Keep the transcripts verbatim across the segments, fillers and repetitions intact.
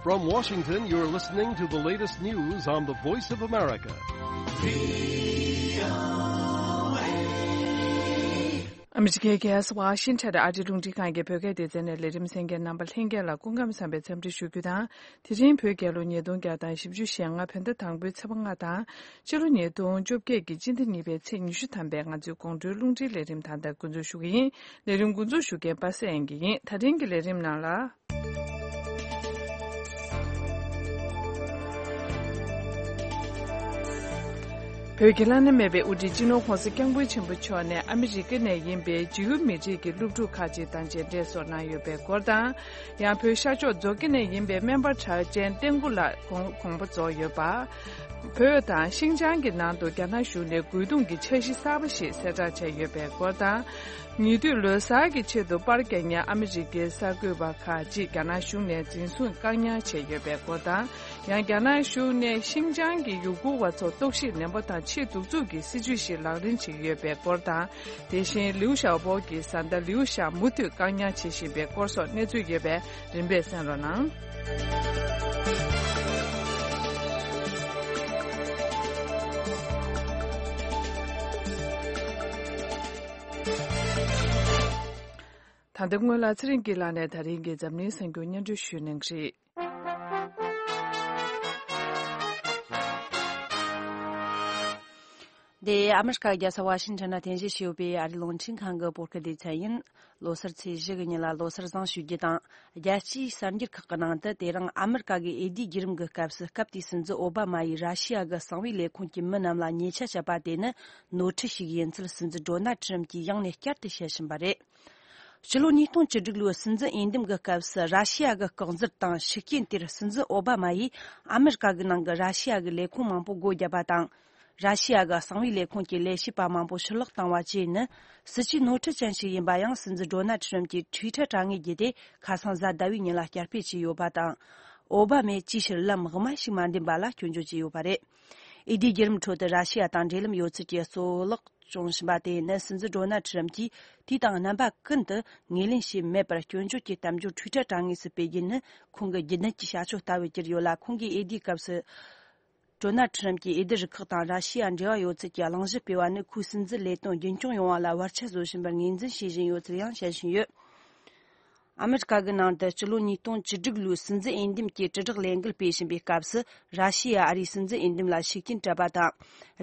From Washington, you're listening to the latest news on the Voice of America. ཨ་མི་རི་ཀའི་རྒྱལ་ས་ཝ་ཤིང་ཊོན་ཨ་རིའི་རླུང་འཕྲིན་ཁང་གི་བོད་སྐད་སྡེ་ཚན་ནས་ལས་རིམ་གསན་མཁན་རྣམ་པ་ལྷན་རྒྱས་ལ་སྐུ་ཁམས་བཟང་བའི་འཚམས་འདྲི་ཞུ་རྒྱུ་དང་། དེ་རིང་བོད་རྒྱལ་ལོ་ཉིས་སྟོང་བརྒྱ་དང་བཞི་བཅུ་ཞེ་ལྔ་བོད་ཟླ་དང་པོའི་ཚེས་པ་ལྔ་དང་། ཕྱི་ལོ་ཉིས་སྟོང་བཅོ་བརྒྱད་ཀྱི་སྤྱི་ཟླ་གཉིས་པའི་ཚེས་ཉི་ཤུ་ཐམ་པའི་ང་ཚོའི་དགོང་དྲོའི་རླུང་འཕྲིན་ལས་རིམ་ད་ལྟ་འགོ་འཛུགས་ཞུ་གི་ཡིན། ལས་རིམ་འགོ་འཛུགས་ཞུ་མཁན་པ་སངས་དབྱངས་སྐྱིད་ཡིན། ད་རིང་གི་ལས་རིམ་ནང་ལ། བོད་ཀྱི་བླ་ན་མེད་པའི་དབུ་ཁྲིད་སྤྱི་ནོར་༸གོང་ས་༸སྐྱབས་མགོན་ཆེན་པོ་མཆོག་ནས་ཨ་མི་རི་ཀ་ནས་ཡིན་པའི་ཇིའུ་མི་རིགས་ཀྱི་སློབ་ཕྲུག་ཁག་ཅིག་དང་མཇལ་འཕྲད་སོགས་གནང་ཡོད་པའི་སྐོར་དང་། ཡང་བོད་ཤར་ཕྱོགས་མཛོ་དགེ་ནས་ཡིན་པའི་སྨན་པ་གྲགས་ཅན་བསྟན་སྐུ་ལགས་དགོངས་དགོངས་པ་རྫོགས་ཡོད་པ། བོད་དང་ཤིང་ཅང་གི་ནང་དུ་རྒྱ་ནག་གཞུང་ནས་རྒོལ་རྡུང་གི་འཆར་གཞི་གསར་པ་ཞིག་གསལ་བསྒྲགས་བྱས་ཡོད་པའི་སྐོར་དང་། ཉེ་དུས་ལོ་གསར་གྱི་ཆེད་དུ་པར་རྒྱག་མཁན་ཨ་མི་རི་ཀའི་གསར་འགོད་པ་ཁག་ཅིག་རྒྱ་ནག་གཞུང་ནས་འཛིན་བཟུང་བཀག་ཉར་བྱས་ཡོད་པའི་སྐོར་དང་། ཡང་རྒྱ་ནག་གཞུང་ནས་ཤིང་ཅང་གི་ཡུ་གུར་བ་ཚོར་གཏོར་བཤིག་ནན་པོ་དང་ཆེས་གདུག་རྩུབ་ཀྱི་སྲིད་བྱུས་ཤིག་ལག་ལེན་བྱེད་ཀྱི་ཡོད་པའི་སྐོར་དང་། དེ་བཞིན་ལིའུ་ཞའོ་པོ་གི་བཟའ་ཟླ་ལིའུ་ཞའོ་མུ་མཐུད་བཀག་ཉར་བྱེད་བཞིན་པའི་སྐོར་སོགས་གནས་ཚུལ་ཡོད་པས་རིམ་པས་གསན་རོགས་གནང་། ད་ལྟ་སྔོན་ལ་ཚེ་རིང་སྐྱིད་ལགས་ནས་ད་རིང་གི་འཛམ་གླིང་གསར་འགྱུར་སྙན་སྒྲོན་ཞུ་གནང་གི་རེད། འདི་ཨ་མི་རི་ཀ་རྒྱལ་ས་ཝ་ཤིང་ཊོན་ན་རྟེན་གཞི་བྱས་ཡོད་པའི་ཨ་རིའི་རླུང་འཕྲིན་ཁང་གི་བོད་སྐད་སྡེ་ཚན་ཡིན། ལོ་གསར་ཚེས་བཞི་གི་ཉིན་ལ་ལོ་གསར་བཟང་ཞུ་རྒྱུ་དང་། རྒྱལ་སྤྱིའི་གསར་འགྱུར་ཁག་གི་ནང་དུ་དེ་རིང་ཨ་མི་རི་ཀ་གི་འོས་བསྡུའི་བརྒྱུད་རིམ་གྱི་སྐབས་སུ་སྐབས་དེའི་སྲིད་འཛིན་ཨོ་བྷ་མ་ཡིས་ར་ཤི་ཡ་གི་གསང་བའི་ལས་ཁུངས་ཀྱི་མི་རྣམས་ལ་ཉེས་ཆད་བཅད་པ་དེ་ནི་ནོར་འཁྲུལ་ཞིག་ཡིན་ཚུལ་སྲིད་འཛིན་ཌོ་ནལ་ཁྲི་རམ་གྱིས་ཡང་ནས་བསྐྱར་དུ་བཤད་བཞིན་པ་རེད། ཕྱི་ལོ་ཉིས་སྟོང་བཅུ་དྲུག་ལོའི་སྲིད་འཛིན་འོས་འདེམས་ཀྱི་སྐབས་སུ་ར་ཤི་ཡ་གི་བཀག་འཛུལ་དང་ཤུགས་རྐྱེན་དེར་སྲིད་འཛིན་ཨོ་བྷ་མ་ཡིས་ཨ་མི་རི་ཀ་གི་ནང་གི་ར་ཤི་ཡ་གི་ལས་ཁུངས་མང་པོ་སྒོ་བརྒྱབ་པ་དང་། ར་ཤི་ཡ་གི་གསང་བའི་ལས་ཁུངས་ཀྱི་ལས་བྱེད་པ་མང་པོ་ཕྱིར་ལོག་བཏང་བ་བཅས་ནི་སྲིད་ཇུས་ནོར་འཁྲུལ་ཅན་ཞིག་ཡིན་པ་ཡང་སྲིད་འཛིན་ཌོ་ནལ་ཁྲི་རམ་གྱིས་ཊུའི་ཊར་དྲ་ངོས་བརྒྱུད་དེ་ཁ་སང་གཟའ་ཟླ་བའི་ཉིན་ལ་བསྐྱར་སྤེལ་བྱས་ཡོད་པ་དང་། ཨོ་བྷ་མས་ཅིའི་ཕྱིར་ལམ་དབུ་མ་ཞིག་མ་འདེམས་པ་ལ་སྐྱོན་བརྗོད་བྱས་ཡོད་པ་རེད། འོས་བསྡུའི་བརྒྱུད་རིམ་ཁྲོད་དུ་ར་ཤི་ཡ་དང་འབྲེལ་ལམ་ཡོད་ཚུལ་གྱི་གཙོ་བོ་ལག་བྱུང་བཞིན་པ་དེ་ནི་སྲིད་འཛིན་ཌོ་ནལ་ཁྲི་རམ་གྱིས་དུས་དང་རྣམ་པ་ཀུན་ཏུ་ངོས་ལེན་བྱས་མེད་པར་སྐྱོན་བརྗོད་ཀྱི་གཏམ་བརྗོད་ཊུའི་ཊར་དྲ་ངོས་སུ་སྤེལ་རྒྱུ་ནི་ཁོང་གི་རྒྱུ་ནོར་གྱི་བྱ་སྤྱོད་ལྟ་བུ་གྱུར་ཡོད་ལ། ཁོང་གིས་འོས་བསྡུའི་སྐབས་སུ་ཌོ་ནལ་ཁྲི་རམ་གྱིས་འོས་བསྡུ་རུ་ཁག་དང་ར་ཤི་ཡ་འབྲེལ་བ་ཡོད་ཚུལ་གྱི་གླེང་གཞི་སྤེལ་བ་ནི་ཁོའི་སྲིད་འཛིན་ལས་དོན་རྒྱུན་འཁྱོངས་ཡོང་བ་ལ་བར་ཆད་བཟོ་བཞིན་པར་ངོས་འཛིན་བྱེད་བཞིན་ཡོད་ཚུལ་ཡང་བཤད་བཞིན་ཡོད། ཨ་མི་རི་ཀ་གི་ནང་དུ་སྤྱི་ལོ་ཉིས་སྟོང་བཅུ་དྲུག་ལོའི་སྲིད་འཛིན་འོས་འདེམས་ཀྱི་དྲིལ་བསྒྲགས་ལས་འགུལ་སྤེལ་བཞིན་པའི་སྐབས་སུ་ར་ཤི་ཡ་ཨ་རིའི་སྲིད་འཛིན་འོས་འདེམས་ལ་ཤུགས་རྐྱེན་སྤྲད་པ་དང་།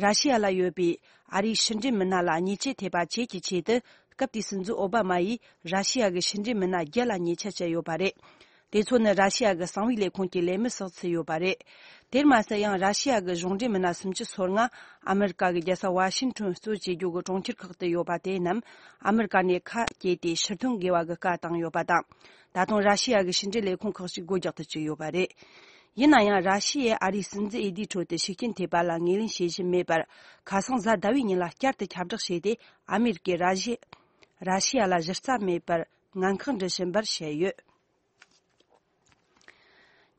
ར་ཤི་ཡ་ལ་ཡོད་པའི་ཨ་རིའི་ཕྱི་འབྲེལ་མི་སྣ་ལ་ཉེས་ཆད་ཐེབས་པ་བཅས་ཀྱི་ཆེད་དུ་སྐབས་དེའི་སྲིད་འཛིན་ཨོ་བྷ་མ་ཡིས་ར་ཤི་ཡ་གི་ཕྱི་འབྲེལ་མི་སྣ་བརྒྱད་ལ་ཉེས་ཆད་བཅད་ཡོད་པ་རེད། དེ་ཚོ་ནི་ར་ཤི་ཡ་གི་གསང་བའི་ལས་ཁུངས་ཀྱི་ལས་མི་སོགས་ཚུད་ཡོད་པ་རེད། དེར་མ་ཟད་ཡང་ར་ཤི་ཡ་གི་གཞུང་འབྲེལ་མི་སྣ་སུམ་ཅུ་སོ་ལྔ་ཨ་མི་རི་ཀ་གི་རྒྱལ་ས་ཝ་ཤིང་ཊོན་གཙོ་བྱེད་རྒྱུ་གི་གྲོང་ཁྱེར་ཁག་ཏུ་ཡོད་པ་དེ་རྣམས་ཨ་མི་རི་ཀ་ནས་ཁ་གྱེས་ཏེ་ཕྱིར་ཐོན་དགོས་པ་གི་བཀའ་བཏང་ཡོད་པ་དང་། ད་དུང་ར་ཤི་ཡ་གི་ཕྱི་འབྲེལ་ལས་ཁུངས་ཁག་ཅིག་སྒོ་རྒྱག་ཏུ་བཅུག་ཡོད་པ་རེད། ཡིན་ན་ཡང་ར་ཤི་ཡས་ཨ་རིའི་སྲིད་འཛིན་འོས་བསྡུའི་ཁྲོད་དུ་ཤུགས་རྐྱེན་ཐེབས་པ་ལ་ངོས་ལེན་བྱེད་བཞིན་མེད་པར། ཁ་སང་གཟའ་ཟླ་བའི་ཉིན་ལ་བསྐྱར་དུ་ཁྱབ་བསྒྲགས་བྱས་ཏེ་ཨ་མི་རི་ཀས་ར་ཤི་ར་ཤི་ཡ་ལ་གཞི་རྩ་མེད་པར་ངན་ཁག་འབྲི་བཞིན་པར་བཤད་ཡོད།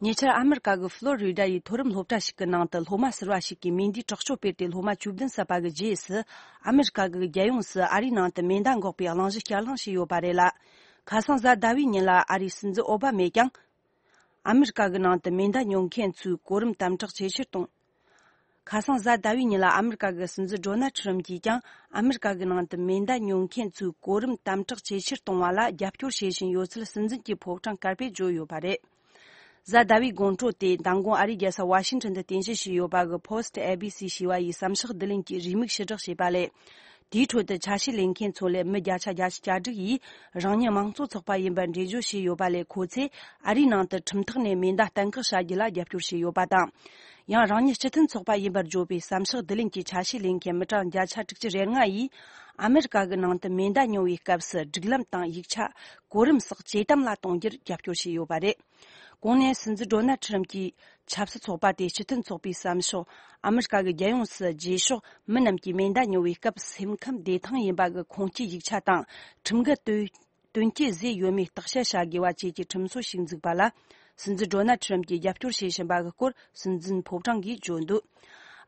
ཉེ་ཆར་ཨ་མི་རི་ཀ་གི་ཧྥ་ལོ་རི་ཌ་ཡི་མཐོ་རིམ་སློབ་གྲྭ་ཞིག་གི་ནང་དུ་སློབ་མ་ཟུར་བ་ཞིག་གིས་མེ་མདའི་དྲག་སྤྱོད་སྤེལ་ཏེ་སློབ་མ་བཅུ་བདུན་བསད་པ་གི་རྗེས་སུ། ཨ་མི་རི་ཀ་གི་རྒྱལ་ཡོངས་སུ་ཨ་རིའི་ནང་དུ་མེ་མདའ་འགོག་པའི་གླེང་གཞི་བསྐྱར་གླེང་བྱས་ཡོད་པ་རེད་ལ། ཁ་སང་གཟའ་ཟླ་བའི་ཉིན་ལ་ཨ་རིའི་སྲིད་འཛིན་ཨོ་བྷ་མས་ཀྱང་། ཨ་མི་རི་ཀ་གི་ནང་དུ་མེ་མདའ་ཉོ་མཁན་ཚོའི་གོ་རིམ་དམ་དྲག་ཇེ་ཆེར་གཏོང་། ཁ་སང་གཟའ་ཟླ་བའི་ཉིན་ལ་ཨ་མི་རི་ཀ་གི་སྲིད་འཛིན་ཌོ་ནལ་ཁྲི་རམ་གྱིས་ཀྱང་ཨ་མི་རི་ཀ་གི་ནང་དུ་མེ་མདའ་ཉོ་མཁན་ཚོའི་གོ་རིམ་དམ་དྲག་ཇེ་ཆེར་གཏོང་བ་ལ་རྒྱབ་སྐྱོར་བྱེད་བཞིན་ཡོད་ཚུལ་སྲིད་འཛིན་གྱི་ཕོ་བྲང་དཀར་པོས་བརྗོད་ཡོད་པ་རེད། གཟའ་ཟླ་བའི་དགོང་དྲོ་དེ་མདང་དགོང་ཨ་རིའི་རྒྱལ་ས་ཝ་ཤིང་ཊོན་དུ་རྟེན་གཞི་བྱས་ཡོད་པ་གི་Post A B C ཞེས་པ་ཡིས་བསམ་ཤག་བསྡུ་ལེན་གྱི་རེའུ་མིག་ཕྱིར་བསྒྲགས་བྱས་པ་ལས། དེའི་ཁྲོད་དུ་ཆ་ཤས་ལེན་མཁན་ཚོ་ལས་མི་བརྒྱ་ཆ་བརྒྱད་ཅུ་གྱ་དྲུག་ཡིས་རང་ཉིད་དམངས་གཙོ་ཚོགས་པ་ཡིན་པར་འགྲེལ་བརྗོད་བྱས་ཡོད་པ་ལས། ཁོ་ཚོས་ཨ་རིའི་ནང་དུ་ཁྲིམས་ཐོག་ནས་མེ་མདའ་གཏན་འཁེལ་བྱ་རྒྱུ་ལ་རྒྱབ་སྐྱོར་བྱས་ཡོད་པ་དང་། ཡང་རང་ཉིད་སྤྱི་མཐུན་ཚོགས་པ་ཡིན་པར་བརྗོད་པའི་བསམ་ཤག་བསྡུ་ལེན་གྱི་ཆ་ཤས་ལེན་མཁན་མི་གྲངས་བརྒྱ་ཆ་དྲུག་ཅུ་རེ་ལྔ་ཡིས་ཨ་མི་རི་ཀ་གི་ནང་དུ་མེ་མདའ་ཉོ་བའི་སྐབས་སུ་སྒྲིག་ལམ་དང་ཡིག་ཆ། གོ་རིམ་སོགས་ཇེ་དམ་ལ་གཏོང་རྒྱུར་རྒྱབ་སྐྱོར་བྱས་ཡོད་པ་རེད། གོང་ནས་སྲིད་འཛིན་ཌོ་ནལ་ཁྲི་རམ་གྱིས་ཆབ་སྲིད་ཚོགས་པ་དེ་སྤྱི་མཐུན་ཚོགས་པའི་བསམ་ཤོག་ཨ་མི་རི་ཀ་གི་རྒྱལ་ཡོངས་སུ་རྗེས་ཕྱོགས་མི་རྣམས་ཀྱིས་མེ་མདའ་ཉོ་བའི་སྐབས་སེམས་ཁམས་བདེ་ཐང་ཡིན་པ་གི་ཁུངས་སྐྱེལ་ཡིག་ཆ་དང་ཁྲིམས་འགལ་དོན་དོན་རྐྱེན་བཟོས་ཡོད་མེད་བརྟག་དཔྱད་བྱ་དགོས་པ་བཅས་ཀྱི་ཁྲིམས་སྲོལ་ཞིག་འཛུགས་པ་ལ། སྲིད་འཛིན་ཌོ་ནལ་ཁྲི་རམ་གྱིས་རྒྱབ་སྐྱོར་བྱེད་བཞིན་པ་གི་སྐོར་སྲིད་འཛིན་ཕོ་བྲང་གིས་བརྗོད་འདུག་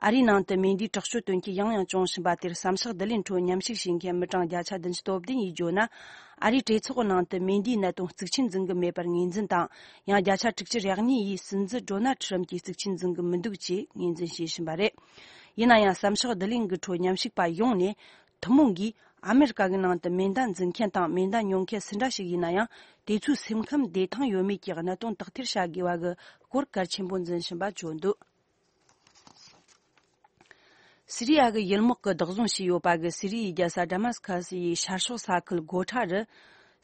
ཨ་རིའི་ནང་དུ་མེ་མདའི་དྲག་སྤྱོད་དོན་རྐྱེན་ཡང་ཡང་བྱུང་བཞིན་པ་དེར་བསམ་ཤག་བསྡུ་ལེན་ཁྲོད་མཉམ་ཞུགས་བྱེད་མཁན་མི་གྲངས་བརྒྱ་ཆ་བདུན་ཅུ་དོན་བདུན་ཡིས་བརྗོད་ན། ཨ་རིའི་གྲོས་ཚོགས་ནང་དུ་མེ་མདའི་གནད་དོན་གཙིགས་ཆེན་འཛིན་གྱི་མེད་པར་ངོས་འཛིན་དང་། ཡང་བརྒྱ་ཆ་དྲུག་ཅུ་རེ་གཉིས་ཡིས་སྲིད་འཛིན་ཌོ་ནལ་ཁྲི་རམ་གྱིས་གཙིགས་ཆེན་འཛིན་གྱི་མི་འདུག་ཅེས་ངོས་འཛིན་བྱེད་བཞིན་པ་རེད། ཡིན་ན་ཡང་བསམ་ཤག་བསྡུ་ལེན་གྱི་ཁྲོད་མཉམ་ཞུགས་པ་ཡོངས་ནས་ཐུན་མོང་གིས་ཨ་མེ་རི་ཀ་གི་ནང་དུ་མེ་མདའ་འཛིན་མཁན་དང་མེ་མདའ་ཉོ་མཁན་སུ་འདྲ་ཞིག་ཡིན་ན་ཡང་། དེ་ཚོའི་སེམས་ཁམས་བདེ་ཐང་ཡོད་མེད་ཀྱི་གནད་དོན་དག་ཐེར་བྱ་དགོས་པ་གི་སྐོར་གལ་ཆེན་པོ་འཛིན་བཞིན་པ་བརྗོད་འདུག་སི་རི་ཡ་གི་ཡུལ་དམག་གིས་བདག་བཟུང་བྱས་ཡོད་པ་གི་སི་རི་ཡའི་རྒྱལ་ས་ཌ་མ་སི་ཁ་སི་ཡི་ཤར་ཕྱོགས་ས་ཁུལ་སྒོ་ཁྲ་རུ།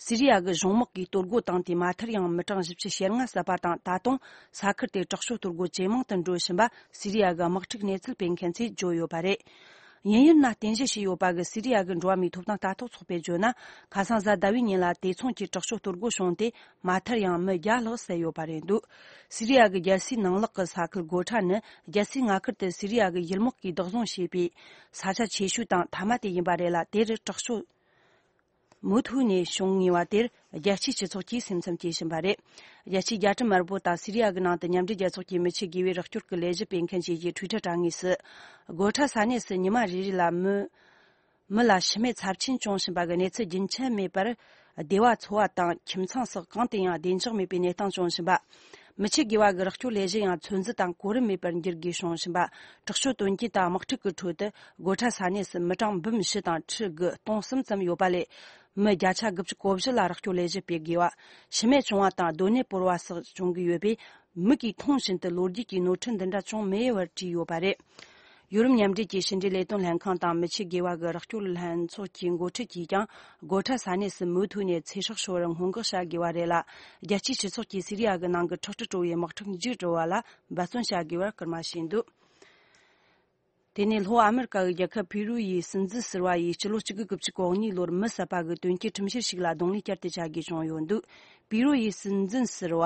སི་རི་ཡ་གི་གཞུང་དམག་གིས་གཏོར་རྒོལ་བཏང་སྟེ་མ་མཐར་ཡང་མི་གྲངས་བཞི་བཅུ་ཞེ་ལྔ་བསད་པ་དང་། ད་དུང་ས་ཁུལ་དེར་དྲག་སྤྱོད་གཏོར་རྒོལ་ཇེ་མང་དུ་འགྲོ་བཞིན་པ་སི་རི་ཡ་གི་དམག་འཁྲུག་གནས་ཚུལ་སྤེལ་མཁན་ཚོས་བརྗོད་ཡོད་པ་རེད། ཡིན་ཡུལ་ན་རྟེན་གཞི་བྱས་ཡོད་པ་གི་སི་རི་ཡ་གི་འགྲོ་བ་མིའི་ཐོབ་ཐང་ལྟ་རྟོག་ཚོགས་པས་བརྗོད་ན། ཁ་སང་གཟའ་ཟླ་བའི་ཉིན་ལ་དེ་མཚུངས་ཀྱི་དྲག་སྤྱོད་གཏོར་རྒོལ་བྱུང་སྟེ། མ་མཐར་ཡང་མི་བརྒྱ་ལྷག་བསད་ཡོད་པ་རེད་འདུག་སི་རི་ཡ་གི་རྒྱལ་སའི་ནང་ལོགས་ཀྱི་ས་ཁུལ་སྒོ་ཁྲ་ནི་རྒྱལ་སའི་མངའ་ཁུལ་དུ་སི་རི་ཡ་གི་ཡུལ་དམག་གིས་བདག་བཟུང་བྱས་པའི་ས་ཆ་ཆེ་ཤོས་དང་མཐའ་མ་དེ་ཡིན་པ་རེད་ལ། དེར་དྲག་སྤྱོད་མུ་མཐུད་ནས་བྱུང་ངེས་པ་དེར་རྒྱལ་སྤྱིའི་སྤྱི་ཚོགས་ཀྱིས་སེམས་འཚབ་སྐྱེ་བཞིན་པ་རེད། རྒྱལ་སྤྱིའི་རྒྱལ་ཁྲིམས་དམར་པོ་དང་སི་རི་ཡ་གི་ནང་དུ་མཉམ་འབྲེལ་རྒྱལ་ཚོགས་ཀྱི་མི་ཆོས་དགེ་བའི་རོགས་སྐྱོར་གྱི་ལས་གཞི་སྤེལ་མཁན་ཞིག་གིས་ཊུའི་ཊར་དྲ་ངོས་སུ། སྒོ་ཁྲ་ས་གནས་སུ་ཉི་མ་རེ་རེ་ལ་མི། མི་ལ་ཤི་རྨས་ཚབས་ཆེན་བྱུང་བཞིན་པ་གི་གནས་ཚུལ་རྒྱུན་ཆད་མེད་པར། སྡེ་བ་ཚོ་བ་དང་ཁྱིམ་ཚང་སོགས་གང་དུ་ཡང་བདེ་འཇགས་མེད་པའི་གནས་སྟངས་བྱུང་བཞིན་པ། མི་ཆོས་དགེ་བ་གི་རོགས་སྐྱོར་ལས་གཞི་ཡང་ཚོད་འཛིན་དང་གོ་རིམ་མེད་པར་འགྱུར་དགོས་བྱུང་བཞིན་པ། དྲག་སྤྱོད་དོན་རྐྱེན་དང་དམག་འཁྲུག་གི་ཁྲོད་དུ་སྒོ་ཁྲ་ས་གནས་སུ་མི་གྲངས་འབུམ་བཞི་དང་ཁྲི་དགུ་སྟོང་གསུམ་ཙམ་ཡོད་པ་ལས། མི་བརྒྱ་ཆ་དགུ་བཅུ་གོ་བཞི་ལ་རོགས་སྐྱོར་ལས་གཞི་སྤེལ་དགོས་པ། ཤི་རྨས་བྱུང་བ་དང་སྡོད་གནས་སྤོར་བ་སོགས་བྱུང་གི་ཡོད་པས། མིག་གིས་མཐོང་བཞིན་དུ་ལོ་རྒྱུས་ཀྱི་ནོར་འཁྲུལ་འདི་འདྲ་བྱུང་མི་འོས་པར་བྲིས་ཡོད་པ་རེད། ཡོ་རོབ་མཉམ་འབྲེལ་གྱི་ཕྱི་འབྲེལ་ལས་དོན་ལྷན་ཁང་དང་མི་ཆོས་དགེ་བ་གི་རོགས་སྐྱོར་ལྷན་ཚོགས་ཀྱི་འགོ་ཁྲིད་ཀྱིས་ཀྱང་སྒོ་ཁྲ་ས་གནས་སུ་མུ་མཐུད་ནས་ཚེ་སྲོག་ཤོར་བར་སྔོན་འགོག་བྱ་དགོས་པ་རེད་ལ། རྒྱལ་སྤྱིའི་སྤྱི་ཚོགས་ཀྱིས་སི་རི་ཡ་གི་ནང་གི་ཁྲག་དྲི་བྲོ་བའི་དམག་འཁྲུག་མཇུག་སྒྲིལ་བ་ལ་འབད་བརྩོན་བྱ་དགོས་པར་སྐུལ་མ་བྱས་འདུག་དེ་ནས་ལྷོ་ཨ་མེ་རི་ཀ་གི་རྒྱལ་ཁབ་པི་རུ་ཡི་སྲིད་འཛིན་ཟུར་པ་ཡིས་སྤྱི་ལོ་གཅིག་དགུ་དགུ་བཅུ་གོ་གཉིས་ལོར་མི་བསད་པ་གི་དོན་རྐྱེན་ཁྲིམས་བཤེར་ཞིག་ལ་གདོང་ལེན་བསྐྱར་དུ་བྱ་དགོས་བྱུང་ཡོད་འདུག་པི་རུ་ཡི་སྲིད་འཛིན་ཟུར་པ་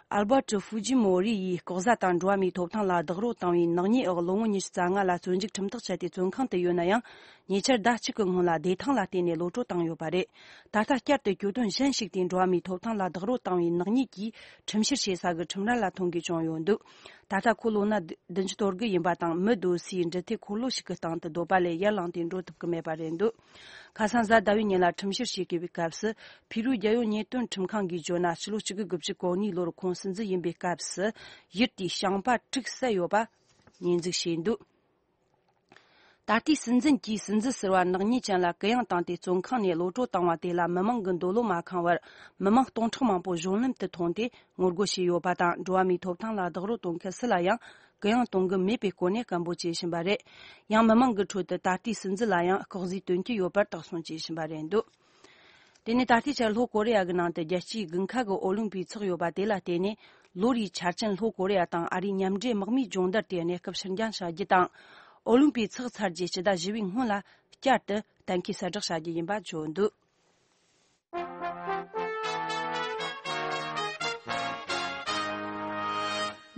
ཨལ་བར་ཏི་ཧྥུ་ཇི་མོ་རི་ཡིས་ལྐོག་ཟ་དང་འགྲོ་བ་མིའི་ཐོབ་ཐང་ལ་རྡོག་རོལ་བཏང་བའི་ནག་ཉེས་འོག་ལོ་ངོ་ཉི་ཤུ་རྩ་ལྔ་ལ་བཙོན་འཇུག་ཁྲིམས་ཐག་བཅད་དེ་བཙོན་ཁང་དུ་ཡོད་ན་ཡང་། ཉེ་ཆར་ཟླ་གཅིག་གི་སྔོན་ལ་བདེ་ཐང་ལ་བརྟེན་ནས་གློད་གྲོལ་བཏང་ཡོད་པ་རེད། ད་ལྟ་བསྐྱར་དུ་གྱོད་དོན་གཞན་ཞིག་དེ་འགྲོ་བ་མིའི་ཐོབ་ཐང་ལ་རྡོག་རོལ་བཏང་བའི་ནག་ཉེས་ཀྱིས་ཁྲིམས་བཤེར་བྱེད་ས་གི་ཁྲིམས་ར་ལ་ཐོན་དགོས་བྱུང་ཡོད་འདུག་ད་ལྟ་ཁོ་ལོ་ན་བདུན་ཅུ་དོན་དགུ་ཡིན་པ་དང་། མི་སྡོད་སའི་འབྲི་ཐེ་འཁོར་ལོ་ཞིག་གི་སྟེང་དུ་སྡོད་པ་ལས་ཡར་ལངས་ཏེ་འགྲོ་ཐུབ་ཀྱི་མེད་པ་རེད་འདུག་ཁ་སང་གཟའ་ཟླ་བའི་ཉིན་ལ་ཁྲིམས་བཤེར་བྱེད་དགོས་པའི་སྐབས་སུ། ཕི་རུའི་རྒྱལ་ཡོངས་ཉེས་དོན་ཁྲིམས་ཁང་གིས་བརྗོད་ན། ཕྱི་ལོ་གཅིག་དགུ་དགུ་བཅུ་གོ་གཉིས་ལོར་ཁོང་སྲིད་འཛིན་ཡིན་པའི་སྐབས་སུ། ཡུལ་དེའི་ཞིང་པ་དྲུག་བསད་ཡོད་པ་ཉེས་འཛུགས་བྱས་འདུག་ད་ལྟའི་སྲིད་འཛིན་གྱིས་སྲིད་འཛིན་ཟུར་པ་ནག་ཉེས་ཅན་ལ་གུ་ཡངས་བཏང་སྟེ། བཙོན་ཁང་ནས་གློད་གྲོལ་བཏང་བ་དེ་ལ་མི་མང་གི་འདོད་བློ་མ་ཁེངས་བར། མི་མང་སྟོང་ཕྲག་མང་པོ་གཞུང་ལམ་དུ་ཐོན་ཏེ་ངོ་རྒོལ་བྱས་ཡོད་པ་དང་། འགྲོ་བ་མིའི་ཐོབ་ཐང་ལ་རྡོག་རོལ་གཏོང་མཁན་སུ་ལ་ཡང་གུ་ཡངས་གཏོང་གི་མེད་པའི་སྐོར་ནས་སྐད་འབོད་བྱེད་བཞིན་པ་རེད། ཡང་མི་མང་གི་ཁྲོད་དུ་ད་ལྟའི་སྲིད་འཛིན་ལ་ཡང་ལྐོག་ཟའི་དོན་རྐྱེན་ཡོད་པར་དག་སོང་བྱེད་བཞིན་པ་རེད་འདུག་དེ་ནས་ད་ལྟའི་ཆར་ལྷོ་ཀོ་རི་ཡ་གི་ནང་དུ་རྒྱལ་སྤྱིའི་དགུན་ཁ་གི་ཨོ་ལིམ་པིག་ཚོགས་ཡོད་པ་དེ་ལ་བརྟེན་ནས། ལོ་རེའི་ཆར་ཅན་ལྷོ་ཀོ་རི་ཡ་དང་ཨ་རིའི་མཉམ་འབྲེལ་དམག་མིའི་སྦྱོང་བརྡར་དེ་གནས་སྐབས་ཕྱིར་འགྱངས་བྱ་རྒྱུ་དང་། ཨོ་ལིམ་པིག་ཚགས་ཚར་རྗེས་སྤྱི་ཟླ་བཞི་པའི་སྔོན་ལ་བསྐྱར་དུ་གཏན་འཁེལ་གསལ་བསྒྲགས་བྱ་རྒྱུ་ཡིན་པ་བརྗོད་འདུག་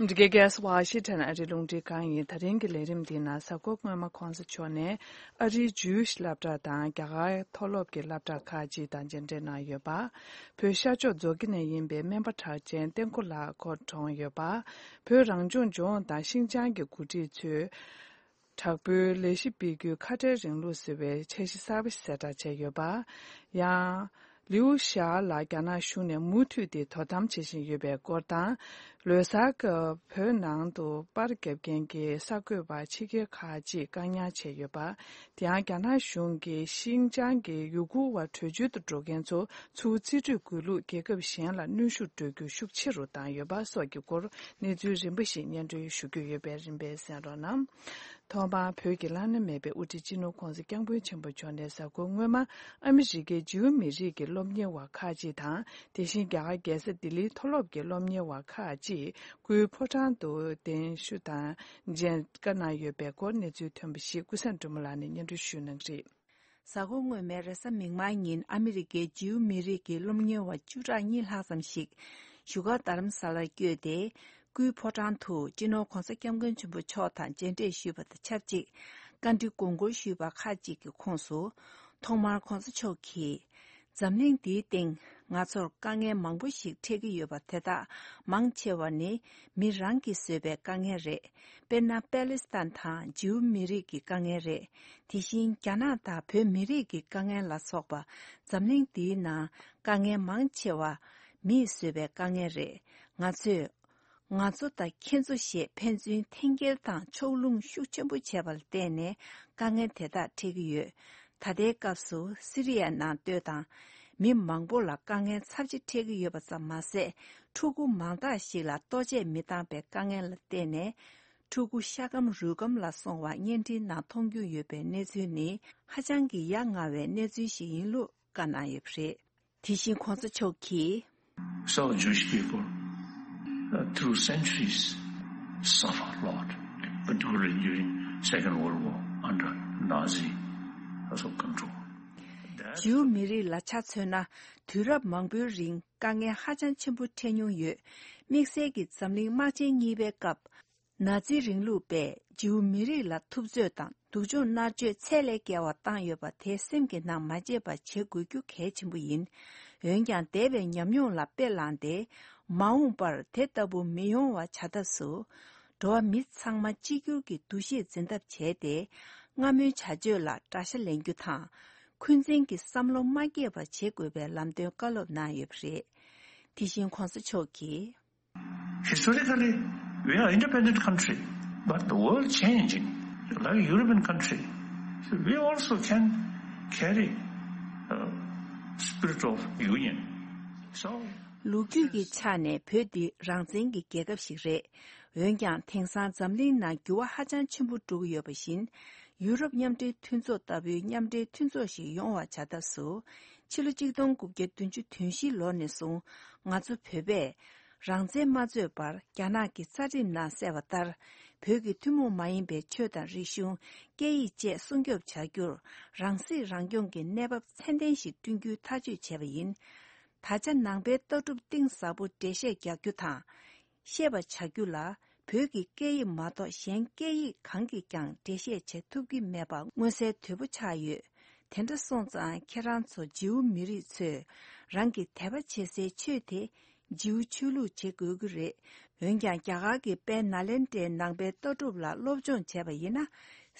འདི་གའི་རྒྱལ་ས་ཝ་ཤིང་ཊོན་ཨ་རིའི་རླུང་འཕྲིན་ཁང་ཡིན། ད་རིང་གི་ལས་རིམ་འདིའི་ནང་གཟའ་འཁོར་སྔོན་མ་གོང་ས་མཆོག་ནས་ཨ་རིའི་ཇུའུ་ཤི་སློབ་གྲྭ་དང་རྒྱ་གར་མཐོ་སློབ་ཀྱི་སློབ་གྲྭ་ཁག་ཅིག་དང་མཇལ་འཕྲད་གནང་ཡོད་པ། བོད་ཤར་ཕྱོགས་མཛོ་དགེ་ནས་ཡིན་པའི་སྨན་པ་གྲགས་ཅན་བསྟན་ཁོ་ལགས་སྐོར་གྲོངས་ཡོད་པ། བོད་རང་སྐྱོང་ལྗོངས་དང་ཤིན་ཅང་གི་འགོ་ཁྲིད་ཚོས་དྲག་པོའི་ལས་གཞི་སྤེལ་རྒྱུའི་ཁ་བྲལ་རིང་ལུགས་ཟེར་བའི་འཆར་གཞི་གསར་པ་ཞིག་གསལ་བསྒྲགས་བྱས་ཡོད་པ། ཡང་། ལིའུ་ཞའོ་ལགས་རྒྱ་ནག་གཞུང་ནས་མུ་མཐུད་དེ་དོ་དམ་བྱེད་བཞིན་ཡོད་པའི་སྐོར་དང་། ལོ་གསར་སྐབས་བོད་ནང་དུ་པར་རྒྱབ་མཁན་གྱི་གསར་འགོད་པ་ཕྱི་རྒྱལ་ཁག་ཅིག་བཀག་ཉར་བྱས་ཡོད་པ། དེ་ཡང་རྒྱ་ནག་གཞུང་གིས་ཤིན་ཅང་གི་ཡུ་གུར་བ་བྲོས་བྱོལ་དུ་འགྲོ་མཁན་ཚོ་ཚུར་རྩིས་སྤྲོད་དགོས་ལུགས་རྒྱལ་ཁབ་གཞན་ལ་གནོན་ཤུགས་སྤྲོད་རྒྱུ་ཤུགས་ཆེ་རུ་བཏང་ཡོད་པ་སོགས་ཀྱི་སྐོར་གནས་ཚུལ་རིམ་པ་ཞིག་སྙན་སྒྲོན་ཞུ་རྒྱུ་ཡོད་པས་རིམ་པས་གསན་རོགས་གནང་། ཐོག་མར་བོད་ཀྱི་བླ་ན་མེད་པའི་དབུ་ཁྲིད་སྤྱི་ནོར་༸གོང་ས་༸སྐྱབས་མགོན་ཆེན་པོ་མཆོག་ནས་གཟའ་འཁོར་སྔོན་མ་ཨ་མི་རི་ཀའི་ཇིའུ་མི་རིགས་ཀྱི་སློབ་གཉེར་བ་ཁག་ཅིག་དང་། དེ་བཞིན་རྒྱ་གར་རྒྱལ་ས་ལྡི་ལིའི་མཐོ་སློབ་ཀྱི་སློབ་གཉེར་བ་ཁག་ཅིག་སྐུའི་ཕོ་བྲང་དུ་གདན་ཞུ་དང་མཇལ་བཀའ་གནང་ཡོད་པའི་སྐོར་གནས་ཚུལ་ཐོན་པ་ཞིག་ཀུན་བཟང་སྒྲོལ་མ་ལགས་ནས་སྙན་སྒྲོན་ཞུ་གནང་གི་རེད། གཟའ་འཁོར་སྔོན་མའི་རེས་གཟའ་མིག་དམར་ཉིན་ཨ་མི་རི་ཀའི་ཇིའུ་མི་རིགས་ཀྱི་སློབ་གཉེར་བ་བཅུ་ཕྲག་གཉིས་ལྷག་ཙམ་ཞིག་བཞུགས་སྒར་རྡ་རམ་ས་ལར་བསྐྱོད་དེ། སྐུའི་ཕོ་བྲང་དུ་སྤྱི་ནོར་༸གོང་ས་༸སྐྱབས་མགོན་ཆེན་པོ་མཆོག་དང་མཇལ་འཕྲད་ཞུས་པ་དང་ཆབས་ཅིག་བཀའ་འདྲི་དགོངས་སྐོར་ཞུས་པ་ཁག་ཅིག་གི་ཁོངས་སུ། ཐོག་མར་༸གོང་ས་མཆོག་གིས། འཛམ་གླིང་འདིའི་སྟེང་ང་ཚོར་དཀའ་ངལ་མང་པོ་ཞིག་འཕྲད་ཀྱི་ཡོད་པ་དེ་དག་མང་ཆེ་བ་ནི་མི་རང་གིས་བཟོས་པའི་དཀའ་ངལ་རེད། དཔེར་ན་པེ་ལི་སི་ཐན་དང་ཇིའུ་མི་རིགས་ཀྱི་དཀའ་ངལ་རེད། དེ་བཞིན་རྒྱ་ནག་དང་བོད་མི་རིགས་ཀྱི་དཀའ་ངལ་ལ་སོགས་པ་འཛམ་གླིང་འདིའི་ནང་དཀའ་ངལ་མང་ཆེ་བ་མིས་བཟོས་པའི་དཀའ་ངལ་རེད། ང་ཚོས། ང་ཚོ་དང་ཁྱེད་ཚོ་ཞེས་ཕན་ཚུན་འཐེན་འཁྱེར་དང་ཕྱོགས་ལྷུང་ཤུགས་ཆེན་པོ་བྱས་པར་བརྟེན་ནས་དཀའ་ངལ་དེ་དག་འཕྲད་ཀྱི་ཡོད། ད་ལྟའི་སྐབས་སུ་སི་རི་ཡའི་ནང་ལྟོས་དང་། མི་མང་པོ་ལ་དཀའ་ངལ་ཚབས་ཆེ་འཕྲད་ཀྱི་ཡོད་པ་ཙམ་མ་ཟད། ཕྲུ་གུ་མང་དག་ཞིག་ལ་ལྟོ་ཆས་མི་འདང་པའི་དཀའ་ངལ་ལ་བརྟེན་ནས། ཕྲུ་གུ་ཤ་སྐམ་རུས་སྐམ་ལ་སོང་བ་བརྙན་འཕྲིན་ནང་མཐོང་རྒྱུ་ཡོད་པའི་གནས་ཚུལ་ནི་ཧ་ཅང་གི་ཡ་ང་བའི་གནས་ཚུལ་ཞིག་ཡིན་ལུགས་བཀའ་གནང་ཡོད་པ་རེད། དེ་བཞིན་གོང་ས་མཆོག་གིས། So Jewish people, uh, through centuries, suffer a lot, particularly during Second World War under Nazi sort of control. That's ཇིའུ་མི་རིགས་ལ་ཆ་མཚོན་ན་དུས་རབས་མང་པོའི་རིང་དཀའ་ངལ་ཧ་ཅང་ཆེན་པོ་འཕྲད་མྱོང་ཡོད། དམིགས་བསལ་གྱིས་འཛམ་གླིང་དམག་ཆེན་གཉིས་པའི་སྐབས། ན་ཛི་རིང་ལུགས་པས་ཇིའུ་མི་རིགས་ལ་ཐུབ་ཚོད་དང་སྡུག་སྦྱོང་མནར་གཅོད་ཚད་ལས་བརྒལ་བ་བཏང་ཡོད་པ་དེ་སེམས་ཀྱི་ནང་མ་བརྗེད་པ་བྱེད་དགོས་རྒྱུ་གལ་ཆེན་པོ་ཡིན། འོན་ཀྱང་འདས་པའི་ཉམས་མྱོང་ལ་དཔེ་བླངས་ཏེ། མ་འོངས་པར་དེ་ལྟ་བུ་མི་ཡོང་བ་བྱ་ཐབས་སུ། འགྲོ་བ་མི་ཚང་མ་གཅིག་གྱུར་གྱི་འདུ་ཤེས་འཛིན་ཐབས་བྱས་ཏེ། སྔ་མོའི་བྱ་སྤྱོད་ལ་དགྲ་ཤ་ལེན་རྒྱུ་དང་། འཁོན་འཛིན་གྱི་བསམ་བློ་མ་སྐྱེས་པ་བྱེད་དགོས་པའི་ལམ་སྟོན་བཀའ་སློབ་གནང་ཡོད་པ་རེད། དེ་བཞིན་གོང་ས་མཆོག་གིས། Historically, we are independent country, but the world changing, like European country, so we also can carry uh, spirit of union. So, ལོ་རྒྱུས་ཀྱི་ཆ་ནས་བོད་འདི་རང་བཙན་གྱི་རྒྱལ་ཁབ་ཞིག་རེད། འོན་ཀྱང་དེང་སང་འཛམ་གླིང་ནང་འགྱུར་བ་ཧ་ཅང་ཆེན་པོ་འགྲོ་གི་ཡོད་པ་བཞིན། ཡུ་རོབ་མཉམ་འབྲེལ་མཐུན་ཚོགས་ལྟ་བུའི་མཉམ་འབྲེལ་མཐུན་ཚོགས་ཤིག་ཡོང་བ་བྱ་ཐབས་སུ། ཕྱི་ལོ་གཅིག་སྟོང་དགུ་བརྒྱ་བདུན་ཅུ་དོན་བཞི་ལོ་ནས་བཟུང་ང་ཚོ་བོད་པས་རང་བཙན་མ་རྩོད་པར་རྒྱ་ནག་གི་རྩ་ཁྲིམས་ནང་གསལ་བ་ལྟར་བོད་ཀྱི་ཐུན་མོང་མ་ཡིན་པའི་ཆོས་དང་རིག་གཞུང་། སྐད་ཡིག་བཅས་སྲུང་སྐྱོབ་བྱ་རྒྱུར་རང་སྲིད་རང་སྐྱོང་གི་གནས་བབ་ཚད་ལྡན་ཞིག་བསྐྲུན་རྒྱུའི་ཐག་གཅོད་བྱས་པ་ཡིན། ད་ཆ་ནང་པའི་ལྟ་གྲུབ་གཏིང་ཟབ་པོ་འགྲེལ་བཤད་རྒྱག་རྒྱུ་དང་། ཤེས་པ་བྱ་རྒྱུ་ལ་བོད་ཀྱི་སྐད་ཡིག་མ་གཏོགས་གཞན་སྐད་ཡིག་གང་གིས་ཀྱང་འགྲེལ་བཤད་བྱེད་ཐུབ་ཀྱི་མེད་པ་མངོན་གསལ་དོད་པོ་ཆགས་ཡོད། དེ་འདྲ་སོང་ཙང་ཁྱེད་རང་ཚོ་ཇིའུ་མི་རིགས་ཚོས་རང་གི་དད་པ་བྱེད་སའི་ཆོས་དེ་ཇིའུ་ཆོས་ལུགས་བྱེད་དགོས་ཀྱི་རེད། འོན་ཀྱང་རྒྱ་གར་གྱི་དཔལ་ནཱ་ལེནྡྲའི་ནང་པའི་ལྟ་གྲུབ་ལ་སློབ་སྦྱོང་བྱས་པ་ཡིན་ན།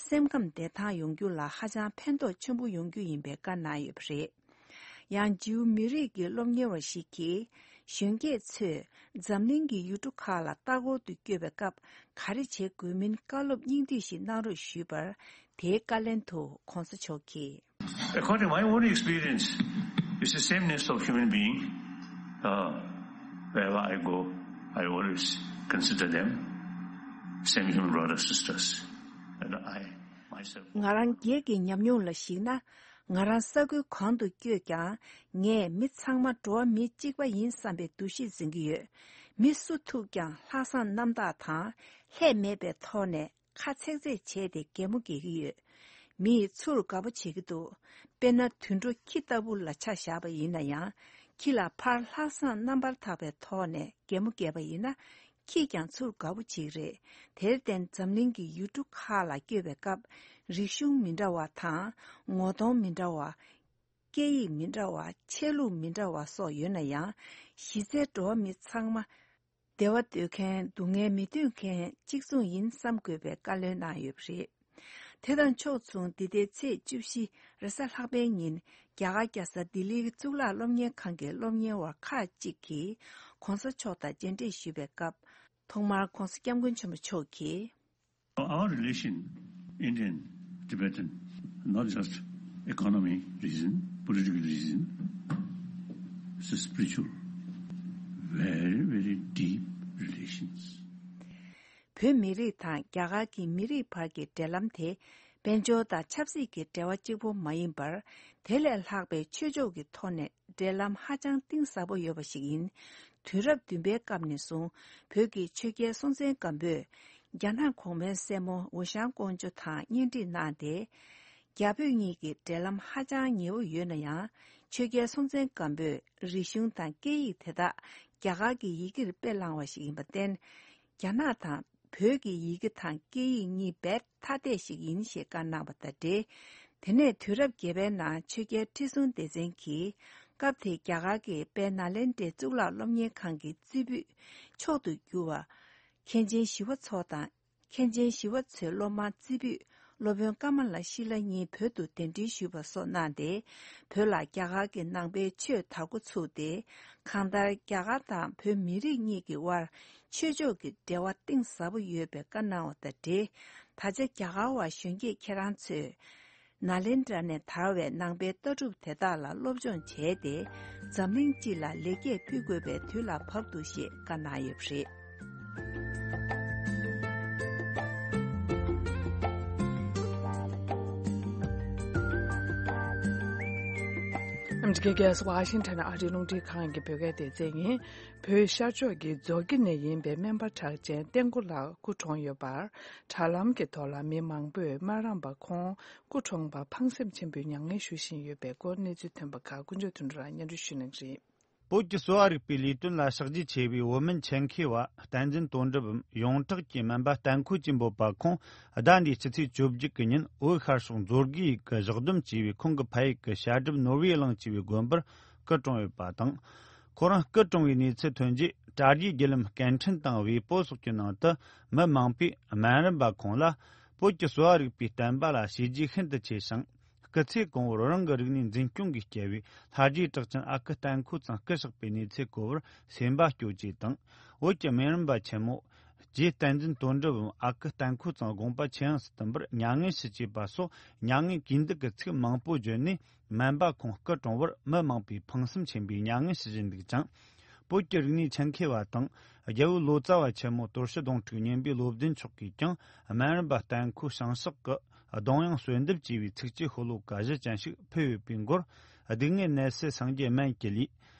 སེམས་ཁམས་བདེ་ཐང་ཡོང་རྒྱུ་ལ་ཧ་ཅང་ཕན་ཐོགས་ཆེན་པོ་ཡོང་རྒྱུ་ཡིན་པའི་བཀའ་གནང་ཡོད་པ་རེད། ཡང་ཇིའུ་མི་རིགས་ཀྱི་སློབ་གཉེར་བ་ཞིག་གིས། གཞོན་སྐྱེས་ཚོས་འཛམ་གླིང་གི་ཡུལ་གྲུ་ཁག་ལ་ལྟ་སྐོར་དུ་བསྐྱོད་པའི་སྐབས་ག་རེ་བྱེད་དགོས་མིན་བཀའ་སློབ་སྙིང་བསྡུས་ཤིག་གནང་རོགས་ཞུས་པར། དེའི་བཀའ་ལན་དུ་གོང་ས་མཆོག་གིས། According to my own experience, it's the sameness of human being. Uh, wherever I go, I always consider them same human brothers, sisters. And I, myself. ང་རང་སྒེར་གྱི་ཉམས་མྱོང་ལ་གཞིགས་ན། ང་རང་ས་ཁུལ་གང་དུ་བསྐྱོད་ཀྱང་། ངས་མི་ཚང་མ་འགྲོ་བ་མི་གཅིག་པ་ཡིན་བསམ་པའི་འདུ་ཤེས་འཛིན་གྱི་ཡོད། མི་སུ་ཐུག་ཀྱང་ལྷག་བསམ་རྣམ་དག་དང་། ལྷད་མེད་པའི་ཐོག་ནས་ཁ་ཚེག་ཚེག་བྱས་ཏེ་གད་མོ་བགད་ཀྱི་ཡོད། མི་ཡིས་ཚུར་དགའ་པོ་བྱེད་ཀྱི་འདུག་དཔེར་ན་དུད་འགྲོ་ཁྱི་ལྟ་བུ་ལ་ཆ་བཞག་པ་ཡིན་ན་ཡང་། ཁྱི་ལ་ཕར་ལྷག་བསམ་རྣམ་པར་དག་པའི་ཐོག་ནས་གད་མོ་བགད་པ་ཡིན་ན། ཁྱིས་ཀྱང་ཚུར་དགའ་པོ་བྱེད་ཀྱི་རེད། དེར་བརྟེན་འཛམ་གླིང་གི་ཡུལ་གྲུ་ཁག་ལ་བསྐྱོད་པའི་སྐབས། རིག་གཞུང་མི་འདྲ་བ་དང་། ངོ་གདོང་མི་འདྲ་བ། སྐད་ཡིག་མི་འདྲ་བ། ཆས་ལུགས་མི་འདྲ་བ་སོགས་ཡོད་ན་ཡང་། གཞི་རྩའི་འགྲོ་བ་མི་ཚང་མ། བདེ་བ་འདོད་མཁན། སྡུག་བསྔལ་མི་འདོད་མཁན་གཅིག་མཚུངས་ཡིན་བསམ་དགོས་པའི་བཀའ་སློབ་གནང་ཡོད་པ་རེད། དེ་དང་ཕྱོགས་མཚུངས། འདི་ཟླའི་ཚེས་བཅུ་བཞི་རེས་གཟའ་ལྷག་པའི་ཉིན། རྒྱ་གར་རྒྱལ་ས་ལྡི་ལིའི་གཙུག་ལག་སློབ་གཉེར་ཁང་གི་སློབ་གཉེར་བ་ཁག་ཅིག་གིས་གོང་ས་མཆོག་དང་མཇལ་འཕྲད་ཞུས་པའི་སྐབས། ཐོག་མར་གོང་ས་སྐྱབས་མགོན་ཆེན་པོ་མཆོག་གིས། Our relation, Indian, Tibetan, not just economy reason, political reason, it's a spiritual, very, very deep relations. བོད་མི་རིགས་དང་རྒྱ་གར་གྱི་མི་རིགས་བར་གྱི་འབྲེལ་ལམ་དེ། དཔལ་འབྱོར་དང་ཆབ་སྲིད་ཀྱི་འབྲེལ་བ་གཅིག་པོ་མ་ཡིན་པར། དེ་ལས་ལྷག་པའི་ཆོས་ཕྱོགས་ཀྱི་ཐོག་ནས་འབྲེལ་ལམ་ཧ་ཅང་གཏིང་ཟབ་པོ་ཡོད་པ་ཞིག་ཡིན། དུས་རབས་བདུན་པའི་སྐབས་ནས་བཟུང་བོད་ཀྱི་ཆོས་རྒྱལ་སྲོང་བཙན་སྒམ་པོས། རྒྱ་ནག་གོང་མའི་སྲས་མོ་འུ་ཤང་ཀོང་ཇོ་དང་གཉེན་སྒྲིག་གནང་སྟེ། རྒྱ་བོད་གཉིས་ཀྱི་འབྲེལ་ལམ་ཧ་ཅང་ཉེ་བོ་ཡོད་ན་ཡང་། ཆོས་རྒྱལ་སྲོང་བཙན་སྒམ་པོས་རིག་གཞུང་དང་སྐད་ཡིག་དེ་དག་རྒྱ་གར་གྱི་ཡི་གེར་དཔེ་བླངས་པ་ཞིག་ཡིན་པར་བརྟེན། རྒྱ་ནག་དང་བོད་ཀྱི་ཡི་གེ་དང་སྐད་ཡིག་གཉིས་རྦད་ཐ་དད་ཞིག་ཡིན་ཞེས་བཀའ་གནང་བ་དང་འབྲེལ། དེ་ནས་དུས་རབས་བརྒྱད་པའི་ནང་ཆོས་རྒྱལ་ཁྲི་སྲོང་ལྡེ་བཙན་གྱིས་ སྐབས་དེའི་རྒྱ་གར་གྱི་དཔལ་ནཱ་ལེནྡྲའི་གཙུག་ལག་སློབ་གཉེར་ཁང་གི་རྩེ་ཕུད་མཆོག་ཏུ་གྱུར་བ། མཁན་ཆེན་ཞི་བ་འཚོ་དང་། མཁན་ཆེན་ཞི་བ་འཚོའི་སློབ་མ་རྩེ་ཕུད་སློབ་དཔོན་ཀ་མ་ལ་ཤི་ལ་གཉིས་བོད་དུ་གདན་འདྲེན་ཞུས་པ་སོགས་གནང་སྟེ། བོད་ལ་རྒྱ་གར་གྱི་ནང་པའི་ཆོས་དར་འགོ་ཚུགས་ཏེ། གང་ལྟར་རྒྱ་གར་དང་བོད་མི་རིགས་གཉིས་ཀྱི་དབར་ཆོས་ཕྱོགས་ཀྱི་འབྲེལ་བ་གཏིང་ཟབ་པོ་ཡོད་པའི་བཀའ་གནང་བ་དང་འབྲེལ། ད་ཆ་རྒྱ་གར་བ་གཞོན་སྐྱེས་ཁྱེད་རང་ཚོས། ནཱ་ལེནྡྲ་ནས་དར་བའི་ནང་པའི་ལྟ་གྲུབ་དེ་དག་ལ་སློབ་སྦྱོང་བྱས་ཏེ། འཛམ་གླིང་སྤྱི་ལ་ལེགས་སྐྱེས་ཕུལ་དགོས་པའི་དུས་ལ་བབ་འདུག་ཞེས་བཀའ་གནང་ཡོད་པ་རེད། ཨ་མི་རི་ཀའི་རྒྱལ་ས་ཝ་ཤིང་ཊོན་ཨ་རིའི་རླུང་འཕྲིན་ཁང་གི་བོད་སྐད་སྡེ་ཚན་ཡིན། བོད་ཤར་ཕྱོགས་ཀྱི་མཛོ་དགེ་ནས་ཡིན་པའི་སྨན་པ་གྲགས་ཅན་བསྟན་སྒོ་ལགས་སྐུ་གྲོངས་ཡོད་པར། དྲ་ལམ་གྱི་ཐོག་ལ་མི་མང་པོས་སྨན་རམས་པ་ཁོང་སྐུ་གྲོངས་པར་ཕངས་སེམས་ཆེན་པོས་མྱ་ངན་ཞུ་བཞིན་ཡོད་པའི་སྐོར་གནས་ཚུལ་ཐོན་པ་ཁག་ཀུན་སྤྱོད་མཐུན་སྒྲིལ་ལ་སྙན་སྒྲོན་ཞུ་གནང་གི་རེད། བོད་ཀྱི་གསོ་བ་རིག་པའི་ལས་དོན་ལ་ཕྱག་རྗེས་ཆེ་བའི་བོད་སྨན་ཆེད་མཁས་པ་བསྟན་འཛིན་དོན་གྲུབ་འམ་ཡོངས་གྲགས་ཀྱི་སྨན་པ་བསྟན་ཁོ་གཅིག་འབོད་པ་ཁོང་ཟླ་འདིའི་ཕྱི་ཚེས་བཅོ་བརྒྱད་ཀྱི་ཉིན་བོད་ཤར་ཕྱོགས་མཛོ་དགེ་ཡུལ་གྱི་བཞག་སྡོམ་བྱས་པའི་ཁོང་གི་ཕ་ཡུལ་གྱི་བཤད་སྒྲུབ་ནོར་བུའི་གླིང་ཞེས་པའི་དགོན་པར་སྐུ་གྲོངས་ཡོད་པ་དང་། ཁོ་རང་སྐུ་གྲོངས་པའི་གནས་ཚུལ་ཐོན་རྗེས་དྲ་རྒྱའི་བརྒྱུད་ལམ་སྐད་འཕྲིན་དང་ཝེ་པོ་སོགས་ཀྱི་ནང་དུ་མི་མང་པོས་སྨན་རམས་པ་ཁོང་ལ་བོད་ཀྱི་གསོ་བ་རིག་པའི་བསྟན་པ་ལ་བྱས་རྗེས་ཤིན་ཏུ་ཆེ་ཞིང་། སྐུ་ཚེ་གང་བོར་རང་གི་རིག་གནས་འཛིན་སྐྱོང་གིས་སྐྱེ་བའི་ལྷ་རྗེ་གྲགས་ཅན་ཨ་ཁུ་བསྟན་ཁོ་ཚང་སྐུ་གཤེགས་པའི་གནས་ཚུལ་གོ་བར་སེམས་པ་སྐྱོ་བཅས་དང་། བོད་ཀྱི་སྨན་རམས་པ་ཆེན་མོ་རྗེ་བསྟན་འཛིན་དོན་གྲུབ་འམ་ཨ་ཁུ་བསྟན་ཁོ་ཚང་དགོངས་པ་ཇེ་ཡངས་སུ་བསྟིམ་པར་མྱ་ངན་ཞུ་བཅས་པ་སོགས་མྱ་ངན་གུས་འདུད་ཀྱི་ཚིག་མང་པོ་བརྗོད་ནས། སྨན་པ་ཁོང་སྐུ་གྲོངས་པར་མི་མང་པོས་ཕངས་སེམས་ཆེན་པོས་མྱ་ངན་ཞུ་བཞིན་འདུག་ཅིང་། བོད་ཀྱི་རིག་གནས་ཆེད་མཁས་པ་དང་རྒྱལ་པོའི་ལོ་ཙཱ་བ་ཆེན་མོ་དོར་ཞི་གདོང་དྲུག་གཉན་པའི་བློ་ལྡན་མཆོག་གིས་ཀྱང་སྨན་རམས་པ་བསྟན་ཁོའི་བྱང་ཕྱོགས་ཀྱི་གདོང་ཡང་གསོལ་འདེབས་ཅེས་པའི་ཚིགས་བཅད་ཤོ་ལོ་ཀ་བཞི་ཅན་ཞིག་ཕུལ་ཡོད་པའི་མགོར། སྡུག་བསྔལ་ནད་སེལ་སངས་རྒྱས་སྨན་གྱི་ལུས།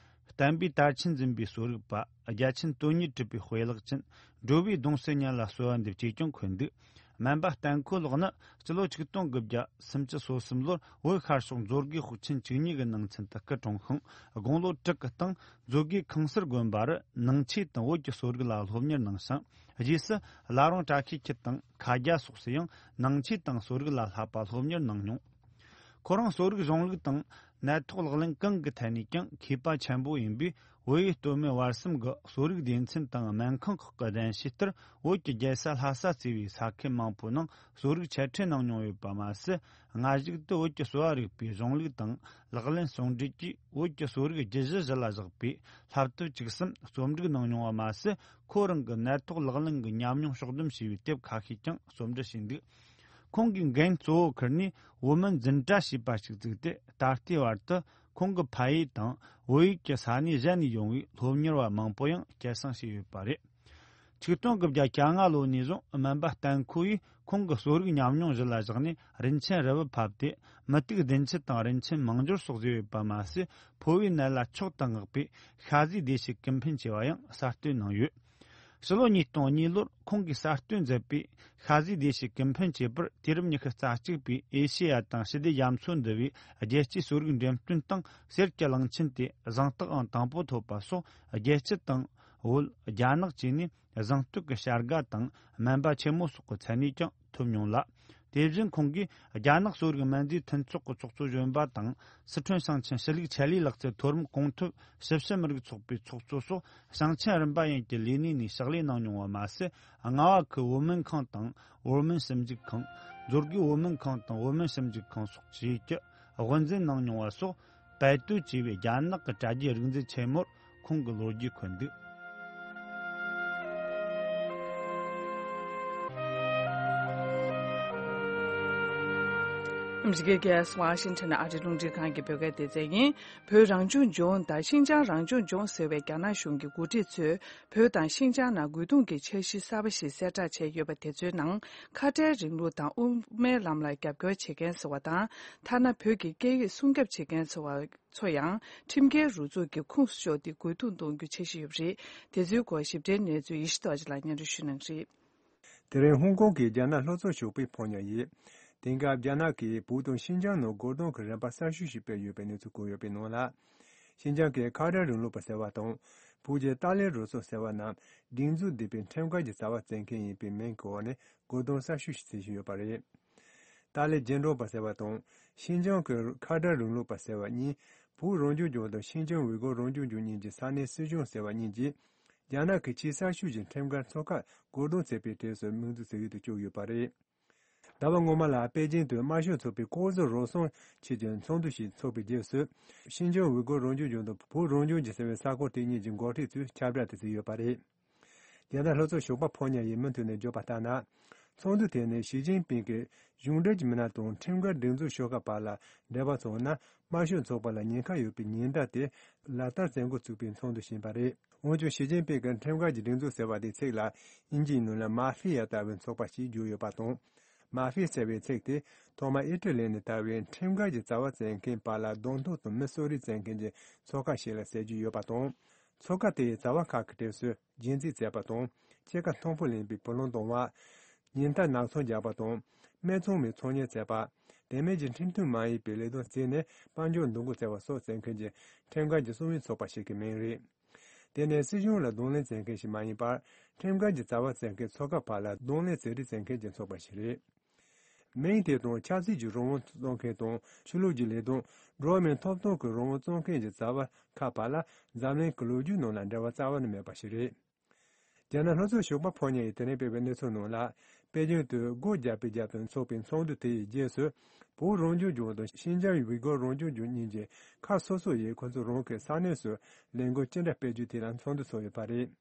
བསྟན་པའི་དར་ཆེན་འཛིན་པའི་གསོ་རིག་པ། རྒྱ་ཆེན་དོན་གཉེར་གྲུབ་པའི་དཔེ་ལེགས་ཅན། འགྲོ་བའི་གདུང་སེལ་ཉིད་ལ་གསོལ་བ་འདེབས་ཅེས་ཀྱང་འཁོད་འདུག་སྨན་པ་བསྟན་ཁོ་ལགས་ནི་སྤྱི་ལོ་ཆིག་སྟོང་དགུ་བརྒྱ་སུམ་ཅུ་སོ་གསུམ་ལོར་བོད་ཤར་ཕྱོགས་མཛོ་དགེ་ཤོག་ཆེན་བཅུ་གཉིས་ཀྱི་ནང་ཚན་དུ་སྐུ་གྲོངས་ཤིང་། དགུང་ལོ་དྲུག་གི་སྟེང་མཛོ་དགེ་ཁང་གསར་དགོན་པར་ནང་ཆོས་དང་བོད་ཀྱི་གསོ་རིག་ལ་སློབ་གཉེར་གནང་ཞིང་། རྗེས་སུ་བླ་བྲང་བཀྲ་ཤིས་འཁྱིལ་དང་མཁའ་རྒྱ་སོགས་སུ་ཡང་ནང་ཆོས་དང་གསོ་རིག་ལ་བསླབ་པ་སློབ་གཉེར་གནང་མྱོང་། ཁོ་རང་གསོ་རིག་གཞུང་ལུགས་དང་ནད་ཐོག་ལག་ལེན་གང་གི་ཐད་ནས་ཀྱང་མཁས་པ་ཆེན་པོ་ཡིན་པས། བོད་ཡུལ་སྟོད་སྨད་བར་གསུམ་གྱི་གསོ་རིག་སྡེ་ཚན་དང་སྨན་ཁང་ཁག་གི་གདན་ཞུས་ལྟར། བོད་ཀྱི་རྒྱལ་ས་ལྷ་ས་གཙོས་པའི་ས་ཁུལ་མང་པོའི་ནང་གསོ་རིག་འཆད་ཁྲིད་གནང་མྱོང་ཡོད་པ་མ་ཟད། སྔ་གཞུག་ཏུ་བོད་ཀྱི་གསོ་བ་རིག་པའི་གཞུང་ལུགས་དང་ལག་ལེན་ཟུང་འབྲེལ་གྱིས་བོད་ཀྱི་གསོ་རིག་རྒྱུད་གཞི་གཞི་ལ་བཞག་པའི་བསླབ་དེབ་བཅུ་གསུམ་རྩོམ་སྒྲིག་གནང་མྱོང་བ་མ་ཟད། ཁོ་རང་གི་ནད་ཐོག་ལག་ལེན་གྱི་ཉམས་མྱོང་ཕྱོགས་བསྡོམས་བྱས་པའི་དེབ་ཁ་ཤས་ཀྱང་རྩོམ་སྒྲིག་བྱས་འདུག་ཁོང་གིས་འགན་གཙོ་བོ་ཁུར་ནས་བོད་སྨན་འཛིན་གྲྭ་ཞེས་པ་ཞིག་བཙུགས་ཏེ། ད་ལྟའི་བར་དུ་ཁོང་གི་ཕ་ཡུལ་དང་བོད་ཡུལ་གྱི་ས་གནས་གཞན་ནས་ཡོང་བའི་སློབ་གཉེར་བ་མང་པོ་ཡང་སྐྱེད་སྲིང་བྱས་ཡོད་པ་རེད། ཆིག་སྟོང་དགུ་བརྒྱ་གྱ་ལྔ་ལོ་ནས་བཟུང་སྨན་པ་བསྟན་ཁོ་ཡིས་ཁོང་གི་གསོ་རིག་ཉམས་མྱོང་གཞི་ལ་བཞག་ནས་རིན་ཆེན་རི་བོ་ཕབ་སྟེ། མུ་ཏིག་བདུན་ཅུ་དང་རིན་ཆེན་མང་འབྱོར་སོགས་བཟོས་ཡོད་པ་མ་ཟད། ཕོ་བའི་ནད་ལ་མཆོག་ཏུ་བསྔགས་པའི་ཤ་ཟའི་བདེ་བྱེད་ཀུན་ཕན་ཅེས་པ་ཡང་གསར་གཏོད་གནང་ཡོད། ཕྱི་ལོ་ཉིས་སྟོང་གཉིས་ལོར་ཁོང་གིས་གསར་གཏོད་མཛད་པའི་ཤ་ཟའི་བདེ་བྱེད་ཀུན་ཕན་ཅེས་པར་དུས་རབས་ཉི་ཤུ་རྩ་གཅིག་པའི་ཨེ་ཤེ་ཡ་དང་ཞི་བདེ་རྒྱ་མཚོ་འདུ་བའི་རྒྱལ་སྤྱིའི་གསོ་རིག་འགྲེམས་སྟོན་སྟེང་གསེར་གྱི་གླང་ཆེན་དེ་གཟེངས་རྟགས་ཨང་དང་པོ་ཐོབ་པ་སོགས། རྒྱལ་སྤྱི་དང་བོད། རྒྱ་ནག་བཅས་ནས་གཟེངས་བསྟོད་ཀྱི་བྱ་དགའ་དང་སྨན་པ་ཆེན་མོ་སོགས་ཀྱི་མཚན་གནས་ཀྱང་ཐོབ་མྱོང་ལ། དེ་བཞིན་ཁོང་གིས་རྒྱ་ནག་གསོ་རིག་སྨན་རྫས་མཐུན་ཚོགས་ཀྱི་ཚོགས་གཙོ་གཞོན་པ་དང་། སི་ཁྲོན་ཞིང་ཆེན་ཞི་ལུགས་ཆེད་ལས་ལག་རྩལ་མཐོ་རིམ་གོང་འཐོབ་ཞིབ་བཤེར་མི་རིགས་ཚོགས་པའི་ཚོགས་གཙོ་སོགས་ཞིང་ཆེན་རིམ་པ་ཡན་གྱི་ལས་གནས་ནས་ཕྱག་ལས་གནང་མྱོང་བ་མ་ཟད། རྔ་བ་ཁུལ་བོད་སྨན་ཁང་དང་བོད་སྨན་ཞིབ་འཇུག་ཁང་། མཛོད་དགེ་བོད་སྨན་ཁང་དང་བོད་སྨན་ཞིབ་འཇུག་ཁང་སོགས་བཅས་ཀྱི་དབུ་འཛིན་གནང་མྱོང་བ་སོགས། པད་ཏུའུ་ཅེས་པའི་རྒྱ་ནག་གི་དྲ་རྒྱའི་རིག་འཛིན་ཆེན་མོར་ཁོང་གི་ལོ་རྒྱུས་འཁོད་འདུག་ཨ་མི་རི་ཀའི་རྒྱལ་ས་ཝ་ཤིང་ཊོན་ཨ་རིའི་རླུང་འཕྲིན་ཁང་གི་བོད་སྐད་སྡེ་ཚན་ཡིན། བོད་རང་སྐྱོང་ལྗོངས་དང་ཤིན་ཅང་རང་སྐྱོང་ལྗོངས་ཟེར་བའི་རྒྱ་ནག་གཞུང་གི་འགོ་ཁྲིད་ཚོས། བོད་དང་ཤིན་ཅང་ནང་དགོས་འདུན་གྱི་འཆར་གཞི་གསར་པ་ཞིག་གསལ་བསྒྲགས་བྱས་ཡོད་པ་དེ་ཚོའི་ནང་། ཁ་བྲལ་རིང་ལུགས་དང་དབུ་མའི་ལམ་ལ་རྒྱབ་སྐྱོར་བྱེད་མཁན་ཟེར་བ་དང་། ཐ་ན་བོད་ཀྱི་སྐད་ཡིག་སྲུང་སྐྱོབ་བྱེད་མཁན་ཟེར་བ་ཚོ་ཡང་ཁྲིམས་འགལ་རུ་ཚོགས་ཀྱི་ཁོངས་སུ་ཕྱོགས་ཏེ་རྒོལ་རྡུང་གཏོང་རྒྱུ་འཆར་གཞི་ཡོད་པ་རེད། དེ་ཚོའི་སྐོར་ཞིབ་ཕྲའི་གནས་ཚུལ་ཡེ་ཤེས་རྡོ་རྗེ་ལགས་སྙན་སྒྲོན་ཞུ་གནང་གི་རེད། དེ་རིང་ཧོང་ཀོང་གི་རྒྱ་ནག་ལྷོ་ཕྱོགས་ཕྱོགས་པའི་ཕོ་ཉ་ཡིས། དེང་སྐབས་རྒྱ་ནག་གིས་བོད་དང་ཤིན་ཅང་ནང་རྒོལ་རྡུང་གི་རིམ་པ་གསར་ཤོས་ཤིག་སྤེལ་ཡོད་པའི་གནས་ཚུལ་བཀོད་ཡོད་པའི་ནང་ལ། ཤིན་ཅང་གི་ཁ་བྲལ་རིང་ལུགས་པ་ཟེར་བ་དང་། བོད་ཀྱི་ཏཱ་ལའི་རུ་ཚོགས་ཟེར་བ་རྣམས་སྒྲིག་འཛུགས་ལྡན་པའི་ཁྲིམས་འགལ་གྱི་བྱ་བ་བཙལ་མཁན་ཡིན་པའི་མིང་གི་འོག་ནས་རྒོལ་རྡུང་གསར་ཤོས་ཤིག་བྱེད་བཞིན་ཡོད་པ་རེད། ཏཱ་ལའི་རྗེས་འབྲང་པ་ཟེར་བ་དང་། ཤིན་ཅང་གི་ཁ་བྲལ་རིང་ལུགས་པ་ཟེར་བ་གཉིས་ བོད་རང་སྐྱོང་ལྗོངས་དང་ཤིན་ཅང་ཝུའི་གོ་རང་སྐྱོང་ལྗོངས་གཉིས་ཀྱི་ས་གནས་སྲིད་གཞུང་ཟེར་བ་གཉིས་ཀྱིས། རྒྱ་ནག་གི་ཆེས་གསར་ཤོས་ཀྱི་ཁྲིམས་འགལ་ཚོགས་ཁག་བཀོད་སྡོམ་བྱས་པའི་གྲས་སུ་མིང་འཛུལ་བྱེད་ཡུལ་དུ་བཅུག་ཡོད་པ་རེད། ཟླ་བ་སྔོན་མ་ལ་པེ་ཅིང་དུ་དམར་ཤོག་ཚོགས་པའི་ལྐོག་ཟ་རུལ་སུངས་ཆེད་ཀྱི་ཚོགས་འདུ་ཞིག་འཚོགས་པའི་རྗེས་སུ། ཤིན་ཅང་ཝུའི་གོ་རང་སྐྱོང་ལྗོངས་དང་བོད་རང་སྐྱོང་ལྗོངས་ཟེར་བའི་ས་ཁུལ་དེ་གཉིས་ཀྱི་འགོ་ཁྲིད་ཚོས་ཁྱབ་བསྒྲགས་དེ་བྱས་ཡོད་པ་རེད། རྒྱ་ནག་ལྷོ་ཕྱོགས་ཞོགས་པ་ཕོ་ཉ་ཡིས་མུ་མཐུད་ནས་བརྗོད་པ་ལྟར་ན། ཚོགས་འདུ་དེ་ནི་ཞི་ཅིན་ཕིང་གིས་གཞུང་འབྲེལ་གྱི་མི་སྣ་དང་ཁྲིམས་འགལ་སྒྲིག་འཛུགས་ཤོག་ཁག་བར་ལ་འབྲེལ་བ་བྱུང་ན། དམར་ཤོག་ཚོགས་པ་ལ་ཉེན་ཁ་ཡོད་པའི་ཉེན་བརྡ་དེ་ལག་བསྟར་བྱེད་འགོ་ཚུགས་པའི་ཚོགས་འདུ་ཞིག་ཡིན་པ་རེད། འོན་ཀྱང་ཞི་ཅིན་ཕིང་གིས་ཁྲིམས་འགལ་གྱི་སྒྲིག་འཛུགས་ཟེར་བ་དེའི་ཚིག་ལ་དབྱིན་ཇིའི་ནང་ལ་མ་ཧྥི་ཡ་ལྟ་བུའི་ཚོགས་པ་ཞིག་བརྗོད་ཡོད་པ་དང་། མ་ཧྥི་ཟེར་བའི་ཚིག་དེ་ཐོག་མར་ཨི་ཊ་ལི་ནས་དར་བའི་ཁྲིམས་འགལ་གྱི་བྱ་བ་བྱེད་མཁན་བར་ལ་གདོང་ཐུག་དང་མི་གསོད་རེས་བྱེད་མཁན་གྱི་ཚོགས་ཁག་ཞིག་ལ་ཟེར་རྒྱུ་ཡོད་པ་དང་། ཚོགས་ཁག་དེའི་བྱ་བ་ཁག་གི་གྲས་སུ་རྒྱན་རྩིས་བྱས་པ་དང་། སྐྱེད་ཀ་མཐོན་པོ་ལེན་པའི་བུ་ལོན་གཏོང་བ། ཉེན་བརྡ་ནག་ཚོང་རྒྱག་པ་དང་། སྨད་འཚོང་མའི་ཚོང་གཉེར་བྱས་པ། དེ་མིན་གྱི་ཁྲིམས་མཐུན་མ་ཡིན་པའི་ལས་དོན་བྱས་ནས་དཔལ་འབྱོར་འདུ་འགོད་བྱས་པ་སོགས་བྱེད་མཁན་གྱི་ཁྲིམས་འགལ་གྱི་གསང་བའི་ཚོགས་པ་ཞིག་གི་མིང་རེད། དེ་ནི་སྲིད་གཞུང་ལ་གདོང་ལེན་བྱེད་མཁན་ཞིག་མ་ཡིན་པར། ཁྲིམས་འགལ་གྱི་བྱ་བ་བྱེད་མཁན་ཚོགས་ཁག་བར་ལ་གདོང་ལེན་བྱེད་རེས་བྱེད་མཁན་གྱི་ཚོགས་པ་ཞིག་རེད། མིང་དེ་དང་ཆབ་སྲིད་ཀྱི་རང་དབང་བཙོང་མཁན་དང་ཆོས་ལུགས་ཀྱི་ལས་དོན། འགྲོ་བ་མིའི་ཐོབ་ཐང་གི་རང་དབང་བཙོང་མཁན་གྱི་བྱ་བ་ཁག་བར་ལ་འཛམ་གླིང་གི་ལོ་རྒྱུས་ནང་ལ་འབྲེལ་བ་རྩ་བ་ནས་མེད་པ་ཞིག་རེད། རྒྱ་ནག་ལྷོ་ཕྱོགས་ཞོགས་པ་ཕོ་ཉ་ཡིས་དེ་རིང་སྤེལ་བའི་གནས་ཚུལ་ནང་ལ། པེ་ཅིང་དུ་སྒོ་བརྒྱབ་པའི་རྒྱབ་ཏུ་འཚོགས་པའི་ཚོགས་འདུ་དེ་ཡི་རྗེས་སུ། བོད་རང་སྐྱོང་ལྗོངས་དང་ཤིན་ཅང་ཝུའི་གོ་རང་སྐྱོང་ལྗོངས་གཉིས་ཀྱི་ཁག་སོ་སོ་ཡིས་ཁོ་ཚོ་རང་གི་ས་གནས་སུ་ལས་འགུལ་ཅི་འདྲ་སྤེལ་རྒྱུ་དེ་ལ་ཚོགས་འདུ་ཚོགས་ཡོད་པ་རེད།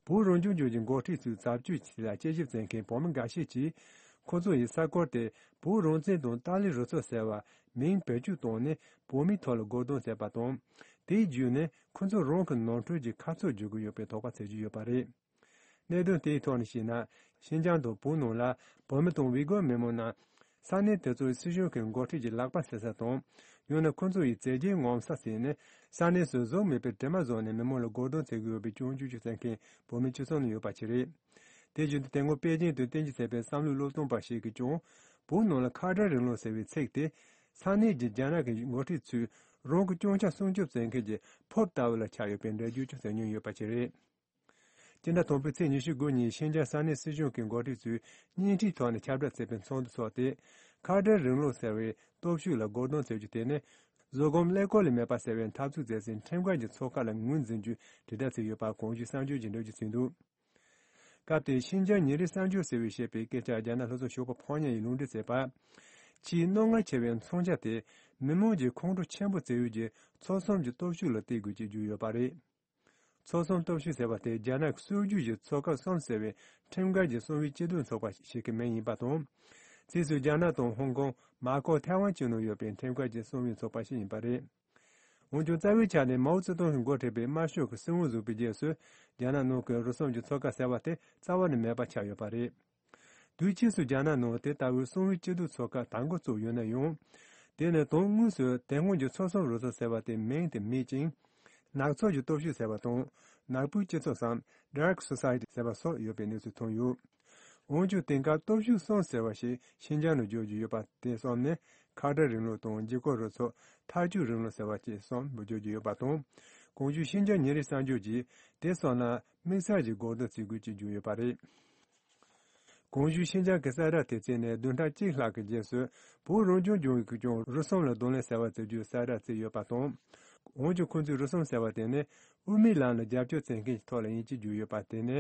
བོད་རང་སྐྱོང་ལྗོངས་ཀྱི་འགོ་ཁྲིད་ཚོའི་བྱ་སྤྱོད་ལ་དཔྱད་ཞིབ་མཛད་མཁན་བོད་མི་འགའ་ཤས་ཀྱིས། ཁོ་ཚོ་ཡི་ས་ཁུལ་དེ་བོད་རང་བཙན་དང་ཏཱ་ལའི་རུ་ཚོགས་ཟེར་བ་མིང་བེད་སྤྱོད་བཏང་ནས་བོད་མིའི་ཐོག་ལ་རྒོལ་རྡུང་བྱས་པ་དང་། དེའི་བརྒྱུད་ནས་ཁོ་ཚོ་རང་གི་ནོར་འཁྲུལ་གྱི་ཁ་ཚུར་འཇུག་གི་ཡོད་པའི་དོགས་པ་བྱེད་ཀྱི་ཡོད་པ་རེད། གནད་དོན་དེའི་ཐོག་ནས་བཤད་ན། ཤིན་ཅང་དང་བོད་ནང་ལ་བོད་མི་དང་ཝི་གོ་མི་མང་རྣམས། ས་གནས་དེ་ཚོའི་སྲིད་གཞུང་གི་འགོ་ཁྲིད་ཀྱི་ལག་པ་བཟེད་ས་དང་། ཡང་ན་ཁོ་ཚོ་ཡི་བྱས་རྗེས་ངོམ་ས་ཟེར་ནས། ས་གནས་སུ་བཟོ་མེད་པའི་དྲི་མ་བཟོས་ནས་མི་མང་ལ་རྒོལ་རྡུང་བྱེད་ཀྱི་ཡོད་པའི་སྐྱོན་བརྗོད་བྱེད་མཁན་བོད་མི་བཅུ་ཙམ་ཡོད་པ་ཞིག་རེད། དེ་བཞིན་དུ་དེ་སྔོན་པེ་ཅིང་དུ་བསྟན་རྒྱུ་ཟེར་བའི་བསམ་བློའི་སློབ་སྟོན་པ་ཞིག་གིས་ཀྱང་། བོད་ནང་ལ་ཁ་བྲལ་རིང་ལུགས་ཟེར་བའི་ཚིག་དེ། ས་གནས་ཀྱི་རྒྱ་ནག་གི་འགོ་ཁྲིད་ཚོས་རང་གི་སྐྱོན་ཆ་སྲུང་སྐྱོབ་བྱེད་མཁན་གྱི་ཕོབ་ལྟ་བུ་ལ་ཆགས་ཡོད་པའི་འགྲེལ་བརྗོད་ཀྱང་བྱེད་མྱོང་ཡོད་པ་ཞིག་རེད། སྤྱི་ཟླ་དང་པོའི་ཚེས་ཉི་ཤུ་དགུ་ཉིན་ཤིན་ཅང་ས་གནས་སྲིད་གཞུང་གི་འགོ་ཁྲིད་ཚོས་བརྙན་འཕྲིན་ཐོག་ནས་ཁྱབ་བསྒྲགས་བྱས་པའི་ཚོགས་འདུ་སོགས་ཏེ། ཁ་བྲལ་རིང་ལུགས་ཟེར་བའི་སྟོབས་ཤུགས་ལ་རྒོལ་རྡུང་བྱེད་རྒྱུ་དེ་ནི། བཟོད་སྒོམ་ཀླད་ཀོར་ལས་མེད་པ་ཟེར་བའི་འཐབ་རྩོད་མཛད་སའི་ཁྲིམས་འགལ་གྱི་ཚོགས་ཁག་ལ་ངོས་འཛིན་རྒྱུ་དྲིལ་བསྒྲགས་བྱས་ཡོད་པ་གོང་ཞུས་གསར་འགྱུར་གྱིས་འགྲེལ་བརྗོད་བྱས་འདུག་སྐབས་དེར་ཤིན་ཅང་ཉིན་རེའི་གསར་འགྱུར་ཟེར་བས་བཤད་པའི་སྐད་ཆ་རྒྱ་ནག་ལྷོ་ཕྱོགས་ཞོགས་པ་ཕོ་ཉ་ཡིས་ལུང་འདྲེན་བྱས་པ། ཆེས་རྣོ་ངར་ཆེ་བའི་མཚོན་ཆ་དེ་མི་མང་གྱིས་ཁོང་ཁྲོ་ཆེན་པོ་བྱེད་ཡུལ་གྱི་ཚོགས་གསུམ་གྱི་སྟོབས་ཤུགས་ལ་བརྟེན་དགོས་ཅེས་བརྗོད་ཡོད་པ་རེད། ཚོགས་གསུམ་སྟོབས་ཤུགས་ཟེར་བ་དེ་རྒྱ་ནག་གི་སྲོལ་རྒྱུན་གྱི་ཚོགས་ཁག་གསུམ་ཟེར་བའི་ཁྲིམས་འགལ་གྱི་གསང་བའི་སྐྱིད་སྡུག་ཚོགས་པ་ཞིག་གི་མིང་ཡིན་པ་དང་། ཕྱིས་སུ་རྒྱ་ནག་དང་ཧོང་ཀོང་། མ་ཀོ་ཐའེ་ཝན་བཅས་ནང་ཡོད་པའི་ཁྲིམས་འགལ་གྱི་གསང་བའི་ཚོགས་པ་ཞིག་ཡིན་པ་རེད། འོན་ཀྱང་རྩ་བའི་ཆ་ནས་མའོ་ཙེ་ཏུང་གིས་འགོ་ཁྲིད་པའི་དམར་ཤོག་གི་སྲིད་དབང་བཟུང་བའི་རྗེས་སུ། རྒྱ་ནག་ནང་གི་རུལ་སུངས་ཀྱི་ཚོགས་ཁག་ཟེར་བ་དེ་རྩ་བ་ནས་མེད་པ་ཆགས་ཡོད་པ་རེད། དུས་ཕྱིས་སུ་རྒྱ་ནག་ནང་དེ་ལྟ་བུའི་གསང་བའི་སྐྱིད་སྡུག་ཚོགས་ཁག་དང་པོ་བཙུགས་ཡོད་ན་ཡང་། དེ་ནི་དོན་དངོས་སུ་དེ་སྔོན་གྱི་ཚོགས་གསུམ་རུ་ཚོགས་ཟེར་བ་དེ་མིང་དེ་མེད་ཅིང་། ནག་ཚོགས་ཀྱི་སྟོབས་ཤུགས་ཟེར་བ་དང་། ནག་པོའི་སྤྱི་ཚོགས་སམ། Dark Society ཟེར་བ་སོགས་ཡོད་པའི་གནས་ཚུལ་ཐོན་ཡོད། འོན་ཀྱང་དེང་སྐབས་སྟོབས་ཤུགས་གསུམ་ཟེར་བ་ཞིག་ཤིན་ཅང་ལ་བརྗོད་རྒྱུ་ཡོད་པ་དེ་གསུམ་ནི། ཁ་བྲལ་རིང་ལུགས་དང་། ལྗིད་ཁོག་རུ་ཚོགས། མཐའ་སྐྱོད་རིང་ལུགས་ཟེར་བ་བཅས་གསུམ་ལ་བརྗོད་རྒྱུ་ཡོད་པ་དང་། གོང་ཞུས་ཤིན་ཅང་ཉིན་རེའི་གསར་འགྱུར་གྱིས་དེ་གསུམ་ལ་དམིགས་བསལ་གྱི་རྒོལ་རྡུང་བྱེད་དགོས་ཅེས་བརྗོད་ཡོད་པ་རེད། གོང་ཞུས་ཤིན་ཅང་གི་གསལ་བསྒྲགས་དེ་བྱས་ནས་བདུན་ཕྲག་གཅིག་ལྷག་གི་རྗེས་སུ། བོད་རང་སྐྱོང་ལྗོངས་ཀྱིས་ཀྱང་རུལ་སུངས་ལ་གདོང་ལེན་ཟེར་བ་བྱེད་རྒྱུའི་གསལ་བསྒྲགས་བྱས་ཡོད་པ་དང་། འོན་ཀྱང་ཁོང་ཚོས་རུལ་སུངས་ཟེར་བ་དེ་ནི་དབུ་མའི་ལམ་ལ་རྒྱབ་སྐྱོར་བྱེད་མཁན་གྱི་ཐོག་ལ་ཡིན་ཅེས་བརྗོད་ཡོད་པ་དེ་ནི།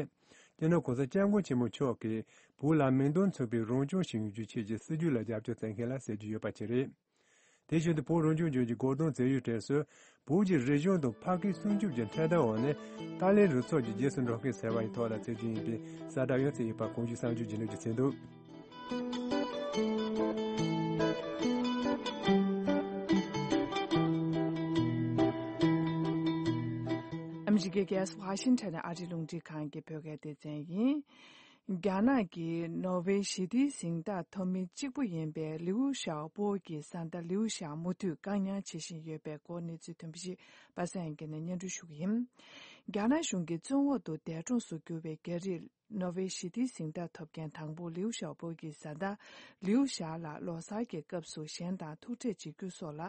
སྤྱི་ནོར་གོང་ས་སྐྱབས་མགོན་ཆེན་པོ་མཆོག་གིས་བོད་ལ་མིང་དོན་མཚུངས་པའི་རང་སྐྱོང་ཞིག་ཡོང་རྒྱུའི་ཆེད་ཀྱི་སྲིད་ཇུས་ལ་རྒྱབ་སྐྱོར་བྱེད་མཁན་ལ་ཟེར་རྒྱུ་ཡོད་པ་ཅིག་རེད། དེ་བཞིན་དུ་བོད་རང་སྐྱོང་ལྗོངས་ཀྱི་རྒོལ་རྡུང་བྱེད་ཡུལ་གྲས་སུ། བོད་ཀྱི་རིག་གཞུང་དང་ཕ་སྐད་སྲུང་སྐྱོབ་ཀྱི་འཕྲེད་དར་འོག་ནས་ཏཱ་ལའི་རུ་ཚོགས་ཀྱི་རྗེས་སུ་འགྲོ་མཁན་ཟེར་བ་ཡི་ཐོག་ལ་བྱེད་རྒྱུ་ཡིན་པའི་གསལ་བསྒྲགས་ཡང་བྱས་ཡོད་པ་གོང་ཞུས་གསར་འགྱུར་རྒྱུན་འབྲེལ་གྱིས་གསན་འདུག་ཨ་མི་རི་ཀའི་རྒྱལ་ས་ཝ་ཤིང་ཊོན་ནས་ཨ་རིའི་རླུང་འཕྲིན་ཁང་གི་བོད་སྐད་སྡེ་ཚན་ཡིན། རྒྱ་ནག་གིས་ནོར་ཝེ་ཞི་བདེའི་གཟེངས་རྟགས་ཐོབ་མི་གཅིག་པུ་ཡིན་པའི་ལིའུ་ཞའོ་པོ་གི་བཟའ་ཟླ་ལིའུ་ཞའོ་མུ་མཐུད་བཀག་ཉར་བྱེད་བཞིན་ཡོད་པའི་སྐོར་གནས་ཚུལ་ཐོན་པ་ཞིག་པ་སངས་དབྱངས་སྐྱིད་ནས་སྙན་སྒྲོན་ཞུ་གི་ཡིན། རྒྱ་ནག་གཞུང་གི་བཙོན་འོག་ཏུ་འདས་གྲོངས་སུ་གྱུར་བའི་རྒྱ་རིགས་ནོར་ཝེ་ཞི་བདེའི་གཟེངས་རྟགས་ཐོབ་མཁན་དང་པོ་ལིའུ་ཞའོ་པོ་གི་བཟའ་ཟླ་ལིའུ་ཞའོ་ལགས་ལོ་གསར་གྱི་སྐབས་སུ་གཞན་དང་ཐུག་འཕྲད་བྱེད་རྒྱུ་སོགས་ལ་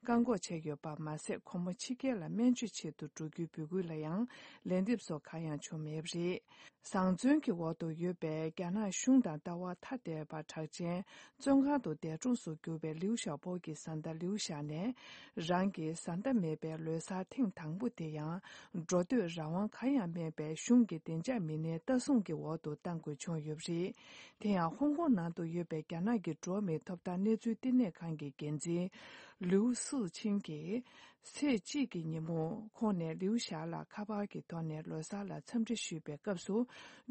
བཀག་འགོག་བྱས་ཡོད་པ་མ་ཟད། ཁོ་མོ་ཕྱི་རྒྱལ་ལ་སྨན་བཅོས་ཆེད་དུ་འགྲོ་རྒྱུའི་འབོད་སྐུལ་ལ་ཡང་ལན་འདེབས་སོགས་གང་ཡང་བྱུང་མེད་པ་རེད། བཟང་བཙོན་གྱི་འོག་ཏུ་ཡོད་པའི་རྒྱ་ནག་གཞུང་དང་ལྟ་བ་ཐ་དད་པ་གྲགས་ཅན་བཙོན་ཁང་དུ་འདས་གྲོངས་སུ་གྱུར་པའི་ལིའུ་ཞའོ་པོ་གི་བཟའ་ཟླ་ལིའུ་ཞའོ་ནས། རང་གི་བཟའ་ཟླ་མེད་པའི་ལོ་གསར་ཐེངས་དང་པོ་དེ་ཡང་། འགྲོ་སྡོད་རང་དབང་གང་ཡང་མེད་པའི་གཞུང་གི་བདེ་འཇགས་མི་སྣའི་ལྟ་སྲུང་གི་འོག་ཏུ་གཏང་དགོས་བྱུང་ཡོད་པ་རེད། དེ་ཡང་ཧོང་ཀོང་ནང་དུ་ཡོད་པའི་རྒྱ་ནག་གི་འགྲོ་བ་མིའི་ཐོབ་ཐང་གནས་ཚུལ་བསྟི་གནས་ཁང་གི་འགན་འཛིན་ལིའུ་སུའུ་ཆིང་གིས། ཚེས་གཅིག་གི་ཉིན་མོ་ཁོང་ནས་ལིའུ་ཞའོ་ལ་ཁ་པར་གྱི་ཐོག་ནས་ལོ་གསར་ལ་འཚམས་འདྲི་ཞུས་པའི་སྐབས་སུ།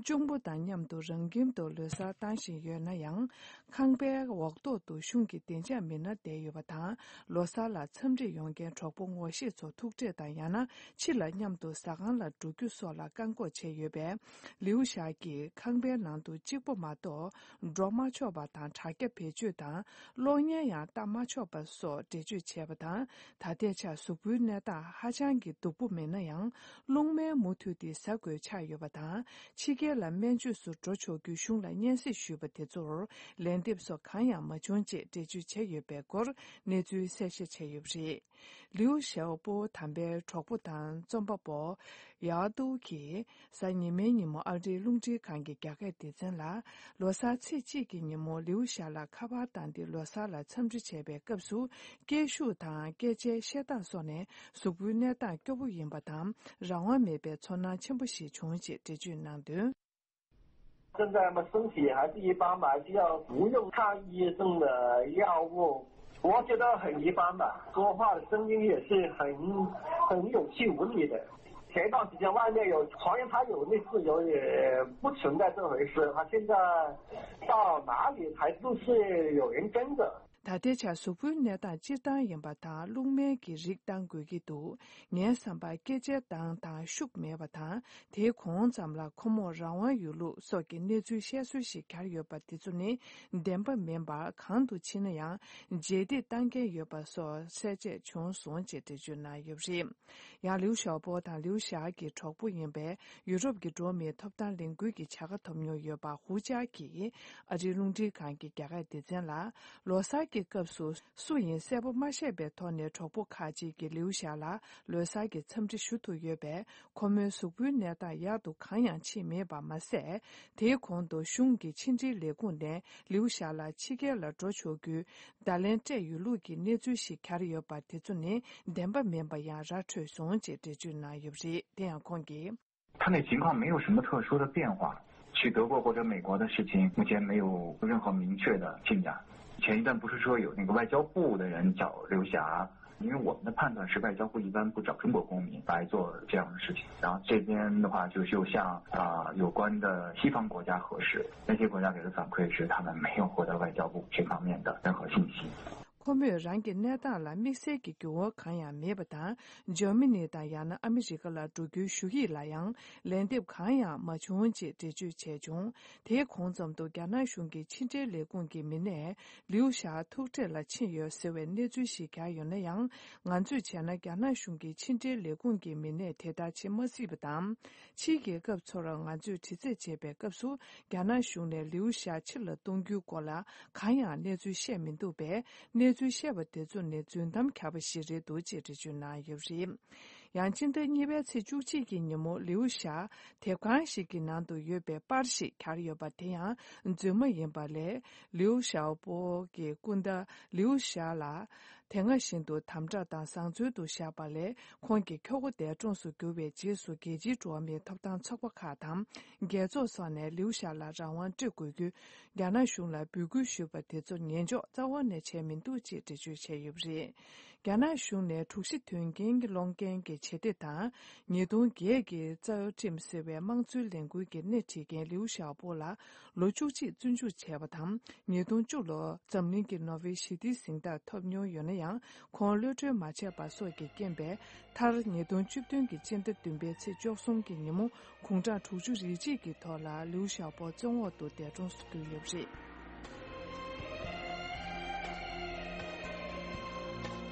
གཅུང་པོ་དང་མཉམ་དུ་རང་ཁྱིམ་དུ་ལོ་གསར་བཏང་བཞིན་ཡོད་ན་ཡང་། ཁང་པའི་འོག་ཐོག་ཏུ་གཞུང་གི་བདེ་འཇགས་མི་སྣ་བསྡད་ཡོད་པ་དང་། ལོ་གསར་ལ་འཚམས་འདྲི་ཡོང་མཁན་གྲོགས་པོ་ངོ་ཤེས་ཚོ་ཐུག་འཕྲད་དང་ཡང་ན་ཕྱི་ལ་མཉམ་དུ་ཟ་ཁང་ལ་འགྲོ་རྒྱུ་སོགས་ལ་བཀག་འགོག་བྱས་ཡོད་པས། ལིའུ་ཞའོ་གིས་ཁང་པའི་ནང་དུ་གཅིག་པོ་མ་གཏོགས། འགྲོ་མ་ཆོག་པ་དང་དྲ་རྒྱ་བེད་སྤྱོད་དང་གློག་བརྙན་ཡང་བལྟ་མ་ཆོག་པ་སོགས་འགྲེལ་བརྗོད་བྱས་པ་དང་། ད་ལྟའི་ཆར་གཟུགས་པོའི་གནས་སྟངས་ཧ་ཅང་གི་སྡུག་པོ་མིན་ན་ཡང་། རླུང་སྨན་མུ་མཐུད་དེ་ཟ་དགོས་ཆགས་ཡོད་པ་དང་། ཕྱི་རྒྱལ་ལ་སྨན་བཅོས་སུ་འགྲོ་ཆོག་རྒྱུ་གཞུང་ལ་སྙན་སེང་ཞུས་པ་དེ་ཚོར་ལན་འདེབས་སོགས་གང་ཡང་མ་བྱུང་ཅེས་འགྲེལ་བརྗོད་བྱས་ཡོད་པའི་སྐོར་གནས་ཚུལ་གསལ་བཤད་བྱས་ཡོད་པ་རེད། ལིའུ་ཞའོ་པོ་དམ་པའི་གྲོགས་པོ་དང་རྩོམ་པ་པོ་ཡའོ་ཏུའུ་གིས། གཟའ་ཉི་མའི་ཉིན་མོ་ཨ་རིའི་རླུང་འཕྲིན་ཁང་གི་རྒྱ་སྐད་སྡེ་ཚན་ལ། ལོ་གསར་ཚེས་གཅིག་གི་ཉིན་མོ་ལིའུ་ཞའོ་ལ་ཁ་པར་བཏང་སྟེ་ལོ་གསར་ལ་འཚམས་འདྲི་བྱས་པའི་སྐབས་སུ། སྐད་ཤུགས་དང་སྐད་ཆའི་བཤད་སྟངས་སོགས་ནས་གཟུགས་པོའི་གནས་སྟངས་སྐྱོ་པོ་ཡིན་པ་དང་། རང་དབང་མེད་པའི་ཚོར་སྣང་ཆེན་པོ་ཞིག་བྱུང་ཞེས་འགྲེལ་བརྗོད་གནང་དོན། 现在嘛，身体还是一般吧，就要服用抗抑郁症的药物。我觉得很一般吧，说话的声音也是很，很有气无力的。前一段时间外面有传言他有类似有，也不存在这回事，他现在到哪里还都是有人跟着。 ད་ལྟའི་ཆར་གཟུགས་པོའི་གནས་སྟངས་སྤྱིར་བཏང་ཡིན་པ་དང་རླུང་སྨན་གྱི་རིགས་བཏང་དགོས་ཀྱི་འདུག་ངའི་བསམ་པར་སྐད་ཆའི་གདངས་དང་ཤུགས་མེད་པ་དང་། དེའི་གོང་ཙམ་ལ་ཁོ་མོར་རང་དབང་ཡོད་ལུགས་སོགས་ཀྱི་གནས་ཚུལ་བཤད་སྲོལ་ཞིག་གྱར་ཡོད་པ་དེ་ཚོ་ནི་བདེན་པ་མིན་པར། གང་དུ་ཕྱིན་ན་ཡང་རྗེས་འདེད་བཏང་མཁན་ཡོད་པ་སོགས་གསལ་བཤད་བྱུང་སོང་ཅེས་འགྲེལ་བརྗོད་གནང་ཡོད་པ་རེད། ཡང་ལིའུ་ཞའོ་པོ་དང་ལིའུ་ཞའོ་གི་གྲོགས་པོ་ཡིན་པའི་ཡུ་རོབ་ཀྱི་འགྲོ་བ་མིའི་ཐོབ་ཐང་ལས་འགུལ་གྱི་བྱ་དགའ་ཐོབ་མྱོང་ཡོད་པ་ཧུའུ་ཅཱ་གིས་ཨ་རིའི་རླུང་འཕྲིན་ཁང་གི་རྒྱ་སྐད་སྡེ་ཚན་ལ། ལོ་གསར་གྱི་སྐབས་སུ་སུ་ཡིན་གསལ་པོ་མ་ཤེས་པའི་ཐོག་ནས་གྲོགས་པོ་ཁག་ཅིག་གིས་ལིའུ་ཞའོ་ལ་ལོ་གསར་གྱི་འཚམས་འདྲི་ཞུ་ཐུབ་ཡོད་པས། ཁོ་མོའི་གཟུགས་པོའི་གནས་སྟངས་ཡག་ཏུ་གང་ཡང་ཕྱིན་མེད་པ་མ་ཟད། དེའི་གོང་དུ་གཞུང་གི་ཕྱི་འབྲེལ་ལས་ཁུངས་ནས་ལིའུ་ཞའོ་ལ་ཕྱི་རྒྱལ་ལ་འགྲོ་ཆོག་རྒྱུའི་བརྡ་ལན་སྤྲད་ཡོད་ལུགས་ཀྱི་གནས་ཚུལ་ཞིག་གྱར་ཡོད་པ་དེ་ཚོ་ནི་བདེན་པ་མིན་པ་ཡང་ར་འཕྲོད་སོང་ཅེས་འགྲེལ་བརྗོད་གནང་ཡོད་པ་རེད། དེ་ཡང་ཁོང་གིས། 他那情况没有什么特殊的变化，去德国或者美国的事情目前没有任何明确的进展。前一段不是说有那个外交部的人找刘霞，因为我们的判断是外交部一般不找中国公民来做这样的事情。然后这边的话，就就像啊、有关的西方国家核实，那些国家给的反馈是他们没有获得外交部这方面的任何信息。 ཁོ་མོས་རང་གི་གནས་སྟངས་ལ་དམིགས་བསལ་གྱི་འགྱུར་བ་གང་ཡང་མེད་པ་དང་། འཇར་མ་ནི་དང་ཡང་ན་ཨ་མི་རི་ཀ་ལ་འགྲོ་རྒྱུའི་ཞུ་ཡིག་ལ་ཡང་ལན་འདེབས་གང་ཡང་མ་བྱུང་ཅེས་འགྲེལ་བརྗོད་བྱས་བྱུང་། དེའི་གོང་ཙམ་དུ་རྒྱ་ནག་གཞུང་གི་ཕྱི་འབྲེལ་ལས་ཁུངས་ཀྱི་མི་སྣས་ལིའུ་ཞའོ་ཐུག་འཕྲད་ལ་ཕྱིན་ཡོད་ཟེར་བའི་གནས་ཚུལ་ཞིག་གྱར་ཡོད་ན་ཡང་། ང་ཚོས་བྱས་ན་རྒྱ་ནག་གཞུང་གི་ཕྱི་འབྲེལ་ལས་ཁུངས་ཀྱི་མི་སྣས་དེ་ལྟར་བྱེད་མ་སྲིད་པ་དང་། ཕྱིའི་རྒྱལ་ཁབ་ཚོར་ང་ཚོས་དྲི་རྩད་བྱེད་པའི་སྐབས་སུ། རྒྱ་ནག་གཞུང་ནས་ལིའུ་ཞའོ་ཕྱིར་ལ་གཏོང་རྒྱུའི་སྐོར་ལ་གང་ཡང་གནས་ཚུལ་བཤད་མི་འདུག་པས། གནས་ཚུལ་བཤད་པ་དེ་ཚོ་ནི་རྫུན་གཏམ་གྱར་པ་ཞིག་རེད་འདུག་ཅེས་འགྲེལ་བརྗོད་གནང་ཡོད་པ་རེད། ཡང་སྤྱི་ཟླ་གཉིས་པའི་ཚེས་བཅུ་གཅིག་གི་ཉིན་མོ་ལིའུ་ཞའོ་དེབ་ཁང་ཞིག་གི་ནང་དུ་ཡོད་པའི་པར་ཞིག་གྱར་ཡོད་པ་དེ་ཡང་རྫུན་མ་ཡིན་པ་ལས། ལིའུ་ཞའོ་པོ་གི་སྐུ་ཟླ་ལིའུ་ཞའོ་ལ། དེ་སྔ་བཞིན་དུ་དམ་དྲག་དང་བཟང་བཙོན་དུ་བཞག་པ་ལས། ཁོང་གི་ཁྱོ་ག་འདས་གྲོངས་སུ་གྱུར་བའི་རྗེས་སུ་རྒྱལ་སྤྱིའི་འགྲོ་བ་མིའི་ཐོབ་ཐང་ཚོགས་པ་ཁག་དང་། རྒྱལ་ཚོགས་སོགས་ནས་ལིའུ་ཞའོ་ལ་རང་དབང་སྤྲོད་དགོས་རྒྱུ། རྒྱ་ནག་གཞུང་ལ་འབོད་སྐུལ་ཞུས་པ་དེ་ཚོ་ཉན་འཇོག་རྩ་བ་ནས་བྱས་མི་འདུག་ཅེས་འགྲེལ་བརྗོད་བྱས་ཡོད་པ་རེད། རྒྱ་ནག་གཞུང་ནས་དྲུག་བཞི་དོན་རྐྱེན་སློང་མཁན་གྱི་བྱེད་གཏེ་དང་། ཉིས་སྟོང་བརྒྱད་ཀྱི་རྩ་ཁྲིམས་ཟེར་བའི་དམངས་གཙོའི་ལས་འགུལ་གྱི་སྣེ་ཁྲིད་མཁན་ལིའུ་ཞའོ་པོ་ལ་ལོ་བཅུ་གཅིག་བཙོན་འཇུག་བྱས་པ་དང་། ཉིས་སྟོང་བཅུ་ལོར་འཛམ་གླིང་གི་ནོ་བེལ་ཞི་བདེའི་གཟེངས་རྟགས་ཐོབ་མྱོང་ཡོད་ན་ཡང་། ཁོང་གློད་གྲོལ་མ་བྱས་པ་སོགས་ཀྱི་རྐྱེན་པས། མཐར་ཉིས་སྟོང་བཅུ་བདུན་གྱི་སྤྱི་ཟླ་བདུན་པའི་ཚེས་བཅུ་གསུམ་གྱི་ཉིན་མོ་དགུང་གྲངས་དྲུག་ཅུ་རེ་གཅིག་གི་ཐོག་ལ་ལིའུ་ཞའོ་པོ་བཙོན་འོག་ཏུ་འདས་གྲོངས་སུ་གྱུར་ཡོད་པ་རེད།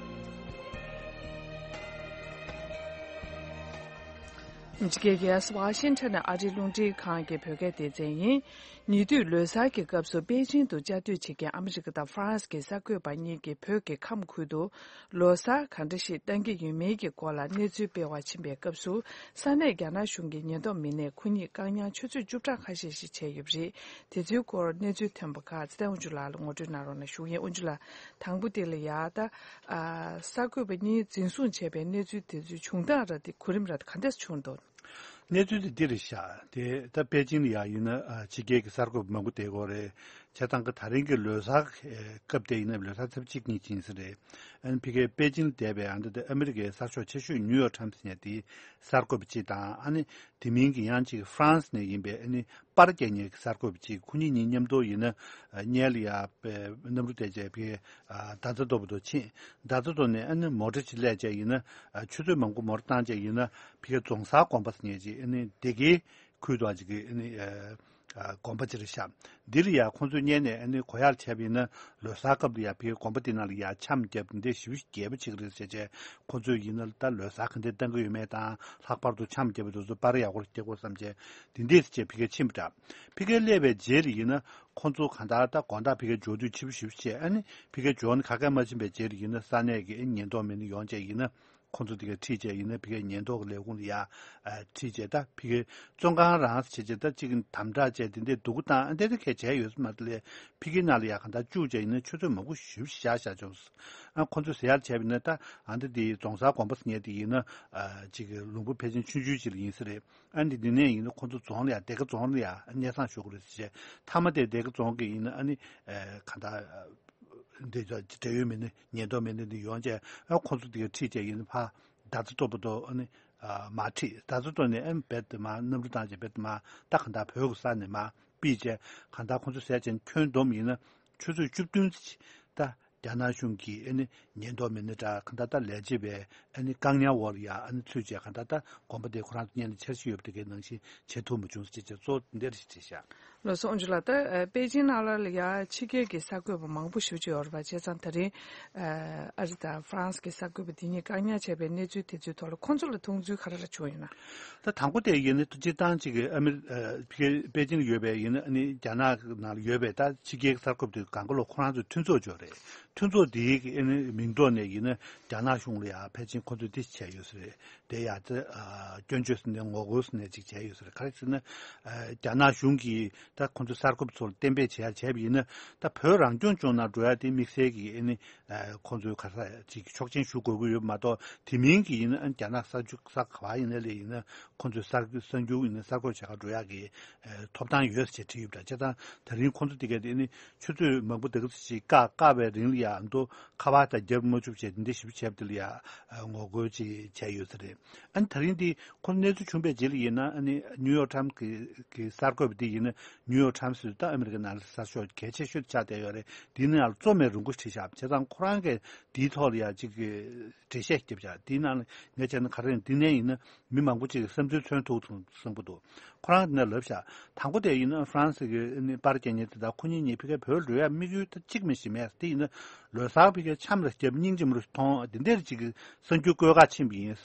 ཕྱི་རྒྱལ་གྱི་ཨ་སི་ཝ་ཤིང་ཊོན་ཨ་རིའི་རླུང་འཕྲིན་ཁང་གི་བོད་སྐད་སྡེ་ཚན་ཡིན། ཉེ་དུས་ལོ་གསར་གྱི་སྐབས་སུ་པེ་ཅིང་དུ་བཅའ་སྡོད་བྱེད་མཁན་ཨ་མི་རི་ཀ་དང་ཧྥ་རན་སི་གི་གསར་འགོད་པ་གཉིས་ཀྱིས་བོད་ཀྱི་ཁམས་ཁུལ་དུ་ལོ་གསར་གང་འདྲ་ཞིག་གཏང་གི་ཡོད་མེད་ཀྱི་སྐོར་ལ་གནས་ཚུལ་སྤེལ་བར་ཕྱིན་པའི་སྐབས་སུ། ས་གནས་རྒྱ་ནག་གཞུང་གི་ཉེན་རྟོག་མི་སྣས་ཁོ་གཉིས་བཀག་ཉར་ཆུ་ཚོད་བཅུ་ཕྲག་ཁ་ཤས་ཤིག་བྱས་ཡོད་པ་རེད། དེ་ཚོའི་སྐོར་གནས་ཚུལ་ཐོན་པ་ཁག་ཚེ་བརྟན་དབང་ཕྱུག་ལགས་ལ་ངོ་སྤྲོད་གནང་རོགས་གནང་ཞུ་ཡིན། དབང་ཕྱུག་ལགས། དང་པོ་དེ་ལ་ཡ་ད། ཨ། གསར་འགོད་པ་གཉིས་འཛིན་བཟུང་བྱས་པའི་གནས་ཚུལ་དེ་ཚོའི་བྱུང་སྟངས་ར་དེ་གོ་རིམ་ར་ག་འདྲས་བྱུང་འདུག་གནས་ཚུལ་དེ་འདི་རེད་ཤག་དེ་ད་པེ་ཅིང་ལ་ཡ་ཡིན་ན་ཨ་ཕྱི་རྒྱལ་གྱི་གསར་འགོད་པ་མང་པོ་བསྡད་ཡོད་རེད། བྱས་ཙང་གི་ད་རིང་གི་ལོ་གསར་སྐབས་དེ་ཡིན་ན་ལོ་གསར་ཚེས་གཅིག་གཉིས་ཅིག་ཡིན་ས་རེད། ཨ་ནི་ཕ་གིའི་པེ་ཅིང་ལ་བསྡད་པའི་ཨ་འདི་དེ་ཨ་མི་རི་ཀའི་གསར་ཤོག་ཆེ་ཤོས་ནིའུ་ཡོག་ཊའིམ་སི་ཟེར་ཡ་དེའི་གསར་འགོད་པ་གཅིག་དང་། ཨ་ནི་དེ་མིན་གྱི་ཡང་གཅིག་ཧྥ་རན་སི་ནས་ཡིན་པའི་ཨ་ནི་པར་རྒྱག་མཁན་གྱི་གསར་འགོད་པ་གཅིག་ཁོ་གཉིས་གཉིས་མཉམ་དུ་ཡིན་ན་ཨ་གཉལ་ཡ་པའི་གནམ་གྲུ་བསྡད་བྱས་ཕ་གིའི་ཨ་རྡ་རྩ་མདོ་བ་དུ་ཕྱིན། རྡ་རྩ་མདོ་ནས་ཨ་ནི་མོ་ཊ་ཅིག་གླས་བྱས་ཡིན་ན་ཨ་ཆུ་ཚོད་མང་པོ་མོ་ཊ་བཏང་བྱས་ཡིན་ན་ཕ་གིའི་རྫོང་སར་དགོན་པ་ཟེར་མཁན་ཅིག་ཨ་ནི་སྡེ་དགེའི་ཁུལ་དུ་ཨ་ཅིག་གི་ཨ་ནི་ཨ་ཨ་དགོན་པ་ཅིག་རེད་ཤག་འདི་ལ་ཡ་ཁོང་ཚོས་གཉལ་ནས་ཨ་ནི་གོ་ཡག་བྱས་པ་ཡིན་ན་ལོ་གསར་སྐབས་ལ་ཡ་ཕ་གིའི་དགོན་པ་འདི་ནང་ལ་ཡ་འཆམ་རྒྱབ་འདི་ཞེ་པོ་ཞིག་རྒྱས་པོ་ཅིག་རེད་ཟེར་བྱས། ཁོང་ཚོས་ཡིན་ན་ད་ལོ་གསར་ག་འདྲས་གཏང་གི་ཡོད་མེད་དང་། ལྷག་པར་དུ་འཆམ་རྒྱབ་པ་དེ་ཚོ་པར་ཡག་པོ་རྒྱག་དགོས་བསམ་བྱས་འདི་འདྲས་ཟེར་བྱས་ཕ་གིར་ཕྱིན་པ་འདྲ། ཕ་གིར་སླེབས་པའི་རྗེས་ལ་ཡིན་ན་ཁོང་ཚོ་གང་ལྟར་ད་དགོང་དག་ཕ་གིར་འབྱོར་དུས་ཕྱི་པོ་ཞེ་པོ་བྱས། ཨ་ནི་ཕ་གིར་འབྱོར་ནས་ག་གེ་མ་ཕྱིན་པའི་རྗེས་ལ་ཡིན་ན་ས་གནས་ཀྱི་ཉེན་རྟོག་མི་སྣ་ཡོང་བྱས་ཡིན་ན། ཁོང་ཚོ་དེ་ག་ཁྲིད་བྱས་ཡིན་ན་ཕ་གིའི་ཉེན་རྟོག་གི་ལས་ཁུངས་ལ་ཡ་ཨ་ཁྲིད་བྱས། ད་ཕ་གིའི་བཙོན་ཁང་རང་བྱས་བྱས་ད་གཅིག་དམ་དྲག་བྱས་དེ་འདྲས་སྡུག་གུ་བཏང་ཨ་འདྲས་དེ་གས་བྱས་ཡོད་ས་མ་རེད་ལས། ཕ་གི་ནང་ལ་ཡ་གང་ལྟར་བཅུག་བྱས་ཡིན་ན་ཆུ་ཚོད་མང་པོ་ཞེ་པོ་ཞིག་བཞག་བཞག་བྱུང་། ཨ་ཁོང་ཚོས་ཟེར་ཡག་བྱས་པ་ཡིན་ན་ད་ཨ་འདི་དེ་རྫོང་སར་དགོན་པ་ཟེར་མཁན་དེ་ཡིན་ན་ཨ་གཅིག་ལུང་པ་ཕལ་ཆེར་ཆུང་ཆུང་ཅིག་ལ་ཡིན་ས་རེད། ཨ་འདི་འདི་ནས་ཡིན་ན་ཁོང་ཚོ་རྫོང་ལ་ཡ་སྡེ་དགེ་རྫོང་ལ་ཡ་གནས་ཚང་ཞུ་དགོས་རེད་ཟེར་བྱས། མཐའ་མ་དེ་སྡེ་དགེ་རྫོང་གི་ཡིན་ན་ཨ་ནི་ཨ་གང་ལྟར། འདི་ཚོ་འབྲེལ་ཡོད་མི་སྣ་ཉེན་རྟོག་མི་སྣ་འདི་ཡོང་བྱས་ཨ་ཁོང་ཚོ་འདི་ག་ཁྲིད་བྱས་ཡིན་ཕ་རྡ་རྩ་མདོ་བ་དུ་ཨ་ནི་ཨ་མར་ཁྲིད། རྡ་རྩ་མདོ་ནས་ཨ་ནི་རྦད་དེ་མར་གནམ་གྲུ་བཏང་བྱས་རྦད་དེ་མར་ད་གང་ལྟར་བོད་ཀྱི་ས་ནས་མར་ཕུད་བྱས་གང་ལྟར་ཁོང་ཚོ་ཟེར་བྱས་ཁྱོན་བསྡོམས་ཡིན་ན་ཆུ་ཚོད་བཅུ་བདུན་ཙམ་ཅིག་ད་རྒྱ་ནག་གཞུང་གིས་ཨ་ནི་ཉེན་རྟོག་མི་སྣ་འདྲ་གང་ལྟར་ད་ལས་བྱེད་པའི་ཨ་ནི་བཀག་ཉར་འོག་ལ་ཡ་ཨ་ནི་ཚུད་བྱས་གང་ལྟར་ད་དགོན་པ་དེ་ཁོ་རང་ཚོ་གཉེན་ལ་འཆར་གཞི་ཡོད་པ་དེ་གའི་ནང་བཞིན་བྱེད་ཐུབ་མ་བྱུང་ཟེར་བྱས་གཙོ་བོ་འདི་འདྲ་ཞིག་བྲིས་ཤག་ལགས་སོ། ཨོན་ཇུ་ལགས། ད་ཨ་པེ་ཅིན་ནང་ལ་ཡ་ཕྱི་རྒྱལ་གྱི་གསར་འགོད་པ་མང་པོ་ཞེ་པོ་ཅིག་ཡོད་རེད་པ། བྱས་ཙང་ད་རིང་ཨ་ཨ་རི་དང་ཧྥ་རན་སི་གི་གསར་འགོད་པ་འདི་གཉིས་བཀག་ཉར་བྱས་པའི་གནས་ཚུལ་དེ་ཚོའི་ཐོག་ལ་ཁོང་ཚོ་ལ་མཐོང་ཚུལ་ག་རེ་རེ་བྱུང་ཡོད་ན། ད་དང་པོ་དེ་ཡིན་ན་སྤྱིར་བཏང་གཅིག་གི་ཨ་མི་ཨ་ཕི་པེ་ཅིན་ལ་ཡོད་པའི་ཡིན་ན་ཨ་ནི་རྒྱ་ནག་ནང་ལ་ཡོད་པའི་ད་ཕྱི་རྒྱལ་གྱི་གསར་འགོད་པ་དེ་གང་ག་ལོ་ཁོ་རང་ཚོའི་མཐུན་ཚོགས་ཅིག་ཡོད་རེད། མཐུན་ཚོགས་འདིའི་གི་ཨ་ནི་མིང་ཐོག་ནས་ཡིན་ན་རྒྱ་ནག་གཞུང་ལ་ཡང་ཕལ་ཆེར་ཁོ་ཚོས་འདི་བྱས་ཡོད་ས་རེད། དེ་ཡང་ད་ཨ་སྐྱོན་བརྗོད་ཟེར་ནས་ངོ་རྒོལ་ཟེར་ནས་ཅིག་བྱས་ཡོད་ས་རེད། ག་རེ་ཟེར་ན་ཨ་རྒྱ་ནག་གཞུང་གིས་ད་ཁོ་ཚོ་གསར་འགོད་པ་ཚོ་ལ་གཏན་འབེབས་བྱེད་ཡ་བྱས་པ་ཡིན་ན་ད་བོད་རང་སྐྱོང་ལྗོངས་ནང་འགྲོ་ཡ་དེ་དམིགས་བསལ་གྱི་ཨ་ནི་ཨ་ཁོ་ཚོའི་ག་རེ་ཟེར་ཅིག་ཆོག་མཆན་ཞུ་དགོས་ཀྱི་ཡོད་མ་གཏོགས་དེ་མིན་གྱི་ཡིན་ན་ཨ་རྒྱ་ནག་ས་ཆ་ག་བ་ཡིན་ན་ལས་ཡིན་ན་ཁོ་ཚོའི་གསར་གསར་འགྱུར་ཡིན་ན་གསར་འགོད་བྱེད་གར་འགྲོ་ཡ་གི་ཨ་ཐོབ་ཐང་ཡོད་ཟེར་བྲིས་ཡོད་པ་འདྲ། བྱས་ཙང་ད་རིང་ཁོ་ཚོ་དེ་ག་དེ་ཨ་ནི། ཆུ་ཚོད་མང་པོ་དེ་ག་ཚོད་ཅིག་བཀག་བཀག་པའི་རིང་ལ་ཡང་མདོ་ཁ་པར་དང་རྒྱབ་མ་བཅུག་བྱས་དེ་འདྲ་ཞིབ་བྱས་པ་དེ་ལ་ཡང་ངོ་རྒོལ་ཅིག་བྱས་ཡོད་ས་རེད། ཨ་ནི་ད་རིང་འདི་ཁོ་གནས་ཚུལ་བྱུང་བའི་རྗེས་ལ་ཡིན་ན་ཨ་ནི་ནིའུ་ཡོག་ཊའིམ་གི་གི་གསར་འགོད་པ་འདི་ཡིན་ན་ནིའུ་ཡོག་ཊའིམ་ད་ཨ་མི་རི་ཀའི་ནང་ལ་གསར་ཤོག་གལ་ཆེ་ཤོས་ཆགས་བསྡད་ཡོད་རེད། འདིའི་ནང་ལ་རྩོམ་ཡང་རིང་པོ་བྲིས་བཞག་བྱས་ཙང་ཁོ་རང་གིས་འདིའི་ཐོག་ལ་ཡང་ཅིག་གི་འགྲེལ་བཤད་རྒྱབ་བཞག་འདིའི་ནང་ལ་ངས་བྱས་ན་ག་རེ་ཡིན་འདི་ནས་ཡིན་ན་མི་མང་པོ་ཅིག་གི་བསམ་ཚུལ་མཚོན་ཐུབ་ཐུབ་བསམ་གྱི་འདུག་ཁོ་རང་ནས་ལབ་བཞག་དང་པོ་དེ་ཡིན་ན་ཧྥ་རན་སི་གི་ཨ་ནི་པར་རྒྱག་མཁན་དེ་དག་ཁོ་གཉིས་གཉིས་ཕ་གིར་བོད་འགྲོ་ཡ་དམིགས་ཡུལ་ད་གཅིག་མིན་ཞིག་མེད། དེ་ཡིན་ན་ལོ་གསར་ཕ་གིར་འཆམ་རེ་བརྒྱབ་སྙིང་རྗེ་མོ་རེ་མཐོང་དེ་འདྲས་ཅིག་གི་གསར་འགྱུར་བཀོད་ཁག་ཕྱིན་པ་ཡིན།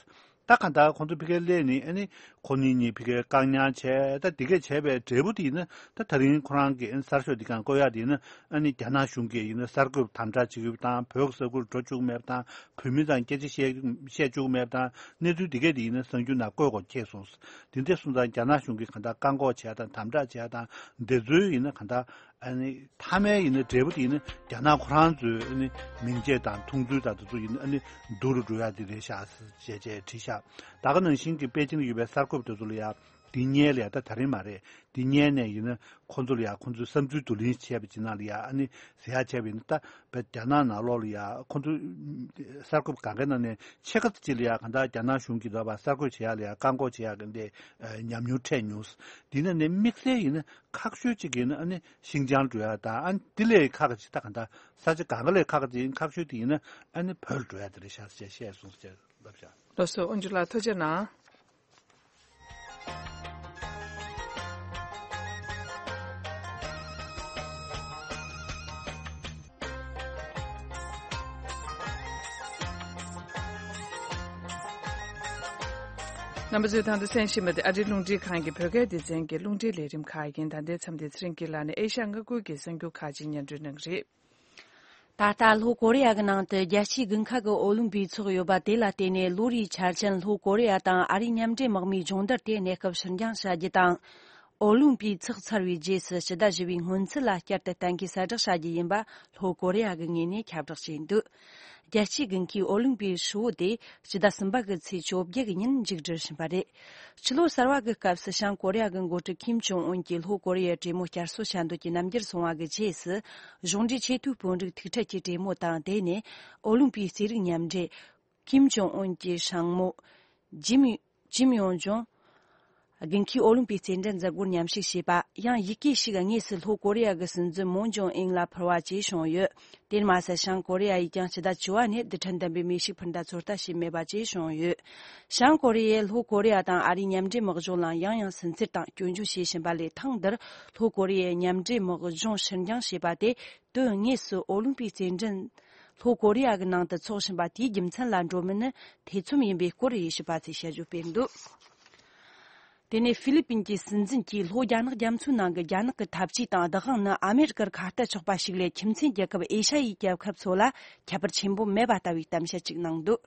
ད་གང་ལྟར་ཁོང་ཚོ་ཕ་གིར་སླེབས་ནས་ཨ་ནི་ཁོ་གཉིས་གཉིས་ཕ་གིར་བཀག་ཉར་བྱས། ད་དེ་གས་བྱས་པའི་འབྲས་བུ་དེ་ཡིན་ན་ད་ད་རིང་ཁོ་རང་གི་ཨ་ནི་གསར་ཤོག་འདི་གང་བཀོད་ཡག་དེ་ཡིན་ན་ཨ་ནི་རྒྱ་ནག་གཞུང་གིས་ཡིན་ན་གསར་འགོད་དམ་དྲག་བྱེད་ཀྱི་ཡོད་པ་དང་བོད་ཀྱི་ས་ཁུལ་འགྲོ་བཅུག་མེད་པ་དང་། བོད་མི་དང་སྐད་ཆ་བཤད་བཤད་བཅུག་མེད་པ་དང་གནས་ཚུལ་འདི་གས་དེ་ཡིན་ན་གསར་འགྱུར་ནང་བཀོད་དགོས་ཁེལ་སོང་། དེ་འདྲ་སོང་ཙང་རྒྱ་ནག་གཞུང་གིས་གང་ལྟར་བཀག་འགོག་བྱས་དང་དམ་དྲག་བྱས་དང་འདི་ཚོའི་ཡིན་ན་གང་ལྟར་ཨ་ནི་མཐའ་མའི་ཡིན་ན་འབྲས་བུ་དེ་ཡིན་ན་རྒྱ་ནག་ཁོ་རང་ཚོའི་ཨ་ནི་མིང་ཆད་དང་མཐོང་ཚུལ་དང་དེ་ཚོ་ཡིན་ན་ཨ་ནི་སྡུག་རུ་འགྲོ་ཡ་དེ་རེད་ཤག་ཞེས་བྱས་བྲིས་ཤག་ད་ག་ནང་བཞིན་གྱི་པེ་ཅིན་ལ་ཡོད་པའི་གསར་འགོད་པ་དེ་ཚོ་ལ་ཡ། འདི་སྔོན་ལ་ཡ་ད་ད་རིང་མ་རེད། འདི་སྔོན་ནས་ཡིན་ན་ཁོང་ཚོ་ལ་ཡ་ཁོང་ཚོའི་བསམ་ཚུལ་བསྡུ་ལེན་བྱས་པའི་རྗེས་ནང་ལ་ཡ་ཨ་ནི་ཟེར་ཡ་བྱས་པ་ཡིན་ན་ད་བོད་རྒྱ་ནག་ནང་ལོགས་ལ་ཡ་ཁོང་ཚོ་གསར་འགོད་གང་གའི་ནང་ནས་ཕྱེད་ཀ་ཙམ་ཅིག་ལ་ཡ་གང་ལྟར་རྒྱ་ནག་གཞུང་གིས་འདོད་པ་གསར་འགོད་བྱེད་ཡ་ལ་ཡ་བཀག་འགོག་བྱེད་ཡ་གི་འདི་ཉམས་མྱོང་འཕྲད་མྱོང་། འདི་ནང་ནས་དམིགས་བསལ་ཡིན་ན་ཁག་ཤོས་ཅིག་ཡིན་ན་ཨ་ནི་ཤིང་ཅང་འགྲོ་ཡ་དང་ཨ་ནི་འདི་ལས་ཁག་ཅིག་ད་གང་ལྟར་ས་ཆ་གང་ག་ལས་ཁག་ཅིག་ཡིན་ཁག་ཤོས་དེ་ཡིན་ན་ཨ་ནི་བོད་ལ་འགྲོ་ཡ་དེ་རེད་ཤག་ཅེས་བཤད་སོང་ཟེར་ལབ་ཤག་ལགས་སོ། ཨོན་ཇུ་ལགས་ཐུགས་རྗེ་གནང་། རྣམ་པ་ཚོས་ད་དུང་གསན་བཞིན་པ་དེ་ཨ་རིའི་རླུང་འཕྲིན་ཁང་གི་བོད་སྐད་སྡེ་ཚན་གྱི་རླུང་འཕྲིན་ལས་རིམ་ཁག་ཡིན། ད་ལྟའི་མཚམས་དེ་ཚེ་རིང་སྐྱིད་ལགས་ནས་ཨེ་ཤ་ཡ་མངའ་ཁུལ་གྱི་གསར་འགྱུར་ཁག་ཅིག་སྙན་སྒྲོན་གནང་གི་རེད། ད་ལྟ་ལྷོ་ཀོ་རི་ཡ་གི་ནང་དུ་རྒྱལ་སྤྱིའི་དགུན་ཁ་གི་ཨོ་ལིམ་པིག་འཚོགས་ཡོད་པ་དེ་ལ་བརྟེན་ནས། ལོ་རེའི་འཆར་ཅན་ལྷོ་ཀོ་རི་ཡ་དང་ཨ་རིའི་མཉམ་འབྲེལ་དམག་མིའི་སྦྱོང་བརྡར་དེ་གནས་སྐབས་ཕྱིར་འགྱངས་བྱ་རྒྱུ་དང་། ཨོ་ལིམ་པིག་འཚོགས་ཚར་བའི་རྗེས་སུ་ཕྱི་ཟླ་བཞི་པའི་སྔོན་ཚུད་ལ་བསྐྱར་དུ་གཏན་འཁེལ་གསལ་བསྒྲགས་བྱ་རྒྱུ་ཡིན་པ་ལྷོ་ཀོ་རི་ཡ་གི་ངོས་ནས་ཁྱབ་བསྒྲགས་བྱས་འདུག། རྒྱལ་སྤྱིའི་དགུན་ཁའི་ཨོ་ལིམ་པིག་ཧྲིལ་བོ་དེ་ཕྱི་ཟླ་གསུམ་པ་གི་ཚེས་བཅོ་བརྒྱད་ཀྱི་ཉིན་མཇུག་སྒྲིལ་བཞིན་པ་རེད། ཕྱི་ལོ་གསར་བ་གི་སྐབས་སུ་བྱང་ཀོ་རི་ཡ་གི་འགོ་ཁྲིད་ཁིམ་ཇོང་ཨུན་གྱིས་ལྷོ་ཀོ་རི་ཡའི་གྲོས་མོལ་བསྐྱར་གསོ་བྱ་འདོད་ཀྱི་རྣམ་འགྱུར་སོང་བ་གི་རྗེས་སུ། གཞུང་འབྲེལ་ཆེས་མཐོའི་དཔོན་རིགས་ཐུག་འཕྲད་ཀྱི་གྲོས་མོལ་དང་འབྲེལ་ནས། ཨོ་ལིམ་པིག་རྩེད་རིགས་མཉམ་འབྲེལ་ཁིམ་ཇོང་ཨུན་གྱི་སྲིང་མོ་ཇིམ་ཇིམ་ཡོང་ཇོང་དགུན་ཁའི་ཨོ་ལིམ་པིག་རྩེད་འགྲན་འཛུལ་སྒོར་མཉམ་ཞུགས་བྱས་པ། ཡང་ཡི་གེ་ཞིག་དངོས་སུ་ལྷོ་ཀོ་རི་ཡ་གི་སྲིད་འཛིན་མོན་ཇོང་ཨིན་ལ་ཕུལ་བ་བཅས་བྱུང་ཡོད། དེར་མ་ཟད་བྱང་ཀོ་རི་ཡ་ཡིས་ཀྱང་ཕྱི་ཟླ་བཅུ་བ་ནས་རྡུལ་ཕྲན་ལྡན་པའི་མེ་ཤུགས་འཕུར་མདའ་ཚོད་ལྟ་བྱས་མེད་པ་བཅས་བྱུང་ཡོད། བྱང་ཀོ་རི་ཡས་ལྷོ་ཀོ་རི་ཡ་དང་ཨ་རིའི་མཉམ་འབྲེལ་དམག་སྦྱོང་ལ་ཡང་ཡང་སུན་གཙེར་དང་སྐྱོན་བརྗོད་བྱེད་བཞིན་པ་ལས། ཐེངས་འདིར་ལྷོ་ཀོ་རི་ཡའི་མཉམ་འབྲེལ་དམག་སྦྱོང་ཕྱིར་འགྱངས་བྱས་པ་དེ། དོན་དངོས་སུ་ཨོ་ལིམ་པིག་རྩེད་འགྲན་ལྷོ་ཀོ་རི་ཡ་གི་ནང་དུ་འཚོགས་བཞིན་པ་དེའི་རྒྱུ་མཚན་ལ་འགྲོ་མིན་ནི་ཐེ་ཚོམ་ཡིན་པའི་སྐོར་དབྱེ་ཞིབ་པ་ཚོས་དཔྱད་བརྗོད་སྤེལ་འདུག། དེ་ནས་ཧྥི་ལི་པིན་གྱི་སྲིད་འཛིན་གྱིས་ལྷོ་རྒྱ་ནག་རྒྱ་མཚོའི་ནང་གི་རྒྱ་ནག་གི་འཐབ་ཇུས་དང་བདག་དབང་ནི་ཨ་མེ་རི་ཀར་ཁ་གཏད་ཆོག་པ་ཞིག་ལས། ཁྱིམ་མཚེས་རྒྱལ་ཁབ་ཨེ་ཤ་ཡའི་རྒྱལ་ཁབ་ཚོ་ལ་ཁྱད་པར་ཆེན་པོ་མེད་པ་ལྟ་བུའི་གཏམ་བཤད་ཅིག་གནང་འདུག།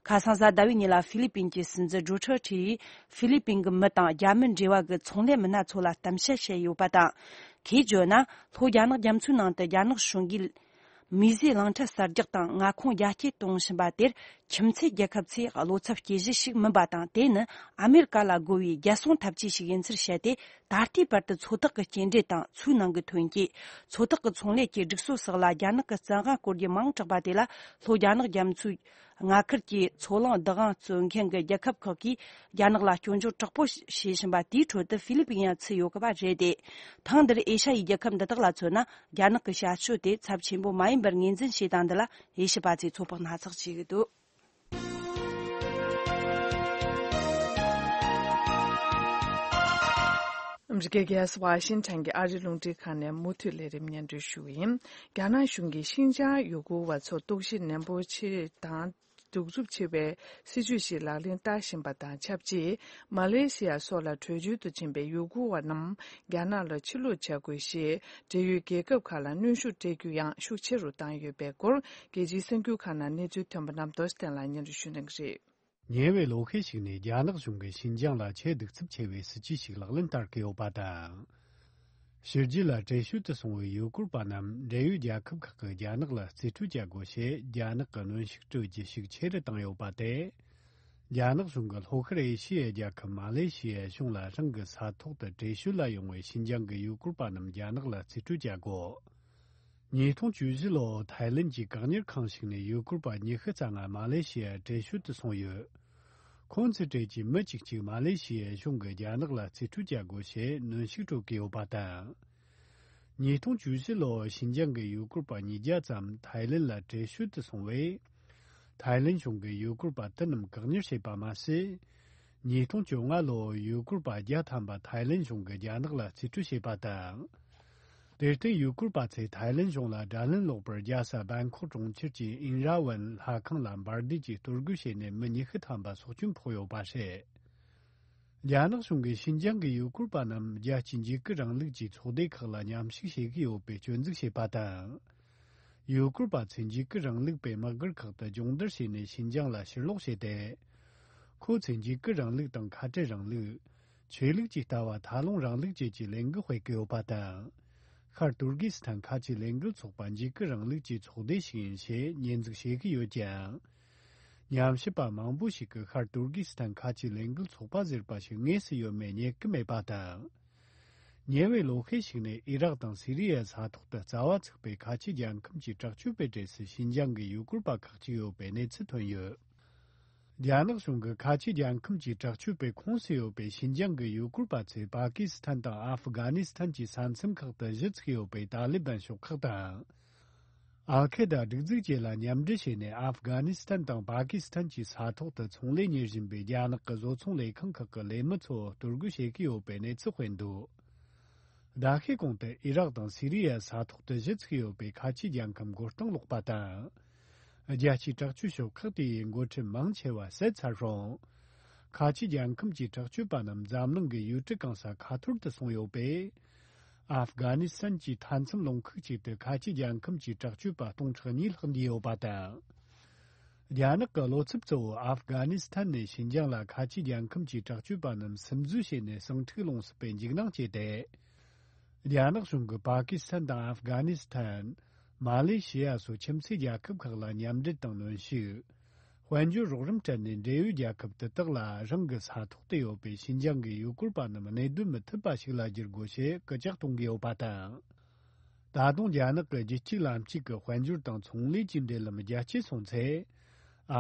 ཁ་སང་གཟའ་ཟླ་བའི་ཉིན་ལ་ཧྥི་ལི་པིན་གྱི་སྲིད་འཛིན་ཌོ་ཁྲོ་ཁྲི་ཡིས་ཧྥི་ལི་པིན་གྱི་མི་དང་རྒྱ་མི་འབྲེལ་བ་གི་ཚོང་ལས་མི་སྣ་ཚོ་ལ་གཏམ་བཤད་བྱས་ཡོད་པ་དང་། ཁོས་བརྗོད་ན། ལྷོ་རྒྱ་ནག་རྒྱ་མཚོའི་ནང་དུ་རྒྱ་ནག་གཞུང་གིས་མི་བཟོས་རླངས་འཕྲུལ་གསར་རྒྱག་དང་མངའ་ཁོངས་རྒྱ་སྐྱེད་གཏོང་བཞིན་པ་དེར། ཁྱིམ་མཚེས་རྒྱལ་ཁབ་ཚོས་བློ་འཚབ་སྐྱེ་གཞི་ཞིག་མིན་པ་དང་། དེ་ནི་ཨ་མེ་རི་ཀ་ལ་རྒོལ་བའི་རྒྱལ་སྲུང་འཐབ་ཇུས་ཤིག་ཡིན་ཚུལ་བཤད་དེ། ད་ལྟའི་བར་དུ་མཚོ་ཐོག་གི་སྐྱེལ་འདྲེན་དང་མཚོའི་ནང་གི་ཐོན་སྐྱེད། མཚོ་ཐོག་གི་ཚོང་ལས་ཀྱི་སྒྲིག་སྲོལ་སོགས་ལ་རྒྱ་ནག་གི་བཙན་དབང་བཀོལ་རྒྱུ་མང་དྲགས་པ་དེ་ལ། ལྷོ་རྒྱ་ནག་རྒྱ་མཚོའི་མངའ་ཁུལ་གྱི་མཚོ་རླུང་བདག་དབང་རྩོད་མཁན་གྱི་རྒྱལ་ཁབ་ཁག་གིས་རྒྱ་ནག་ལ་སྐྱོན་བརྗོད་དྲག་པོ་བྱེད་བཞིན་པ་དེའི་ཁྲོད་དུ་ཧྥི་ལི་པིན་ཡང་ཚུད་ཡོད་པ་རེད་དེ། ཐེངས་འདིར་ཨེ་ཤ་ཡའི་རྒྱལ་ཁབ་འདི་དག་ལ་མཚོན་ན། རྒྱ་ནག་གི་བྱ་སྤྱོད་དེ་ཚབས་ཆེན་པོ་མ་ཡིན་པར་ངོས་འཛིན་བྱས་དང་། འདི་ལ་དབྱེ་ཞིབ་པ་ཚོས་ཚོད་དཔག་སྣ་ཚོགས་བྱེད་ཀྱི་འདུག། ཨ་མི་རི་ཀའི་རྒྱལ་ས་ཝ་ཤིང་ཊོན་གྱི་ཨ་རིའི་རླུང་འཕྲིན་ཁང་ནས་མུ་མཐུད་ལས་རིམ་སྙན་སྒྲོན་ཞུ་གི་ཡིན། རྒྱ་ནག་གཞུང་གིས་ཤིན་ཅང་ཡུ་གུར་བ་ཚོར་གཏུག་བཤེར་ནན་པོ་བྱེད་དང་། གདུག་རྩུབ་ཆེ་བའི་སྲིད་བྱུས་ཤིག་ལག་ལེན་བསྟར་བཞིན་པ་དང་ཆབས་ཅིག། མ་ལེ་ཤི་ཡ་སོགས་ལ་བྲོས་བྱོལ་དུ་ཕྱིན་པའི་ཡུ་གུར་བ་རྣམས་རྒྱ་ནག་ལ་ཕྱིར་ལོག་བྱ་དགོས་ཞེས། འབྲེལ་ཡོད་རྒྱལ་ཁབ་ཁག་ལ་གནོན་ཤུགས་སྤྲད་རྒྱུ་ཡང་ཤུགས་ཆེ་རུ་བཏང་ཡོད་པའི་སྐོར། རྒྱལ་སྤྱིའི་གསར་འགྱུར་ཁག་ནང་གནས་ཚུལ་ཐོན་པ་རྣམས་རྡོ་རྗེ་བསྟན་ལགས་སྙན་སྒྲོན་ཞུ་གནང་གི་རེད། ཉེ་བའི་ལོ་ཤས་ཤིག་ནས་རྒྱ་ནག་གཞུང་གིས་ཤིན་ཅང་ལ་ཆེས་གདུག་རྩུབ་ཆེ་བའི་སྲིད་ཇུས་ཤིག་ལག་ལེན་བསྟར་གྱི་ཡོད་པ་དང་། ཕྱི་རྒྱལ་ལ་བྲོས་བྱོལ་དུ་སོང་བའི་ཡུ་གུར་པ་རྣམས་འབྲེལ་ཡོད་རྒྱལ་ཁབ་ཁག་གིས་རྒྱ་ནག་ལ་རྩིས་སྤྲོད་བྱ་དགོས་ཞེས་རྒྱ་ནག་གི་གནོན་ཤུགས་སྤྲོད་རྒྱུ་ཤུགས་ཆེ་རུ་བཏང་ཡོད་པ་དེ། རྒྱ་ནག་གཞུང་གིས་ལྷོ་ཤར་ཨེ་ཤི་ཡའི་རྒྱལ་ཁབ་མ་ལེ་ཤི་ཡའི་གཞུང་ལ་རང་གི་ས་ཐོག་ཏུ་བྲོས་བྱོལ་ལ་ཡོང་བའི་ཤིན་ཅང་གི་ཡུ་གུར་པ་རྣམས་རྒྱ་ནག་ལ་རྩིས་སྤྲོད་བྱ་དགོས། ཉིས་སྟོང་བཅུ་བཞི་ལོར་ཐའི་ལེན་གྱི་བཀག་ཉར་ཁང་ཞིག་ནས་ཡུ་གུར་པ་ཉི་ཤུ་རྩ་ལྔ་མ་ལེ་ཤི་ཡར་བྲོས་བྱོལ་དུ་སོང་ཡོད། ཁོང་ཚོའི་གྲས་ཀྱི་མི་གཅིག་གཅིག་མ་ལེ་ཤི་ཡའི་གཞུང་གིས་རྒྱ་ནག་ལ་རྩིས་སྤྲོད་བྱ་དགོས་ཞེས་གནོན་ཤུགས་སྤྲོད་ཀྱི་ཡོད་པ་དང་། ཉིས་སྟོང་བཅུ་བཞི་ལོར་ཤིན་ཅང་གི་ཡུ་གུར་པ་ཉིས་བརྒྱ་ཙམ་ཐའི་ལེན་ལ་བྲོས་བྱོལ་དུ་སོང་བས། ཐའི་ལེན་གཞུང་གིས་ཡུ་གུར་པ་དེ་རྣམས་བཀག་ཉར་བྱས་པ་མ་ཟད། ཉིས་སྟོང་བཅོ་ལྔ་ལོར་ཡུ་གུར་པ་བརྒྱ་ཐམ་པ་ཐའི་ལེན་གཞུང་གིས་རྒྱ་ནག་ལ་རྩིས་སྤྲོད་བྱས་པ་དང་། དེར་བརྟེན་ཡུ་གུར་པ་ཚོས་ཐའི་ལེན་གཞུང་ལ་དགྲ་ལན་སློག་པར་རྒྱལ་ས་བན་ཁོག་གྲོང་ཁྱེར་གྱི་ཨིན་ར་ཝན་ལྷ་ཁང་ལ་འབར་མདེལ་གྱིས་གཏོར་རྒོལ་བྱས་ནས་མི་ཉི་ཤུ་ཐམ་པ་སྲོག་སྐྱོན་ཕོག་ཡོད་པ་རེད། རྒྱ་ནག་གཞུང་གིས་ཤིན་ཅང་གི་ཡུ་གུར་པ་རྣམས་རྒྱལ་སྤྱིའི་འཇིགས་སྐུལ་རིང་ལུགས་ཀྱི་ཚོགས་སྡེ་ཁག་ལ་མཉམ་ཞུགས་བྱེད་ཀྱི་ཡོད་པའི་སྐྱོན་འཛུགས་བྱས་པ་དང་། ཡུ་གུར་པ་ཚོས་འཇིགས་སྐུལ་རིང་ལུགས་པའི་དམག་སྒར་ཁག་ཏུ་སྦྱོང་བརྡར་བྱས་ནས་ཤིན་ཅང་ལ་ཕྱིར་ལོག་བྱས་ཏེ། ཁོ་ཚོས་འཇིགས་སྐུལ་རིང་ལུགས་དང་ཁ་བྲལ་རིང་ལུགས། ཆོས་ལུགས་ཀྱི་ལྟ་བ་ཐ་ལུང་རིང་ལུགས་བཅས་ཀྱི་ལས་འགུལ་སྤེལ་གྱི་ཡོད་པ་དང་། ཤར་ཏུར་ཀི་སི་ཐན་ཁ་ཆེའི་ལས་འགུལ་ཚོགས་པ་འཇིགས་སྐུལ་རིང་ལུགས་ཀྱི་ཚོགས་སྡེ་ཞིག་ཡིན་ཞེས་ཉེས་འཛུགས་བྱེད་ཀྱི་ཡོད་ཀྱང་། ཉམས་ཞིབ་པ་མང་པོ་ཞིག་གིས་ཤར་ཏུར་ཀི་སི་ཐན་ཁ་ཆེའི་ལས་འགུལ་ཚོགས་པ་ཟེར་བ་ཞིག་དངོས་སུ་ཡོད་མེད་རྙེད་ཀྱི་མེད་པ་དང་། ཉེ་བའི་ལོ་ཤས་ཤིག་ནས་ཨི་རག་དང་སི་རི་ཡའི་ས་ཐོག་ཏུ་རྩ་བ་ཚུགས་པའི་ཁ་ཆེ་རྒྱལ་ཁམས་ཀྱི་དྲག་སྤྱོད་པའི་གྲས་སུ་ཤིན་ཅང་གི་ཡུ་གུར་པ་ཁག་ཅིག་ཡོད་པའི་གནས་ཚུལ་ཐོན་ཡོད། རྒྱ་ནག་གཞུང་གིས་ཁ་ཆེ་རྒྱལ་ཁམས་ཀྱི་དྲག་སྤྱོད་པའི་ཁོངས་སུ་ཡོད་པའི་ཤིན་ཅང་གི་ཡུ་གུར་པ་ཚོས་པ་ཀི་སི་ཐན་དང་ཨབ་གྷ་ནི་སི་ཐན་གྱི་ས་མཚམས་ཁག་ཏུ་གཞི་ཚུགས་ཡོད་པའི་ཏཱ་ལི་བན་ཤོག་ཁག་དང་། ཨལ་ཁེ་ད་སྒྲིག་འཛུགས་བཅས་ལ་མཉམ་འབྲེལ་བྱས་ནས་ཨབ་གྷ་ནི་སི་ཐན་དང་པ་ཀི་སི་ཐན་གྱི་ས་ཐོག་ཏུ་ཚོང་ལས་གཉེར་བཞིན་པའི་རྒྱ་ནག་གི་བཟོ་ཚོང་ལས་ཁང་ཁག་གི་ལས་མི་ཚོ་གཏོར་རྒོལ་བྱེད་ཀྱི་ཡོད་པའི་གནས་ཚུལ་སྤེལ་འདུག། ཟླ་ཤས་གོང་དུ་ཨི་རག་དང་སི་རི་ཡའི་ས་ཐོག་ཏུ་གཞི་ཚུགས་ཡོད་པའི་ཁ་ཆེ་རྒྱལ་ཁམས་མགོ་རྟིང་སློག་པ་དང་། རྒྱལ་སྤྱིའི་དྲག་སྤྱོད་ཤོག་ཁག་དེ་ཡི་འགོ་ཁྲིད་མང་ཆེ་བ་བསད་ཚར་རུང་། ཁ་ཆེ་རྒྱལ་ཁམས་ཀྱི་དྲག་སྤྱོད་པ་རྣམས་འཛམ་གླིང་གི་ཡུལ་གྲུ་གང་སར་ཁ་ཐོར་དུ་སོང་ཡོད་པས། ཨབ་གྷ་ནི་སི་ཐན་གྱི་མཐའ་མཚམས་ལུང་ཁུག་ཅིག་ཏུ་ཁ་ཆེ་རྒྱལ་ཁམས་ཀྱི་དྲག་སྤྱོད་པ་སྟོང་ཕྲག་གཉིས་ལྷག་འདུས་ཡོད་པ་དང་། རྒྱ་ནག་གི་བློ་འཚབ་གཙོ་བོ་ཨབ་གྷ་ནི་སི་ཐན་ནས་ཤིན་ཅང་ལ་ཁ་ཆེ་རྒྱལ་ཁམས་ཀྱི་དྲག་སྤྱོད་པ་རྣམས་སིམ་འཛུལ་བྱས་ནས་ཟིང་འཁྲུག་སློང་སྲིད་པའི་འཇིགས་སྣང་སྐྱེས་ཏེ། རྒྱ་ནག་གཞུང་གིས་པ་ཀི་སི་ཐན་དང་ཨབ་གྷ་ནི་སི་ཐན། མ་ལེ་ཤི་ཡ་སོགས་ཁྱིམ་མཚེས་རྒྱལ་ཁབ་ཁག་ལ་མཉམ་འབྲེལ་དང་གནོན་ཤུགས། དཔལ་འབྱོར་རོགས་རམ་སྤྲད་ནས་འབྲེལ་ཡོད་རྒྱལ་ཁབ་དེ་དག་ལ་རང་གི་ས་ཐོག་ཏུ་ཡོད་པའི་ཤིན་ཅང་གི་ཡུལ་སྐོར་པ་རྣམས་གནས་སྡོད་མི་ཐུབ་པ་ཞིག་ལ་བསྒྱུར་དགོས་ཞེས་སྐུལ་ལྕག་གཏོང་གི་ཡོད་པ་དང་། ད་དུང་རྒྱ་ནག་གི་རྒྱལ་སྤྱིའི་ལམ་གཅིག་གི་དཔལ་འབྱོར་དང་ཚོང་ལས་ཀྱི་འབྲེལ་ལམ་རྒྱ་སྐྱེད་སོང་ཚེ།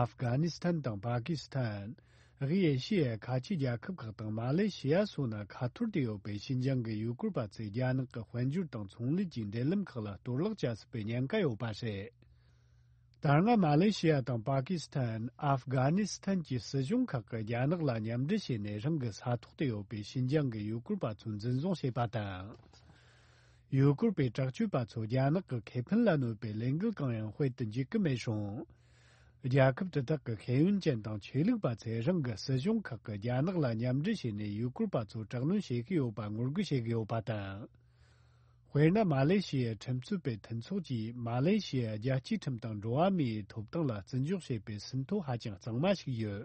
ཨབ་གྷ་ནི་སི་ཐན་དང་པ་ཀི་སི་ཐན། དབུས་ཨེ་ཤི་ཡའི་ཁ་ཆེ་རྒྱལ་ཁབ་ཁག་དང་མ་ལེ་ཤི་ཡ་སོགས་ན་ཁ་ཐོར་དུ་ཡོད་པའི་ཤིན་ཅང་གི་ཡུལ་སྐོར་པ་ཚོས་རྒྱ་ནག་གི་དཔལ་འབྱོར་དང་ཚོང་ལས་ཀྱི་འབྲེལ་ལམ་ཁག་ལ་གཏོར་བརླག་བྱ་སྲིད་པའི་ཉེན་ཁ་ཡོད་པ་རེད། ད་སྔ་མ་ལེ་ཤི་ཡ་དང་པ་ཀི་སི་ཐན། ཨབ་གྷ་ནི་སི་ཐན་གྱི་སྲིད་གཞུང་ཁག་གིས་རྒྱ་ནག་ལ་མཉམ་འབྲེལ་བྱས་ནས་རང་གི་ས་ཐོག་ཏུ་ཡོད་པའི་ཤིན་ཅང་གི་ཡུལ་སྐོར་པ་ཚོ་འཛིན་བཟུང་བྱས་པ་དང་། ཡུལ་སྐོར་པའི་དྲག་སྤྱོད་པ་ཚོ་རྒྱ་ནག་གི་ཁེ་ཕན་ལ་གནོད་པའི་ལས་འགུལ་གང་ཡང་སྤེལ་དུ་འཇུག་གི་མེད་རུང་། རྒྱལ་ཁབ་དེ་དག་གི་ཤེས་ཡོན་ཅན་དང་ཆོས་ལུགས་པ་ཚོས་རང་གི་སྲིད་གཞུང་ཁག་གིས་རྒྱ་ནག་ལ་མཉམ་འབྲེལ་བྱས་ནས་ཡུལ་སྐོར་པ་ཚོ་དྲག་གནོན་བྱེད་ཀྱི་ཡོད་པ་ངོ་རྒོལ་བྱེད་ཀྱི་ཡོད་པ་དང་། དཔེར་ན། མ་ལེ་ཤི་ཡའི་ཁྲིམས་རྩོད་པའི་མཐུན་ཚོགས་ཀྱིས་མ་ལེ་ཤི་ཡའི་རྒྱལ་སྤྱིའི་ཁྲིམས་དང་འགྲོ་བ་མིའི་ཐོབ་ཐང་ལ་བརྩི་འཇོག་བྱེད་པའི་ཟིན་ཐོ་ཧ་ཅང་གཙང་མ་ཞིག་ཡོད།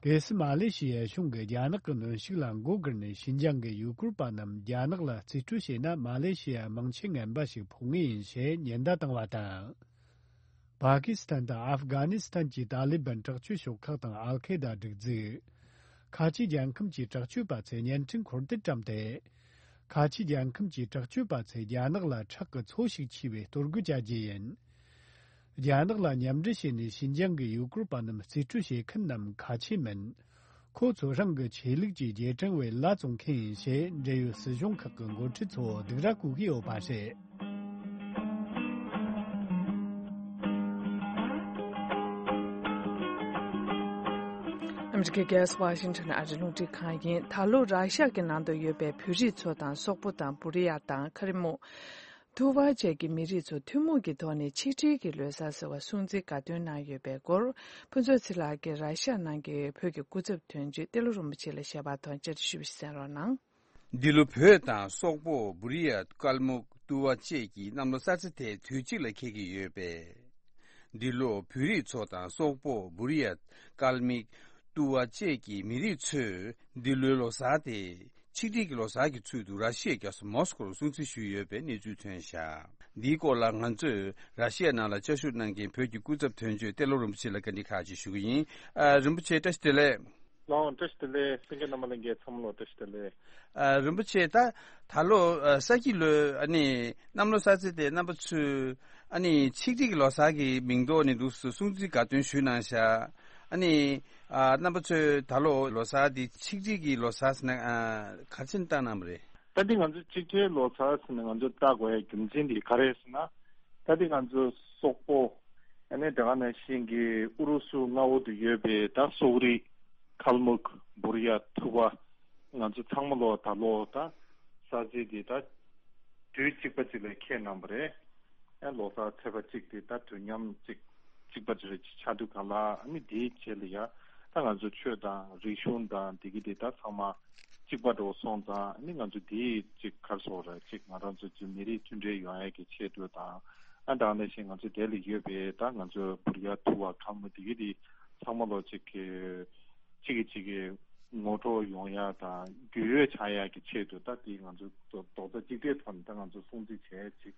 གལ་སྲིད་མ་ལེ་ཤི་ཡའི་གཞུང་གིས་རྒྱ་ནག་གི་གནོན་ཤུགས་ལ་མགོ་སྒུར་ནས་ཤིན་ཅང་གི་ཡུལ་སྐོར་པ་རྣམས་རྒྱ་ནག་ལ་རྩིས་སྤྲོད་བྱས་ན། མ་ལེ་ཤི་ཡ་མིང་ཆད་ངན་པ་ཞིག་ཕོག་ངེས་ཡིན་ཞེས་ཉེན་བརྡ་བཏང་བ་དང་། པ་ཀི་སི་ཐན་དང་ཨབ་གྷ་ནི་སི་ཐན་གྱི་ཏཱ་ལི་བན་དྲག་སྤྱོད་ཤོག་ཁག་དང་ཨལ་ཁེ་ད་སྒྲིག་འཛུགས། ཁ་ཆེ་རྒྱལ་ཁམས་ཀྱི་དྲག་སྤྱོད་པ་ཚོས་བརྙན་འཕྲིན་འཁོར་སྡེ་བཀྲམ་སྟེ། ཁ་ཆེ་རྒྱལ་ཁམས་ཀྱི་དྲག་སྤྱོད་པ་ཚོས་རྒྱ་ནག་ལ་ཁྲག་གི་མཚོ་ཞིག་མཆེད་པའི་གཏོར་རྒོལ་བྱ་རྒྱུ་ཡིན། རྒྱ་ནག་ལ་མཉམ་འབྲེལ་བྱས་ནས་ཤིན་ཅང་གི་ཡུལ་སྐོར་པ་རྣམས་རྩིས་སྤྲོད་བྱེད་མཁན་རྣམས་ཁ་ཆེ་མིན། ཁོ་ཚོ་རང་གི་ཆོས་ལུགས་ཀྱི་རྗེས་དྲན་བའི་ལྭ་བཙོང་མཁན་ཡིན་ཞེས་འབྲེལ་ཡོད་སྲིད་གཞུང་ཁག་གི་འགོ་ཁྲིད་ཚོ་སྡིགས་ར་བསྐུལ་གྱི་ཡོད་པ་རེད། ཨ་མི་རི་ཀའི་རྒྱལ་ས་ཝ་ཤིང་ཊོན་ཨ་རི་རླུང་འཕྲིན་ཁང་ཡིན། ད་ལོ་ར་ཤ་གི་ནང་དུ་ཡོད་པའི་བོད་རིགས་ཚོ་དང་། སོག་པོ་དང་། བུ་རི་ཡ་དང་། ཁ་རི་མུག་ཐུ་ཝ་བཅས་ཀྱི་མི་རིགས་ཚོ་ཐུན་མོང་གི་ཐོག་ནས་ཆིག་སྒྲིལ་གྱི་ལོ་གསར་ཟེར་བ་སྲུང་བརྩི་དགའ་སྟོན་གནང་ཡོད་པའི་སྐོར། ཕུན་ཚོགས་ཚེ་ལགས་ཀྱིས་ར་ཤ་ནང་གི་བོད་ཀྱི་སྐུ་ཚབ་དོན་གཅོད་ཏེ་ལོ་རིན་པོ་ཆེ་ལ་ཞལ་པར་དང་བཅར་ཏེ་ཞུས་པ་ཞིག་གསན་རོགས་གནང་། འདི་ལོ་བོད་དང་སོག་པོ། བུ་རི་ཡ། ཀལ་མུག་ཏུ་བ་བཅས་ཀྱི་གནམ་ལོ་གསར་ཚེས་དེ་དུས་གཅིག་ལ་འཁེལ་གྱི་ཡོད་པས། འདི་ལོ་བོད་རིགས་ཚོ་དང་སོག་པོ། བུ་རི་ཡ། ཀལ་མིག་ཏུ་བ་བཅས་ཀྱི་མི་རིགས་ཚོས་འདི་ལོའི་ལོ་གསར་དེ་ཆིག་སྒྲིལ་གྱི་ལོ་གསར་གྱི་ཚུལ་དུ་ར་ཤི་ཡའི་རྒྱལ་ས་མོ་སི་ཀོ་རུ་སྲུང་བརྩི་ཞུས་ཡོད་པའི་གནས་ཚུལ་ཐོན་བཞག་འདིའི་སྐོར་ལ་ང་ཚོས་ར་ཤི་ཡ་ནང་ལ་བཅའ་བཞུགས་གནང་མཁན་བོད་ཀྱི་སྐུ་ཚབ་དོན་གཅོད་ཏེ་ལོ་རིན་པོ་ཆེ་ལ་བཀའ་འདྲི་ཁག་ཅིག་ཞུ་གི་ཡིན། ཨ། རིན་པོ་ཆེ་བཀྲ་ཤིས་བདེ་ལེགས། ལགས་འོང་། བཀྲ་ཤིས་བདེ་ལེགས། གསན་མཁན་རྣམ་པ་ལྷན་རྒྱས་ཚང་མ་ལ་བཀྲ་ཤིས་བདེ་ལེགས། ཨ། རིན་པོ་ཆེ། ད་ད་ལོ་ཨ་ས་ཁྱི་ལོའི་ཨ་ནི་གནམ་ལོ་གསར་ཚེས་དེ་རྣམ་པ་ཚོས་ཨ་ནི་ཆིག་སྒྲིལ་གྱི་ལོ་གསར་གྱི་མིང་ཐོག་ནས་འདུག་སེ་སྲུང་བརྩི་དགའ་སྟོན་ཞུས་གནང་ཤག་ཨ་ནི་ཨ་རྣམ་པ་ཚོས་ད་ལོ་ལོ་གསར་འདི་ཆིག་སྒྲིལ་གྱི་ལོ་གསར་ཟེར་ན་ཨ་ག་རེ་བྱས་ནས་བཏང་གནང་བ་རེད། ད་འདི་ང་ཚོ་ཆིག་སྒྲིལ་ལོ་གསར་ཟེར་ནས་ང་ཚོ་བཏགས་དགོས་ཡ་རྒྱུ་མཚན་འདི་ག་རེ་རེད་ཟེར་ན། ད་འདི་ང་ཚོ་སོག་པོ། ཨ་ནི་དེ་ག་ནང་བཞིན་གྱི་ཨུ་རུ་སུ་མངའ་འོག་ཏུ་ཡོད་པའི་ད་སོག་རིགས། ཁལ་མུག་བུ་རི་ཡ། ཐུ་བ། ང་ཚོ་ཚང་མ་ལོ་ད་ལོ་ད་གསར་ཚེས་འདི་ད་དུས་གཅིག་པ་གཅིག་ལ་འཁེལ་གནང་བ་རེད། ཨ་ལོ་གསར་ཚེས་པ་གཅིག་དེ་ད་དུས་མཉམ་གཅིག་གཅིག་པ་དེ་རེད། ཆགས་དུས་ག་ལ་ཨ་ནི་དེའི་རྗེས་ལ་ཡ་ད་ང་ཚོ་ཆོས་དང་རིག་གཞུང་དང་དེ་གི་དེ་ད་ཚང་མ་གཅིག་པ་འགྲོ་སོང་ཙང་ཨ་ནི་ང་ཚོ་དེའི་གཅིག་ག་རེ་ཟེར་དགོས་རེད། གཅིག་ང་རང་ཚོ་གཅིག་མི་རིགས་མཐུན་སྒྲིལ་ཡོང་ཡ་གི་ཆེད་དུ་དང་ཨ་ད་ག་ནང་བཞིན་ང་ཚོ་དེ་ལ་ཡོད་པའི་ད་ང་ཚོ་བུ་རི་ཡ། ཐུ་བ། ཁལ་མུག་དེ་གི་དེ་ཚང་མ་ལོ་གཅིག་གི་གཅིག་གིས་གཅིག་གི་ངོ་སྤྲོད་ཡོང་ཡ་དང་རྒྱུས་ཡོད་ཆགས་ཡ་གི་ཆེད་དུ་ད་དེ་ང་ཚོ་རྡོག་རྩ་གཅིག་སྒྲིལ་ཐོག་ནས་ད་ང་ཚོ་སྲུང་བརྩི་བྱས་ཅིག་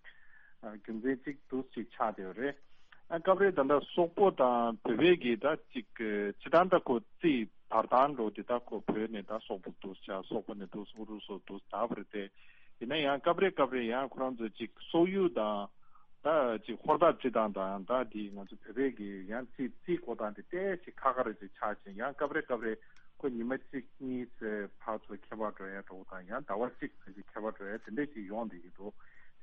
ཨ་རྒྱུ་མཚན་གཅིག་འདུག་ཅིག་ཆགས་བསྡད་ཡོད་རེད། ཨ་སྐབས་རེ་ད་ལྟ་སོག་པོ་དང་བོད་པའི་གི་ད་ཅིག་སྤྱི་བཏང་ད་ཁོ་རྩིས་བར་ཐག་འགྲོ་དེ་ད་ཁོ་བོད་ནས་ད་སོག་པོ་འདུག་ཆགས། སོག་པོ་ནས་འདུག་ཨུ་རུ་སུ་འདུག་ད་བར་དེ་ཡིན་ན་ཡང་སྐབས་རེ་སྐབས་རེ་ཡང་ཁོ་རང་ཚོ་ཅིག་སོག་ཡུལ་དང་། ད་ཅིག་ཧོར་ཟླ་སྤྱི་དང་དང་ད་འདི་ང་ཚོ་བོད་པའི་གི་ཡང་རྩིས་རྩིས་འགོད་སྟངས་དེ་ཏོག་ཙམ་ཁག་ཁག་རེ་ཅིག་ཆགས་ཤིང་། ཡང་སྐབས་རེ་སྐབས་རེ་ཁོ་ཉི་མ་གཅིག་གཉིས་ཙམ་ཕར་ཚུར་ཁྱད་པར་འགྲོ་ཡ་འདྲ་བོ་དང་། ཡང་ཟླ་བ་གཅིག་ཙམ་ཅིག་ཁྱད་པར་འགྲོ་ཡ་དེ་འདྲ་ཅིག་ཡོང་བསྡད་ཀྱི་འདུག་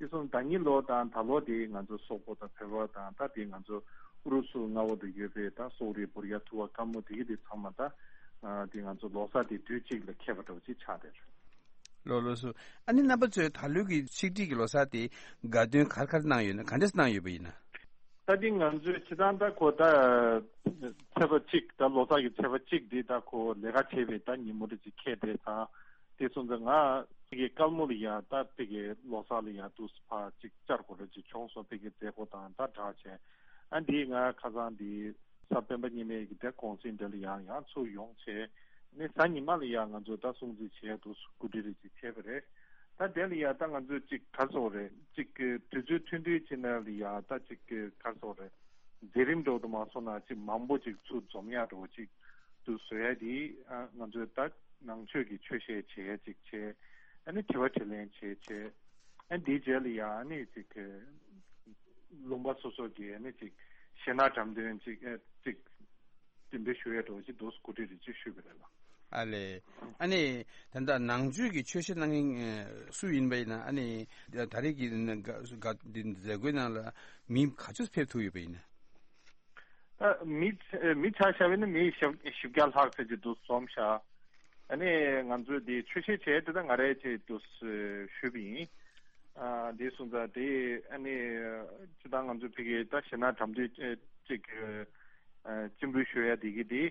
དེ་སོང་ད་གིན་ལོ་དང་ད་ལོ་དེ་ང་ཚོ་སོག་པོ་དང་བོད་པ་དང་ད་དེ་ང་ཚོ་ཨུ་རུ་སུ་མངའ་འོག་ཏུ་ཡོད་པའི་ད་སོག་རིགས་བུ་རི་ཡ། ཐུ་བ། ཀ་མུ་དེ་གི་དེ་ཚང་མ་ད་དེ་ང་ཚོ་ལོ་གསར་དེ་དུས་གཅིག་ལ་འཁེལ་བ་འདྲ་བོ་ཅིག་ཆགས་བསྡད་རེད། ལགས་ལགས་སོ། ཨ་ནི་རྣམ་པ་ཚོས་ད་ལོའི་གི་ཆིག་སྒྲིལ་གྱི་ལོ་གསར་དེ་དགའ་སྟོན་ག་རེ་ག་རེ་གནང་ཡོད་ན། ག་འདྲས་གནང་ཡོད་པ་ཡིན་ན། ད་འདི་ང་ཚོའི་སྤྱི་བཏང་ད་ཁོ་ད་ཚེས་པ་གཅིག་ད་ལོ་གསར་གྱི་ཚེས་པ་གཅིག་འདི་ད་ཁོ་ལས་ཀ་བྱེད་པའི་ད་ཉིན་མོ་རེ་ཅིག་ཁེལ་བསྡད་ཙང་། དེ་སོང་ཙང་ང་ཚོ་གི་སྐལ་མོ་ལ་ཡ་ད་ཕ་གི་ལོ་གསར་ལ་ཡ་དུས་ཕར་ཅིག་བཅར་དགོས་རེ་ཅིག་བྱུང་སོང་། ཕ་གི་མཛད་སྒོ་དང་ད་གྲ་བྱས། ཨ་འདི་ང་ཁ་སང་འདི་གཟའ་སྤེན་པ་ཉི་མའི་གི་དེ་གུང་སེང་འདི་ལ་ཡང་ཡང་ཚུར་ཡོང་བྱས། ནི་གཟའ་ཉི་མ་ལ་ཡང་ང་ཚོ་ད་སྲུང་བརྩི་བྱས་འདུག་གོ་སྒྲིག་རེ་ཅིག་བྱས་པ་རེད། ད་དེ་ལ་ཡ་ད་ང་ཚོས་ཅིག་ག་རེ་ཟེར་དགོས་རེད། ཅིག་གི་དུས་ཚོད་མཐུན་སྒྲིལ་བྱེད་ན་ལ་ཡ་ད་ཅིག་གི་ག་རེ་ཟེར་དགོས་རེད། མཛད་རིམ་འདྲ་བོ་དུ་མ་སོང་ན་ཅིག་མང་པོ་ཅིག་ཚུར་འཛོམས་ཡག་འདྲ་བོ་ཅིག་ཏུ་བཟོ་ཡ་དེ། ཨ་ང་ཚོས་ད་ནང་ཆོས་ཀྱི་ཆོས་བཤད་བྱེད་ཡ་ཅིག་བྱས། ཨ་ནི་དྲི་བ་དྲིས་ལན་བྱེད་བྱས། ཨ་འདིའི་རྗེས་ལ་ཡ་ཨ་ནི་ཅིག་གི་ལུང་པ་སོ་སོ་གི་ཨ་ནི་ཅིག་གཞས་སྣ་འགྲེམས་སྟོན་ཅིག་ཨ་ཅིག་འགྲེམས་སྤེལ་ཞུ་ཡ་འདྲ་བོ་ཅིག་འདུག་གོ་སྒྲིག་རེ་ཅིག་ཞུས་པ་རེད་ལ། ཨ་ལས། ཨ་ནི་ད་ལྟ་ནང་ཆོས་ཀྱི་ཆོས་བཤད་གནང་མཁན་ཨ་སུ་ཡིན་པ་ཡིན་ན། ཨ་ནི་ད་རེས་ཀྱི་ནང་ག་ག་འདི་མཛད་སྒོའི་ནང་ལ་མི་ག་ཚོད་ཕེབས་ཐུབ་ཡོད་པ་ཡིན་ན། ད་མི་མི་ཆ་བཞག་པ་ཡིན་ན་མི་བཞི་བཞི་བརྒྱ་ལྷག་ཙམ་ཅིག་འདུག་འཛོམས་ཤག་ཨ་ནི་ང་ཚོས་འདི་ཆོས་བཤད་བྱས་དེ་ད་ང་རའི་ཆེད་དུ་ཞུས་པ་ཡིན། ཨ་འདི་སོང་ཙང་དེ་ཨ་ནི་སྤྱི་བཏང་ང་ཚོས་ཕ་གི་ད་གཞས་སྣ་འགྲེམས་སྟོན་ཅིག་ཨ་སྤྱན་འབུལ་ཞུ་ཡ་དེ་གི་དེ།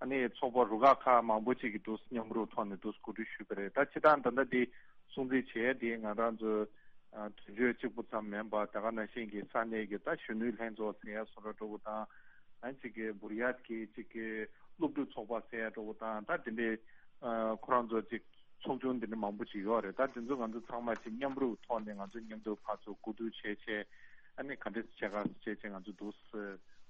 ཨ་ནི་ཚོགས་པ་རུ་ཁག་ཁག་མང་པོ་ཅིག་གི་འདུག་མཉམ་རུབ་ཐོག་ནས་འདུག་གོ་སྒྲིག་ཞུས་པ་རེད། ད་སྤྱི་བཏང་ད་ལྟ་འདི་སྲུང་བརྩི་བྱས་དེ་ང་རང་ཚོ་ཨ་དོན་གཅོད་གཅིག་པུ་ཙམ་མིན་པ་ད་ག་ནང་བཞིན་གྱི་ས་གནས་ཀྱི་ད་གཞོན་ནུའི་ལྷན་ཚོགས་ཟེར་ཡ་བཟོ་འདྲ་འདྲ་བོ་དང་། ཨ་ཅིག་གི་བུ་རི་ཡ་གི་ཅིག་གི་སློབ་ཕྲུག་ཚོགས་པ་ཟེར་ཡ་འདྲ་བོ་དང་། ད་དེ་འདྲའི་ཨ་ཁོ་རང་ཚོ་ཅིག་ཚོགས་ཆུང་དེ་འདྲ་མང་པོ་ཅིག་ཡོད་རེད། ད་དེ་ཚོ་ང་ཚོ་ཚང་མ་ཅིག་མཉམ་རུབ་ཐོག་ནས་ང་ཚོ་མཉམ་དུ་ཕར་ཚུར་གོ་བསྡུར་བྱས་བྱས། ཨ་ནི་ག་འདྲ་བྱས་ག་བྱས་བྱས་ང་ཚོ་འདུག་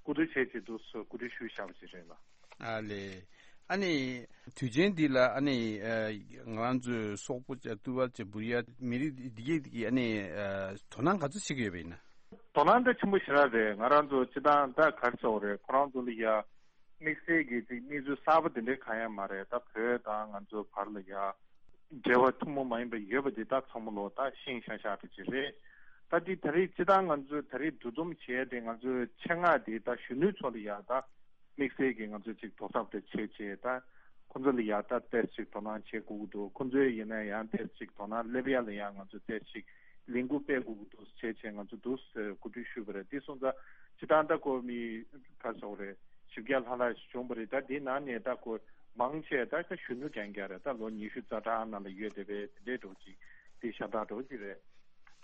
གོ་བསྡུར་བྱས་བྱས་འདུག་གོ་སྒྲིག་ཞུས་བཞག་པ་ཅིག་རེད་ལ། ཨ་ལས། ཨ་ནི་དུས་ཆེན་འདི་ལ་ཨ་ནི་ཨ་ང་རང་ཚོའི་སོག་པོ་བཅས་ཏུ་བ་བཅས་བུ་རི་ཡ་མི་རིགས་འདི་གས་འདི་གས་ཨ་ནི་ཨ་དོ་སྣང་ག་ཚོད་བྱེད་ཀྱི་ཡོད་པ་ཡིན་ན། དོ་སྣང་ད་ཆེན་པོ་ཞེ་དྲག་རེད། ང་རང་ཚོ་སྤྱི་བཏང་ད་ག་རེ་ཟེར་དགོས་རེད། ཁོ་རང་ཚོ་ལ་ཡ་དམིགས་བསལ་གྱི་ཅིག་གནས་ཚུལ་གསར་པ་དེ་འདྲའི་གང་ཡང་མ་རེད། ད་བོད་དང་ང་ཚོ་བར་ལ་ཡ་འབྲེལ་བ་ཐུན་མོང་མ་ཡིན་པ་ཡོད་པ་འདི་ད་ཚང་མ་ལོ་ད་ཤེས་ཤ་ཤ་རེ་ཅིག་རེད། ད་འདི་ད་རེས་སྤྱི་བཏང་ང་ཚོས་ད་རེས་འདུ་འཛོམས་བྱས་ཏེ་ང་ཚོའི་ཆེད་མངགས་འདི་ད་གཞོན་ནུའི་ཚོ་ལ་ཡ་ད་དམིགས་བསལ་གྱི་ང་ཚོས་ཅིག་དོ་ཟབ་དེ་བྱས་བྱས་ད་ཁོ་ཚོ་ལ་ཡ་ད་ཏོག་ཙམ་ཅིག་དོ་སྣང་བྱེད་དགོས་ཀྱི་འདུག་ཁོ་ཚོའི་ཡིན་ན་ཡང་ཏོག་ཙམ་ཅིག་དོ་སྣང་སླེབས་ཡ་ལ་ཡ་ང་ཚོས་ཏོག་ཙམ་ཅིག་ལས་འགུལ་སྤེལ་དགོས་ཀྱི་འདུག་བྱས་བྱས་ང་ཚོ་འདུག་གོ་སྒྲིག་ཞུས་པ་རེད། དེ་སོང་ཙང་སྤྱི་བཏང་ད་ཁོ་མི་ག་ཚོད་རེད། བཞི་བརྒྱ་ལྷག་ལྷག་ཞིག་བྱུང་བ་རེད། ད་དེའི་ནང་ནས་ད་ཁོ་མང་ཆེ་ད་ཁ་གཞོན་ནུ་རྐྱང་རྐྱང་རེད། ད་ལོ་ཉི་ཤུ་རྩ་གྲངས་ནང་ལ་ཡོད་བསྡད་པའི་དེ་འདྲའི་འདྲ་བོ་ཅིག་དེ་ཤ་སྟག་འདྲ་བོ་ཅིག་རེད།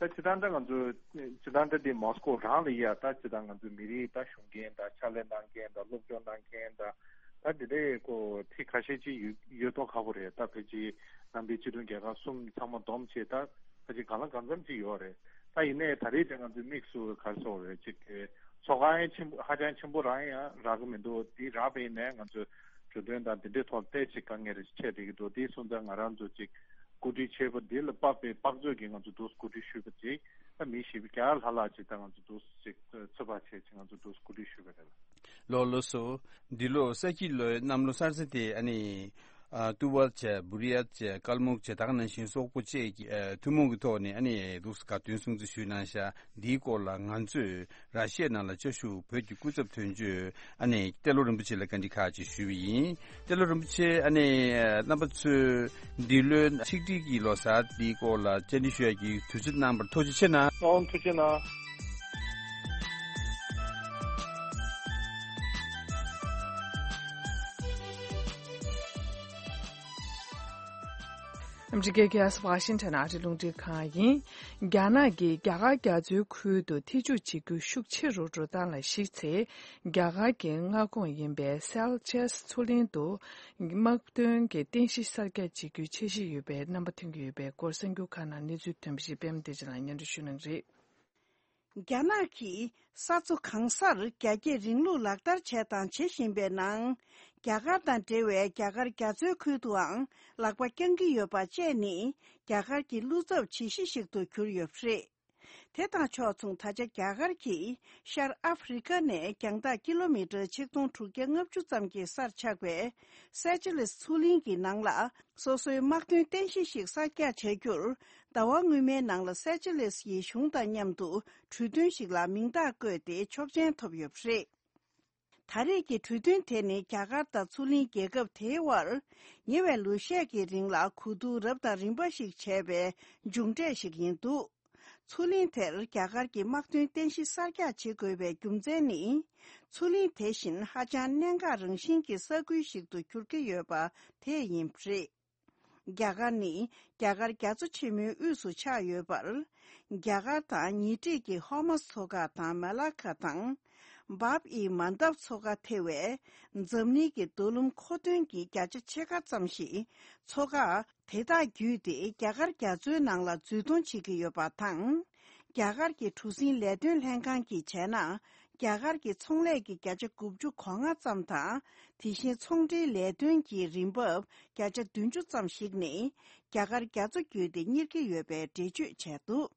ད་སྤྱི་བཏང་ད་ང་ཚོ་སྤྱི་བཏང་ད་དེ་མོ་སི་ཀོ་རང་ལ་ཡ་ད་སྤྱི་བཏང་ང་ཚོ་མི་རིགས་ད་ཞུགས་མཁན་ད་ཕྱག་ལས་གནང་མཁན་ད་སློབ་སྦྱོང་གནང་མཁན་ད་ད་དེ་འདྲའི་ཁོ་ཁྲི་ཁ་ཤས་ཅིག་ཡོད་ཡོད་མདོག་ཁ་པོ་རེད། ད་ཕལ་ཆེར་ནང་པའི་སྤྱི་མཐུན་རྒྱལ་ཁབ་གསུམ་ཚང་མ་བསྡོམས་བྱས་ད་ཕལ་ཆེར་གང་ལ་གང་འཚམ་ཅིག་ཡོད་རེད། ད་ཡིན་ནའི་ད་རེས་དེ་ང་ཚོའི་དམིགས་སུ་ག་རེ་ཟེར་དགོས་རེད། ཅིག་ཚོགས་ཁག་ཡང་ཆེན་པོ་ཧ་ཅང་ཆེན་པོ་རང་ཡང་རག་གི་མི་འདུག་དེ་རག་པ་ཡིན་ནའི་ང་ཚོས་གྲོས་མཐུན་དང་དེ་འདྲའི་ཐོག་ཏོག་ཙམ་དཀའ་ངལ་རེ་འཕྲད་བསྡད་ཀྱི་འདུག་དེ་སོང་ཙང་ང་རང་ཚོ་ཅིག་གོ་སྒྲིག་བྱས་པ་འདི་ལ་དཔག་པའི་དཔག་ཚོད་ཀྱིས་ང་ཚོ་འདུག་གོ་སྒྲིག་ཞུས་པ་ཅིག་ད་མི་བཞི་བརྒྱ་ལྷག་ལྷག་ཅིག་ད་ང་ཚོ་འདུག་ཅིག་ཚོད་དཔག་བྱས་ཅིག་ང་ཚོ་འདུག་གོ་སྒྲིག་ཞུས་པ་རེད། ལགས་ལགས་སོ། འདི་ལོ་ས་ཁྱི་ལོའི་གནམ་ལོ་གསར་ཚེས་དེ་ཨ་ནི་ཨ་ཏུ་ཝལ་བཅས་བུ་རི་ཡ་བཅས་ཀལ་མུག་བཅས་ད་ག་ནང་བཞིན་སོག་པོ་བཅས་ཀྱི་ཨ་ཐུན་མོང་གི་ཐོག་ནས་ཨ་ནི་འདུག་སེ་དགའ་སྟོན་སྲུང་བརྩི་ཞུས་གནང་ཤག་འདིའི་སྐོར་ལ་ང་ཚོས་ར་ཤི་ཡའི་ནང་ལ་བཅའ་བཞུགས་བོད་ཀྱི་སྐུ་ཚབ་དོན་གཅོད་ཨ་ནི་ཏེ་ལོ་རིན་པོ་ཆེ་ལ་བཀའ་འདྲི་ཁག་ཅིག་ཞུས་པ་ཡིན། ཏེ་ལོ་རིན་པོ་ཆེ་ཨ་ནི་རྣམ་པ་ཚོས་འདི་ལོའི་ཆིག་སྒྲིལ་གྱི་ལོ་གསར་འདིའི་སྐོར་ལ་བཅར་འདྲི་ཞུ་ཡ་གི་དུས་ཚོད་གནང་བར་ཐུགས་རྗེ་ཆེ་གནང་། ཨོ་ཐུགས་རྗེ་གནང་། ཨ་མི་རི་ཀའི་རྒྱལ་ས་ཝ་ཤིང་ཊོན་ཨ་རིའི་རླུང་འཕྲིན་ཁང་ཡིན། རྒྱ་ནག་གིས་རྒྱ་གར་རྒྱ་མཚོའི་ཁུལ་དུ་ཐེ་ཇུས་བྱེད་རྒྱུ་ཤུགས་ཆེ་རུ་འགྲོ་སྟངས་ལ་གཞིགས་ཚེ། རྒྱ་གར་གྱི་མངའ་ཁོངས་ཡིན་པའི་སེལ་ཅེས་མཚོ་གླིང་དུ་དམག་དོན་གྱི་རྟེན་གཞི་གསར་རྒྱག་བྱེད་རྒྱུའི་འཆར་གཞི་ཡོད་པའི་རྣམ་པ་ཐོན་གྱི་ཡོད་པའི་སྐོར་གསར་འགྱུར་ཁག་ནང་གནས་ཚུལ་ཐོན་པ་ཞིག་པད་མ་བདེ་ཆེན་ལགས་སྙན་སྒྲོན་ཞུ་གནང་གི་རེད། རྒྱ་ནག་གིས་ས་མཚོ་གང་སར་རྒྱ་སྐྱེད་རིང་ལུགས་ལག་བསྟར་བྱས་དང་བྱེད་བཞིན་པའི་ནང་། རྒྱ་གར་དང་འབྲེལ་བའི་རྒྱ་གར་རྒྱ་མཚོའི་ཁུལ་དུའང་ལག་པ་བརྐྱང་གི་ཡོད་པ་བཅས་ནི་རྒྱ་གར་གྱི་བློ་འཚབ་བྱེད་གཞི་ཞིག་ཏུ་གྱུར་ཡོད་པ་རེད། དེ་དང་ཕྱོགས་མཚུངས་ད་ཆ་རྒྱ་གར་གྱིས་ཤར་ཨ་ཧྥེ་རི་ཁ་ནས་རྒྱང་ཐག་ཀི་ལོ་མི་ཊར་ཆིག་སྟོང་དྲུག་བརྒྱ་ལྔ་བཅུ་ཙམ་གྱི་སར་ཆགས་པའི་སེ་ཅེ་ལེས་མཚོ་གླིང་གི་ནང་ལ། སོ་སོའི་དམག་དོན་རྟེན་གཞི་ཞིག་གསར་རྒྱག་བྱ་རྒྱུར། ཟླ་བ་སྔོན་མའི་ནང་ལ་སེ་ཅེ་ལེས་ཡི་གཞུང་དང་མཉམ་དུ་གྲོས་མཐུན་ཞིག་ལ་མིང་རྟགས་བཀོད་དེ་ཆོག་མཆན་ཐོབ་ཡོད་པ་རེད། ད་རེས་ཀྱི་གྲོས་མཐུན་དེ་ནི་རྒྱ་གར་དང་མཚོ་གླིང་རྒྱལ་ཁབ་དེའི་དབར་ཉེ་བའི་ལོ་ཤས་ཀྱི་རིང་ལ་གོ་བསྡུར་རབ་དང་རིམ་པ་ཞིག་བྱས་པའི་མཇུག་འབྲས་ཤིག་ཡིན་འདུག་མཚོ་གླིང་དེར་རྒྱ་གར་གྱི་དམག་དོན་རྟེན་གཞི་གསར་རྒྱག་བྱེད་དགོས་པའི་རྒྱུ་མཚན་ནི། མཚོ་གླིང་དེ་བཞིན་ཧ་ཅང་གནད་འགག་རང་བཞིན་གྱི་ས་ཁུལ་ཞིག་ཏུ་གྱུར་གྱི་ཡོད་པ་དེ་ཡིན་པ་རེད། རྒྱ་གར་ནི་རྒྱ་གར་རྒྱ་མཚོ་ཆེན་མོའི་དབུས་སུ་ཆགས་ཡོད་པར། རྒྱ་གར་དང་ཉེ་འཁྲིས་ཀྱི་ཧོར་མུཛ་མཚོ་འགག་དང་མ་ལ་ཁ་དང་། བཱབ་ཨི་མན་དབ་མཚོ་འགག་ཐེ་བའི་འཛམ་གླིང་གི་རྡོ་ལུང་མཁོ་འདོན་གྱི་བརྒྱ་ཆ་ཕྱེད་ཀ་ཙམ་ཞིག་མཚོ་འགག་དེ་དག་བརྒྱུད་དེ་རྒྱ་གར་རྒྱ་མཚོའི་ནང་ལ་འཛུལ་གཏོང་བྱེད་ཀྱི་ཡོད་པ་དང་། རྒྱ་གར་གྱི་གྲུ་གཟིངས་ལས་དོན་ལྷན་ཁང་གིས་བྱས་ན། རྒྱ་གར་གྱི་ཚོང་ལས་ཀྱི་བརྒྱ་ཆ་དགུ་བཅུ་གོ་ལྔ་ཙམ་དང་། དེ་བཞིན་ཚོང་འབྲེལ་ལས་དོན་གྱི་རིན་འབབ་བརྒྱ་ཆ་བདུན་ཅུ་ཙམ་ཞིག་ནི་རྒྱ་གར་རྒྱ་མཚོ་བརྒྱུད་དེ་གཉེར་གྱི་ཡོད་པའི་འགྲེལ་བརྗོད་བྱས་འདུག་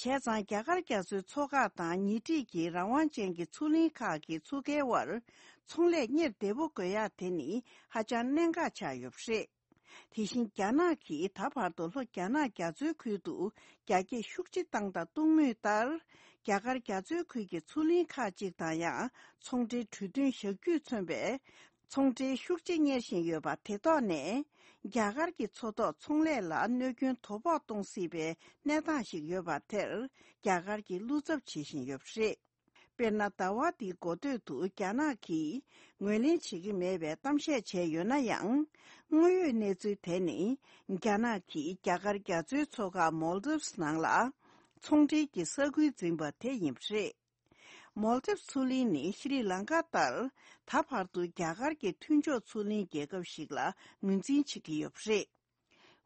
བྱས་ཙང་རྒྱ་གར་རྒྱ་མཚོའི་མཚོ་འགག་དང་ཉེ་འཁྲིས་ཀྱི་རང་དབང་ཅན་གྱི་མཚོ་གླིང་ཁག་གི་མཚོ་ཁའི་དབར་ཚོང་ལས་གཉེར་བདེ་པོ་དགོས་ཡག་དེ་ནི་ཧ་ཅང་གནད་འགག་ཆགས་ཡོད་པ་རེད། དེ་བཞིན་རྒྱ་ནག་གིས་ད་བར་དུ་ལྷོ་རྒྱ་ནག་རྒྱ་མཚོའི་ཁུལ་དུ་རྒྱ་སྐྱེད་ཤུགས་ཆེ་བཏང་དང་གཏོང་མུས་ལྟར། རྒྱ་གར་རྒྱ་མཚོའི་ཁུལ་གྱི་མཚོ་གླིང་ཁག་ཅིག་དང་ཡང་ཚོང་འབྲེལ་གྲོས་མཐུན་བཞག་རྒྱུས་མཚོན་པའི་ཚོང་འབྲེལ་ཤུགས་ཆེ་གཉེར་བཞིན་ཡོད་པ་དེ་ཐོག་ནས། རྒྱ་གར་གྱི་མཚོ་ཐོག་ཚོང་ལས་ལ་གནོད་སྐྱོན་དོ་ཕོག་གཏོང་སྲིད་པའི་གནས་སྟངས་ཤིག་ཡོད་པ་དེར་རྒྱ་གར་གྱིས་བློ་འཚབ་བྱེད་བཞིན་ཡོད་པ་རེད། དཔེར་ན། ཟླ་བ་འདིའི་འགོ་སྟོད་དུ་རྒྱ་ནག་གིས་ངོས་ལེན་བྱེད་ཀྱི་མེད་པའི་གཏམ་བཤད་བྱས་ཡོད་ན་ཡང་། དངོས་ཡོད་གནས་ཚུལ་དེ་ནི། རྒྱ་ནག་གིས་རྒྱ་གར་རྒྱ་མཚོའི་མཚོ་ཁ་མོལ་དིབ་སི་ནང་ལ་ཚོང་འབྲེལ་གྱི་ས་ཁུལ་འཛིན་པ་དེ་ཡིན་པ་རེད། མོལ་དིབ་སི་མཚོ་གླིང་ནི་ཤྲི་ལང་ཀ་ལྟར་ད་བར་དུ་རྒྱ་གར་གྱི་མཐུན་ཕྱོགས་མཚོ་གླིང་རྒྱལ་ཁབ་ཞིག་ལ་ངོས་འཛིན་བྱེད་ཀྱི་ཡོད་པ་རེད།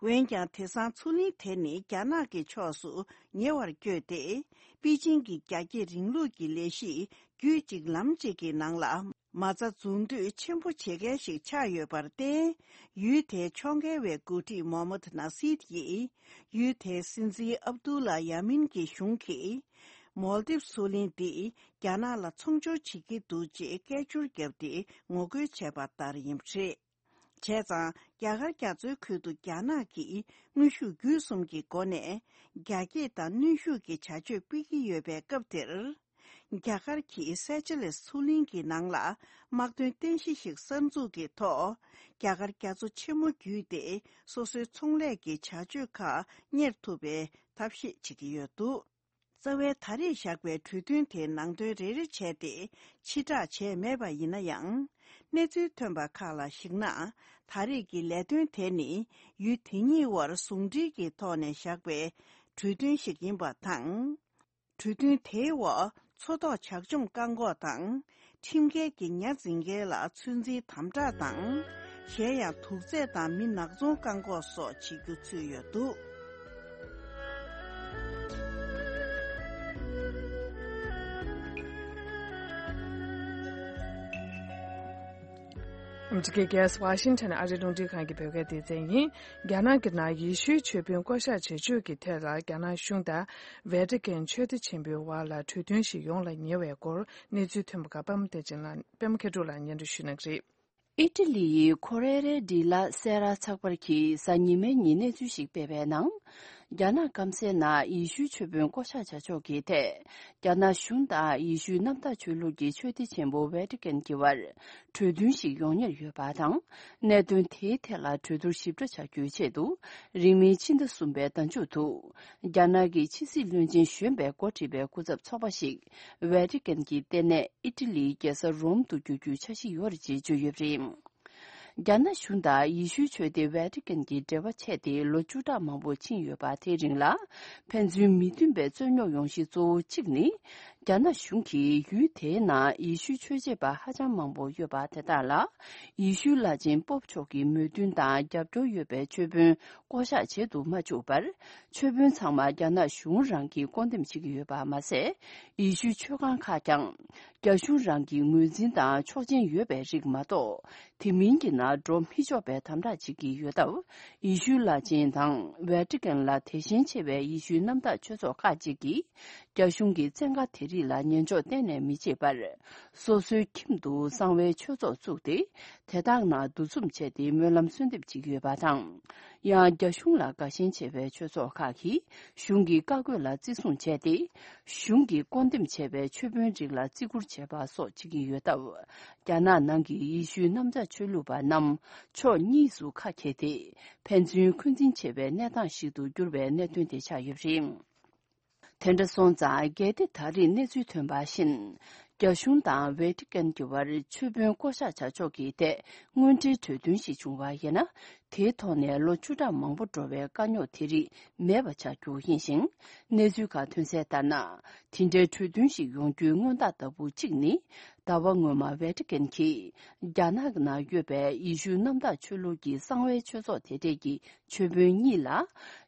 འོན་ཀྱང་། དེང་སང་མཚོ་གླིང་དེ་ནི་རྒྱ་ནག་གི་ཕྱོགས་སུ་ཉེ་བར་བསྐྱོད་དེ། པེ་ཅིང་གི་རྒྱ་སྐྱེད་རིང་ལུགས་ཀྱི་ལས་གཞི་རྒྱུད་གཅིག་ལམ་གཅིག་གི་ནང་ལ་མ་རྩ་འཛུགས་འདོད་ཆེན་པོ་བྱེད་མཁན་ཞིག་ཆགས་ཡོད་པར་བརྟེན། ཡུལ་དེའི་ཕྱོགས་འགལ་བའི་འགོ་ཁྲིད་མོ་མད་ན་སིད་ཀྱིས། ཡུལ་དེའི་སྲིད་འཛིན་ཨབ་ཏུ་ལ་ཡ་མིན་གྱི་གཞུང་གིས། མོལ་དིབ་མཚོ་གླིང་འདི་རྒྱ་ནག་ལ་ཚོང་སྦྱོར་བྱེད་ཀྱི་འདུག་ཅེས་སྐད་ཅོར་བརྒྱབ་སྟེ་ངོ་རྒོལ་བྱས་པ་ལྟར་ཡིན་པ་རེད། བྱས་ཙང་། རྒྱ་གར་རྒྱ་མཚོའི་ཁུལ་དུ་རྒྱ་ནག་གིས་དངོས་ཤུགས་བརྒྱུད་གསུམ་གྱི་སྒོ་ནས་རྒྱ་སྐྱེད་དང་གནོན་ཤུགས་ཀྱི་བྱ་སྤྱོད་སྤེལ་གྱི་ཡོད་པའི་སྐབས་དེར། རྒྱ་གར་གྱིས་སེ་ཅལ་སི་མཚོ་གླིང་གི་ནང་ལ་དམག་དོན་རྟེན་གཞི་ཞིག་གསར་འཛུགས་ཀྱི་ཐོག་རྒྱ་གར་རྒྱ་མཚོ་ཆེན་མོ་བརྒྱུད་དེ་སོ་སོའི་ཚོང་ལས་ཀྱི་བྱ་སྤྱོད་ཁག་གཉེར་ཐུབ་པའི་ཐབས་ཤེས་བྱེད་ཀྱི་ཡོད་འདུག་རྩ་བའི་ད་རེས་བཞག་པའི་གྲོས་མཐུན་དེའི་ནང་དོན་རེ་རེ་བྱས་ཏེ་ཕྱིར་བསྒྲགས་བྱས་མེད་པ་ཡིན་ན་ཡང་། གནས་ཚུལ་ཐོན་པ་ཁག་ལ་གཞིགས་ན། ད་རེས་ཀྱི་ལས་དོན་དེ་ནི་ཡུལ་དེ་གཉིས་དབར་ཟུང་འབྲེལ་གྱི་ཐོག་ནས་བཞག་པའི་གྲོས་མཐུན་ཞིག་ཡིན་པ་དང་། གྲོས་མཐུན་དེའི་འོག་མཚོ་ཐོག་ཇག་བཅོམ་བཀག་འགོག་དང་། ཁྲིམས་འགལ་གྱི་ཉ་འཛིན་མཁན་ལ་ཚོད་འཛིན་དམ་དྲག་དང་། གཞན་ཡང་དུག་རྫས་དང་མི་ནག་ཚོང་བཀག་འགོག་སོགས་བྱེད་རྒྱུ་ཚུད་ཡོད་འདུག་ཨ་མི་རི་ཀའི་རྒྱལ་ས་ཝ་ཤིང་ཊོན་ཨ་རིའི་རླུང་འཕྲིན་ཁང་གི་བོད་སྐད་སྡེ་ཚན་ཡིན། རྒྱ་ནག་གི་ནང་ཡེ་ཤུའི་ཆོས་དཔོན་བསྐོ་བཞག་བྱེད་ཕྱོགས་ཀྱི་ཐད་ལ་རྒྱ་ནག་གཞུང་དང་ཝེ་ཏི་ཀན་ཆོས་སྡེ་ཆེན་པོའི་དབར་ལ་གྲོས་མཐུན་ཞིག་ཡོང་ལ་ཉེ་བའི་སྐོར་གནས་ཚུལ་ཐོན་པ་ཁག་པདྨ་བདེ་ཆེན་ལགས། པདྨ་མཁས་གྲུབ་ལགས་སྙན་སྒྲོན་ཞུ་གནང་གི་རེད། ཨི་ཊ་ལི་ཡི་ཁོ་རེ་རེ་ཌི་ལ་སེ་ར་ཚགས་པར་གྱིས་གཟའ་ཉི་མའི་ཉིན་གནས་ཚུལ་ཞིག་སྤེལ་བའི་ནང་། རྒྱ་ནག་སྐམ་སའི་ནང་ཡེ་ཤུའི་ཆོས་དཔོན་བསྐོ་བཞག་བྱ་ཕྱོགས་ཀྱི་ཐད། རྒྱ་ནག་གཞུང་དང་ཡེ་ཤུའི་གནམ་བདག་ཆོས་ལུགས་ཀྱི་ཆོས་སྡེ་ཆེན་པོ་ཝེ་ཏི་ཀན་གྱི་བར་གྲོས་མཐུན་ཞིག་ཡོང་ཉེར་ཡོད་པ་དང་། གནད་དོན་དེའི་ཐད་ལ་གྲོས་བསྡུར་ཞིབ་ཕྲ་བྱ་རྒྱུའི་ཆེད་དུ། རིང་མིན་ཕྱི་ཟླ་གསུམ་པའི་ཟླ་མཇུག་ཏུ། རྒྱ་ནག་གི་ཕྱི་སྲིད་བློན་ཆེན་གཞོན་པས་འགོ་ཁྲིད་པའི་སྐུ་ཚབ་ཚོགས་པ་ཞིག་ཝེ་ཏི་ཀན་གྱི་ལྟེ་གནས་ཨི་ཊ་ལིའི་རྒྱལ་ས་རོམ་དུ་བསྒྱུར་རྒྱུའི་འཆར་གཞི་ཡོད་རེད་ཅེས་བརྗོད་ཡོད་པ་རེད། རྒྱ་ནག་གཞུང་དང་ཡེ་ཤུའི་ཆོས་སྡེ་ཝེ་ཏི་ཀན་གྱི་འབྲེལ་བ་ཆད་དེ་ལོ་བཅུ་ཕྲག་མང་པོ་ཕྱིན་ཡོད་པ། དེའི་རིང་ལ་ཕན་ཚུན་མི་མཐུན་པའི་རྩོད་རྙོག་ཡོང་གཞི་གཙོ་བོ་གཅིག་ནི། རྒྱ་ནག་གཞུང་གིས་ཡུལ་དེའི་ནང་ཡེ་ཤུའི་ཆོས་བྱེད་པ་ཧ་ཅང་མང་པོ་ཡོད་པ་དེ་དག་ལ་ཡེ་ཤུའི་བླ་ཆེན་པོབ་མཆོག་གི་མོས་མཐུན་དང་རྒྱབ་སྐྱོར་ཡོད་པའི་ཆོས་དཔོན་བསྐོ་གཞག་བྱེད་དུ་མ་བཅུག་པར། ཆོས་དཔོན་ཚང་མ་རྒྱ་ནག་གཞུང་རང་གིས་བསྐོ་འདེམས་བྱེད་ཀྱི་ཡོད་པ་མ་ཟད། ཡེ་ཤུའི་ཆོས་ཁང་ཁག་ཀྱང་རྒྱ་གཞུང་རང་གི་ངོས་འཛིན་དང་ཆོག་མཆན་ཡོད་པའི་རིགས་མ་གཏོགས། དེ་མིན་གྱི་ནང་འགྲོ་མི་ཆོག་པའི་དམ་དྲག་བྱེད་ཀྱི་ཡོད་སྟབས། ཡེ་ཤུའི་བླ་ཆེན་དང་ཝེ་ཏི་ཀན་ལ་དད་ཞེན་ཆེ་བའི་ཡེ་ཤུའི་གནམ་བདག་ཆོས་ཚོགས་ཁག་ཅིག་གིས། རྒྱ་གཞུང་གིས་བཙན་བཀའ་དེ་རིགས་ལ་ཉན་འཇོག་གཏན་ནས་མི་བྱེད་པར། སོ་སོའི་ཁྱིམ་དུ་གསང་བའི་ཆོས་ཚོགས་བཙུགས་ཏེ། དེ་དག་ནང་འདུ་འཛོམས་བྱས་ཏེ་སྨོན་ལམ་གསོལ་འདེབས་བྱེད་ཀྱི་ཡོད་པ་དང་། ཡང་། རྒྱ་གཞུང་ལ་དགའ་ཞེན་ཆེ་བའི་ཆོས་ཚོགས་ཁག་གིས། གཞུང་གི་བཀའ་བཀོད་ལ་བརྩི་སྲུང་བྱས་ཏེ། གཞུང་གིས་བསྐོ་འདེམས་བྱས་པའི་ཆོས་དཔོན་རིགས་ལ་བརྩི་བཀུར་བྱེད་པ་སོགས་བྱེད་ཀྱི་ཡོད་སྟབས། རྒྱ་ནག་ནང་གི་ཡེ་ཤུའི་གནམ་བདག་ཆོས་ལུགས་པ་རྣམས་ཕྱོགས་གཉིས་སུ་ཁ་གྱེས་ཏེ། ཕན་ཚུན་འཁོན་འཛིན་ཆེ་བའི་གནས་སྟངས་ཤིག་ཏུ་གྱུར་བའི་གནད་དོན་དེ་ཆགས་ཡོད་པ་རེད། དེ་འདྲ་སོང་ཙང་། གལ་ཏེ་ད་རེས་གནས་ཚུལ་ཐོན་པ་བཞིན། རྒྱ་གཞུང་དང་ཝེ་ཏི་ཀན་གྱི་དབར་ཆོས་དཔོན་བསྐོ་གཞག་བྱ་ཕྱོགས་ཀྱི་ཐད་དངོས་འབྲེལ་གྲོས་མཐུན་ཞིག་བྱུང་བ་ཡིན་ན། དེའི་ཐོག་ནས་ལོ་བཅུ་ཕྲག་མང་པོ་འགྲོ་བའི་དཀའ་རྙོག་དེ་རིགས་མེད་པ་ཆགས་རྒྱུ་ཡིན་ཞིང་། གནས་ཚུལ་ཁག་ཐོན་གསལ་ལྟར་ན། དེ་འདྲའི་གྲོས་མཐུན་ཞིག་ཡོང་རྒྱུའི་སྔོན་རྟགས་ལྟ་བུ་གཅིག་ནི། ཟླ་བ་སྔོན་མ་ཝེ་ཏི་ཀན་གྱིས་རྒྱ་ནག་གི་ནང་ཡོད་པའི་ཡེ་ཤུའི་གནམ་བདག་ཆོས་ལུགས་ཀྱི་གསང་བའི་ཆོས་ཚོགས་དེ་གྲས་ཀྱི་ཆོས་དཔོན་གཉིས་ལ།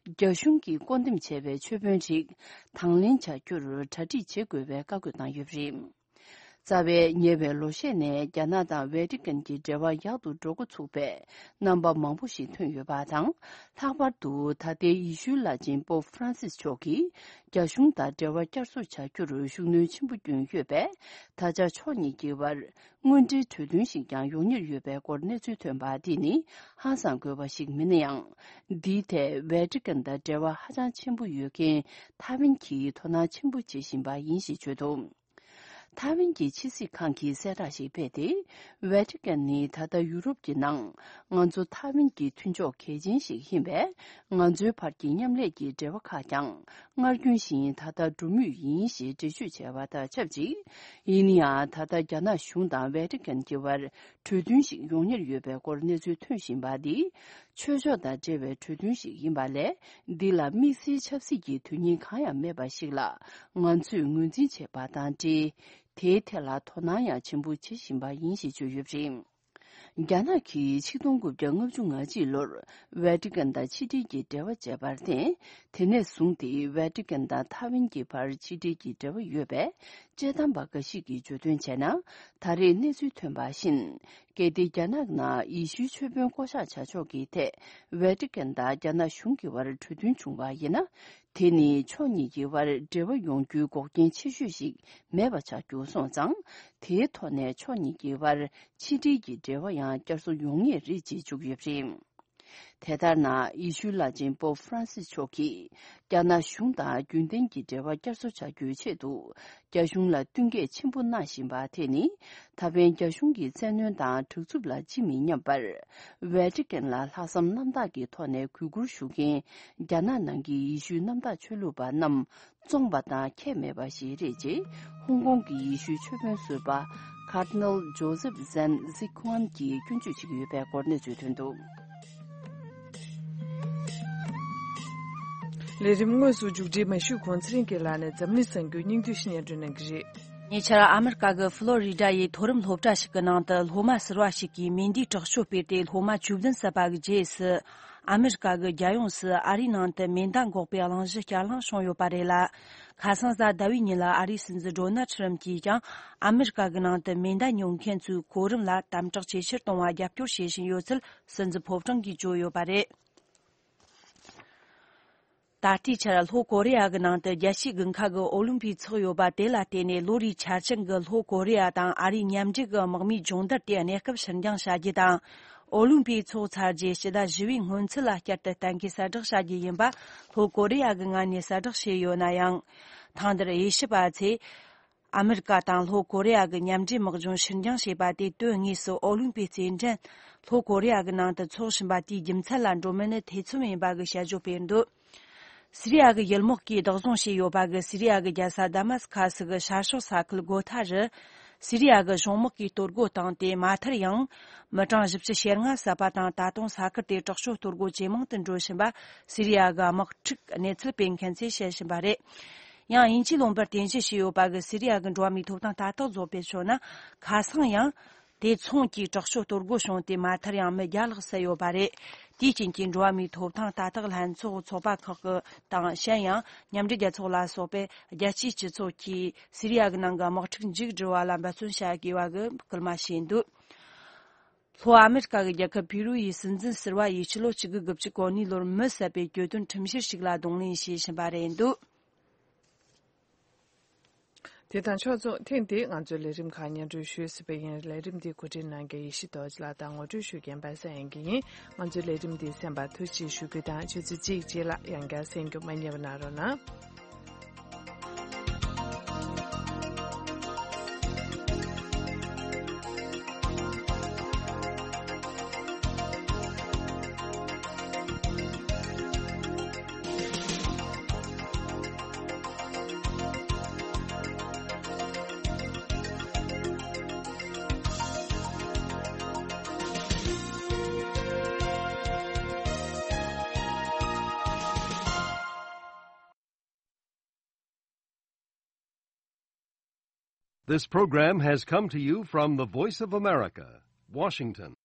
རྒྱ་གཞུང་གིས་བསྐོ་འདེམས་བྱས་པའི་ཆོས་དཔོན་རིགས་དང་ལེན་བྱ་རྒྱུར་གྲ་སྒྲིག་བྱེད་དགོས་པའི་བཀའ་བཀོད་བཏང་ཡོད་པ་རེད། རྩ་བའི་ཉེ་བའི་ལོ་ཤས་ནས་རྒྱ་ནག་དང་ཝེ་ཏི་ཀན་གྱི་འབྲེལ་བ་ཡག་ཏུ་འགྲོ་འགོ་ཚུགས་པའི་རྣམ་པ་མང་པོ་ཞིག་ཐོན་ཡོད་པ་དང་། ལྷག་པར་དུ་ད་ལྟའི་ཡེ་ཤུའི་བླ་ཆེན་པོབ་ཧྥ་རན་སིས་མཆོག་གིས་རྒྱ་གཞུང་དང་འབྲེལ་བ་བསྐྱར་གསོ་བྱ་རྒྱུར་ཤུགས་སྣོན་ཆེན་པོ་བསྐྱོན་ཡོད་པས། ད་ཆ་ཕྱོགས་གཉིས་ཀྱི་དབར་དངོས་འབྲེལ་གྲོས་མཐུན་ཞིག་ཀྱང་ཡོང་ཉེར་ཡོད་པའི་སྐོར་གནས་ཚུལ་ཐོན་པ་འདི་ནི་ཧང་སང་དགོས་པ་ཞིག་མིན་ན་ཡང་། འདིའི་ཐད་ཝེ་ཏི་ཀན་དང་འབྲེལ་བ་ཧ་ཅང་ཆེན་པོ་ཡོད་མཁན་ཐའེ་ཝན་གྱིས་དོ་སྣང་ཆེན་པོ་བྱེད་བཞིན་པ་ཡིན་ཞེས་བརྗོད་འདུག་ཐའེ་ཝན་གྱི་ཕྱི་སྲིད་ཁང་གིས་གསལ་བསྒྲགས་ཤིག་སྤེལ་ཏེ། ཝེ་ཏི་ཀན་ནི་ད་ལྟ་ཡུ་རོབ་ཀྱི་ནང་ང་ཚོ་ཐའེ་ཝན་གྱི་མཐུན་ཕྱོགས་གལ་ཆེན་ཞིག་ཡིན་པས། ང་ཚོའི་བར་གྱི་མཉམ་ལས་ཀྱི་འབྲེལ་བ་ཁག་ཀྱང་སྔར་རྒྱུན་བཞིན་ད་ལྟ་འགྲོ་མུས་ཡིན་ཞེས་འགྲེལ་བརྗོད་བྱས་པ་དང་ཆབས་ཅིག་ཡིན་ན་ཡང་། ད་ལྟ་རྒྱ་ནག་གཞུང་དང་ཝེ་ཏི་ཀན་གྱི་བར་གྲོས་མཐུན་ཞིག་ཡོང་ཉེར་ཡོད་པའི་སྐོར་གནས་ཚུལ་ཐོན་བཞིན་པ་འདི། ཆོས་ཕྱོགས་དང་འབྲེལ་བའི་གྲོས་མཐུན་ཞིག་ཡིན་པ་ལས། འདི་ལ་དམིགས་བསལ་ཆབ་སྲིད་ཀྱི་དོན་སྙིང་གང་ཡང་མེད་པ་ཞིག་ལ་ང་ཚོས་ངོས་འཛིན་བྱས་པ་དང་འབྲེལ། དེའི་ཐད་ལ་དོ་སྣང་ཡང་ཆེན་པོ་བྱེད་བཞིན་པ་ཡིན་ཞེས་བརྗོད་ཡོད་པ་རེད། རྒྱ་ནག་གིས་ཆིག་སྟོང་དགུ་བརྒྱ་ལྔ་བཅུ་ང་གཅིག་ལོར་ཝེ་ཏི་ཀན་དང་ཕྱི་འབྲེལ་གྱི་འབྲེལ་བ་བཅད་པར་བརྟེན། དེ་ནས་བཟུང་སྟེ་ཝེ་ཏི་ཀན་དང་ཐའེ་ཝན་གྱི་བར་ཕྱི་འབྲེལ་གྱི་འབྲེལ་བ་ཡོད་པས། དཔྱད་གཏམ་པ་འགའ་ཞིག་གིས་བརྗོད་དོན་བྱས་ན། ད་རེས་གནས་ཚུལ་ཐོན་པ་བཞིན། གལ་ཏེ་རྒྱ་ནག་ནང་ཡེ་ཤུའི་ཆོས་དཔོན་བསྐོ་གཞག་བྱ་ཕྱོགས་ཀྱི་ཐད་ཝེ་ཏི་ཀན་དང་རྒྱ་ནག་གཞུང་གི་བར་གྲོས་མཐུན་བྱུང་བ་ཡིན་ན། དེ་ནི་ཕྱོགས་གཉིས་ཀྱི་བར་འབྲེལ་བ་ཡོང་རྒྱུའི་འགོག་རྐྱེན་ཆེ་ཤོས་ཤིག་མེད་པ་ཆགས་རྒྱུ་སོང་ཙང་། དེའི་ཐོག་ནས་ཕྱོགས་གཉིས་ཀྱི་བར་ཕྱི་འབྲེལ་གྱི་འབྲེལ་བ་ཡང་བསྐྱར་གསོ་ཡོང་ངེས་རེད་ཅེས་བརྗོད་ཡོད་པ་རེད། དེ་ལྟར་ན། ཡེ་ཤུའི་བླ་ཆེན་པོབ་ཧྥ་རན་སིས་མཆོག་གིས་རྒྱ་ནག་གཞུང་དང་རྒྱུན་ལྡན་གྱི་འབྲེལ་བ་བསྐྱར་གསོ་བྱ་རྒྱུའི་ཆེད་དུ། རྒྱ་གཞུང་ལ་བསྟུན་མཁས་ཆེན་པོ་གནང་བཞིན་པ་དེ་ནི། ད་ཕན་རྒྱ་གཞུང་གི་བཙན་གནོན་དང་དྲག་རྩུབ་ལ་ཅི་མི་སྙམ་པར། ཝེ་ཏི་ཀན་ལ་ལྷག་བསམ་རྣམ་དག་གི་ཐོག་ནས་གུས་བཀུར་ཞུ་མཁན་རྒྱ་ནག་ནང་གི་ཡེ་ཤུའི་གནམ་བདག་ཆོས་ལུགས་པ་རྣམས་བཙོངས་པ་དང་ཁྱད་མེད་པ་ཞིག་རེད་ཅེས། ཧོང་ཀོང་གི་ཡེ་ཤུའི་ཆོས་དཔོན་ཟུར་པ་ཀར་ཌི་ནལ་ཇོ་སེབ་ཟན་ཟི་ཁོན་གྱིས་སྐྱོན་བརྗོད་བྱེད་ཀྱི་ཡོད་པའི་སྐོར་གནས་ཚུལ་ཐོན་འདུག་ལས་རིམ་དངོས་སུ་མཇུག་སྒྲིལ་མ་ཞུས་གོང་། ཚེ་རིང་སྐྱིད་ལགས་ནས་འཛམ་གླིང་གསར་འགྱུར་སྙིང་བསྡུས་ཤིག་སྙན་སྒྲོན་གནང་གི་རེད། ཉེ་ཆར་ཨ་མེ་རི་ཀ་གི་ཕློ་རི་ཌ་ཡི་མཐོ་རིམ་སློབ་གྲྭ་ཞིག་གི་ནང་དུ་སློབ་མ་ཟུར་བ་ཞིག་གིས་མེ་མདའི་དྲག་སྤྱོད་སྤེལ་ཏེ། སློབ་མ་བཅུ་བདུན་བསད་པ་གི་རྗེས་སུ། ཨ་མེ་རི་ཀ་གི་རྒྱལ་ཡོངས་སུ་ཨ་རིའི་ནང་དུ་མེ་མདའ་འགོག་པའི་གླེང་གཞི་བསྐྱར་གླེང་བྱུང་ཡོད་པ་རེད་ལ། ཁ་སང་གཟའ་ཟླ་བའི་ཉིན་ལ་ཨ་རིའི་སྲིད་འཛིན་ཌོ་ནལ་ཁྲི་རམ་གྱིས་ཀྱང་ཨ་མེ་རི་ཀ་གི་ནང་དུ་མེ་མདའ་ཉོ་མཁན་ཚོའི་གོ་རིམ་ལ་དམ་དྲག་ཇེ་ཆེར་གཏོང་བ་རྒྱབ་སྐྱོར་བྱེད་བཞིན་ཡོད་ཚུལ་སྲིད་འཛིན་ཕོ་བྲང་གིས་བརྗོད་ཡོད་པ་རེད། ད་ལྟའི་ཆར་ལྷོ་ཀོ་རི་ཡ་གི་ནང་དུ་རྒྱལ་སྤྱིའི་དགུན་ཁ་གི་ཨོ་ལིམ་པིག་འཚོགས་ཡོད་པ་དེ་ལ་བརྟེན་ནས། ལོ་རེའི་ཆ་རྐྱེན་གྱི་ལྷོ་ཀོ་རི་ཡ་དང་ཨ་རིའི་མཉམ་འབྲེལ་གྱི་དམག་མིའི་སྦྱོང་བརྡར་དེ་གནས་སྐབས་ཕྱིར་འགྱངས་བྱ་རྒྱུ་དང་། ཨོ་ལིམ་པིག་འཚོགས་ཚར་རྗེས་སྤྱི་ཟླ་བཞི་བའི་སྔོན་ཚུད་ལ་བསྐྱར་དུ་གཏན་འཁེལ་གསལ་བསྒྲགས་བྱ་རྒྱུ་ཡིན་པ་ལྷོ་ཀོ་རི་ཡ་གི་ངོས་ནས་གསལ་བསྒྲགས་བྱས་ཡོད་ན་ཡང་། ཐེངས་འདིར་དབྱེ་ཞིབ་པ་ཚོས། ཨ་མེ་རི་ཀ་དང་ལྷོ་ཀོ་རི་ཡ་གི་མཉམ་འབྲེལ་དམག་སྦྱོང་ཕྱིར་འགྱངས་བྱས་པ་དེ། དོན་དངོས་སུ་ཨོ་ལིམ་པིག་རྩེད་འགྲན་ལྷོ་ཀོ་རི་ཡ་གི་ནང་དུ་འཚོགས་བཞིན་པ་དེའི་རྒྱུ་མཚན་ལ་འགྲོ་མིན་ནི་ཐེ་ཚོམ་ཡིན་པ་གི་དཔྱད་བརྗོད་སྤེལ་འདུག་སི་རི་ཡ་གི་ཡུལ་དམག་གིས་བདག་བཟུང་བྱས་ཡོད་པ་གི་སི་རི་ཡ་གི་རྒྱལ་ས་དཱ་མཱ་སི་ཁ་སི་གི་ཤར་ཕྱོགས་ས་ཁུལ་གོ་ཐ་རུ། སི་རི་ཡ་གི་གཞུང་དམག་གིས་གཏོར་རྒོལ་བཏང་སྟེ། མ་མཐར་ཡང་མི་གྲངས་བཞི་བཅུ་ཞེ་ལྔ་བསད་པ་དང་། ད་དུང་ས་ཁུལ་དེའི་དྲག་སྤྱོད་གཏོར་རྒོལ་ཇེ་མང་དུ་འགྲོ་བཞིན་པ་སི་རི་ཡ་གི་དམག་འཁྲུག་གནས་ཚུལ་སྤེལ་མཁན་ཚོས་བཤད་བཞིན་པ་རེད། ཡང་དབྱིན་ཇིའི་ལུང་པར་རྟེན་གཞི་བྱས་ཡོད་པ་གི་སི་རི་ཡ་གི་འགྲོ་བ་མིའི་ཐོབ་ཐང་ལྟ་རྟོག་ཚོགས་པས་མཚོན་ན། ཁ་སང་ཡང་དེ་མཚུངས་ཀྱི་དྲག་སྤྱོད་གཏོར་རྒོལ་བྱུང་སྟེ། མ་མཐར་ཡང་མི་བརྒྱ་ལྷག་བསད་ཡོད་པ་རེད། དེའི་རྐྱེན་གྱིས་འགྲོ་བ་མིའི་ཐོབ་ཐང་ལྟ་རྟོག་ལྷན་ཚོགས་ཚོགས་པ་ཁག་གི་དང་། གཞན་ཡང་མཉམ་འབྲེལ་རྒྱལ་ཚོགས་ལ་སོགས་པའི་རྒྱལ་སྤྱིའི་སྤྱི་ཚོགས་ཀྱིས་སི་རི་ཡ་གི་ནང་གི་དམག་འཁྲུག་མཇུག་སྒྲིལ་བ་ལ་འབད་བརྩོན་བྱ་དགོས་པ་གི་སྐུལ་མ་བྱས་འདུག་ལྷོ་ཨ་མེ་རི་ཀ་གི་རྒྱལ་ཁབ་པི་རུ་ཡི་སྲིད་འཛིན་ཟུར་པ་ཡིས་ཕྱི་ལོ་ཆིག་སྟོང་དགུ་བརྒྱ་གོ་གཉིས་ལོར་མི་བསད་པའི་གྱོད་དོན་ཁྲིམས་བཤེར་ཞིག་ལ་གདོང་ལེན་བྱེད་བཞིན་པ་རེད་འདུག་དེ་དང་ཕྱོགས་མཚུངས། ཐེངས་འདིའི་ང་ཚོའི་ལས་རིམ་ཁག་སྙན་སྒྲོན་ཞུས་ཟིན་པ་ཡིན། ལས་རིམ་འདི་གོ་སྒྲིག་གནང་མཁན་ཡེ་ཤེས་རྡོ་རྗེ་ལགས་དང་ངོ་སྤྲོད་ཞུ་མཁན་པ་སངས་དབྱངས་སྐྱིད་ཡིན། ང་ཚོའི་ལས་རིམ་འདི་གསན་པར་ཐུགས་རྗེ་ཆེ་ཞུ་རྒྱུ་དང་། ཆུ་ཚོད་གཅིག་རྗེས་ལ་ཡང་བསྐྱར་གསན་རྒྱུ་མ་བསྙེལ་བ་གནང་རོགས་གནང་། This program has come to you from the Voice of America, Washington.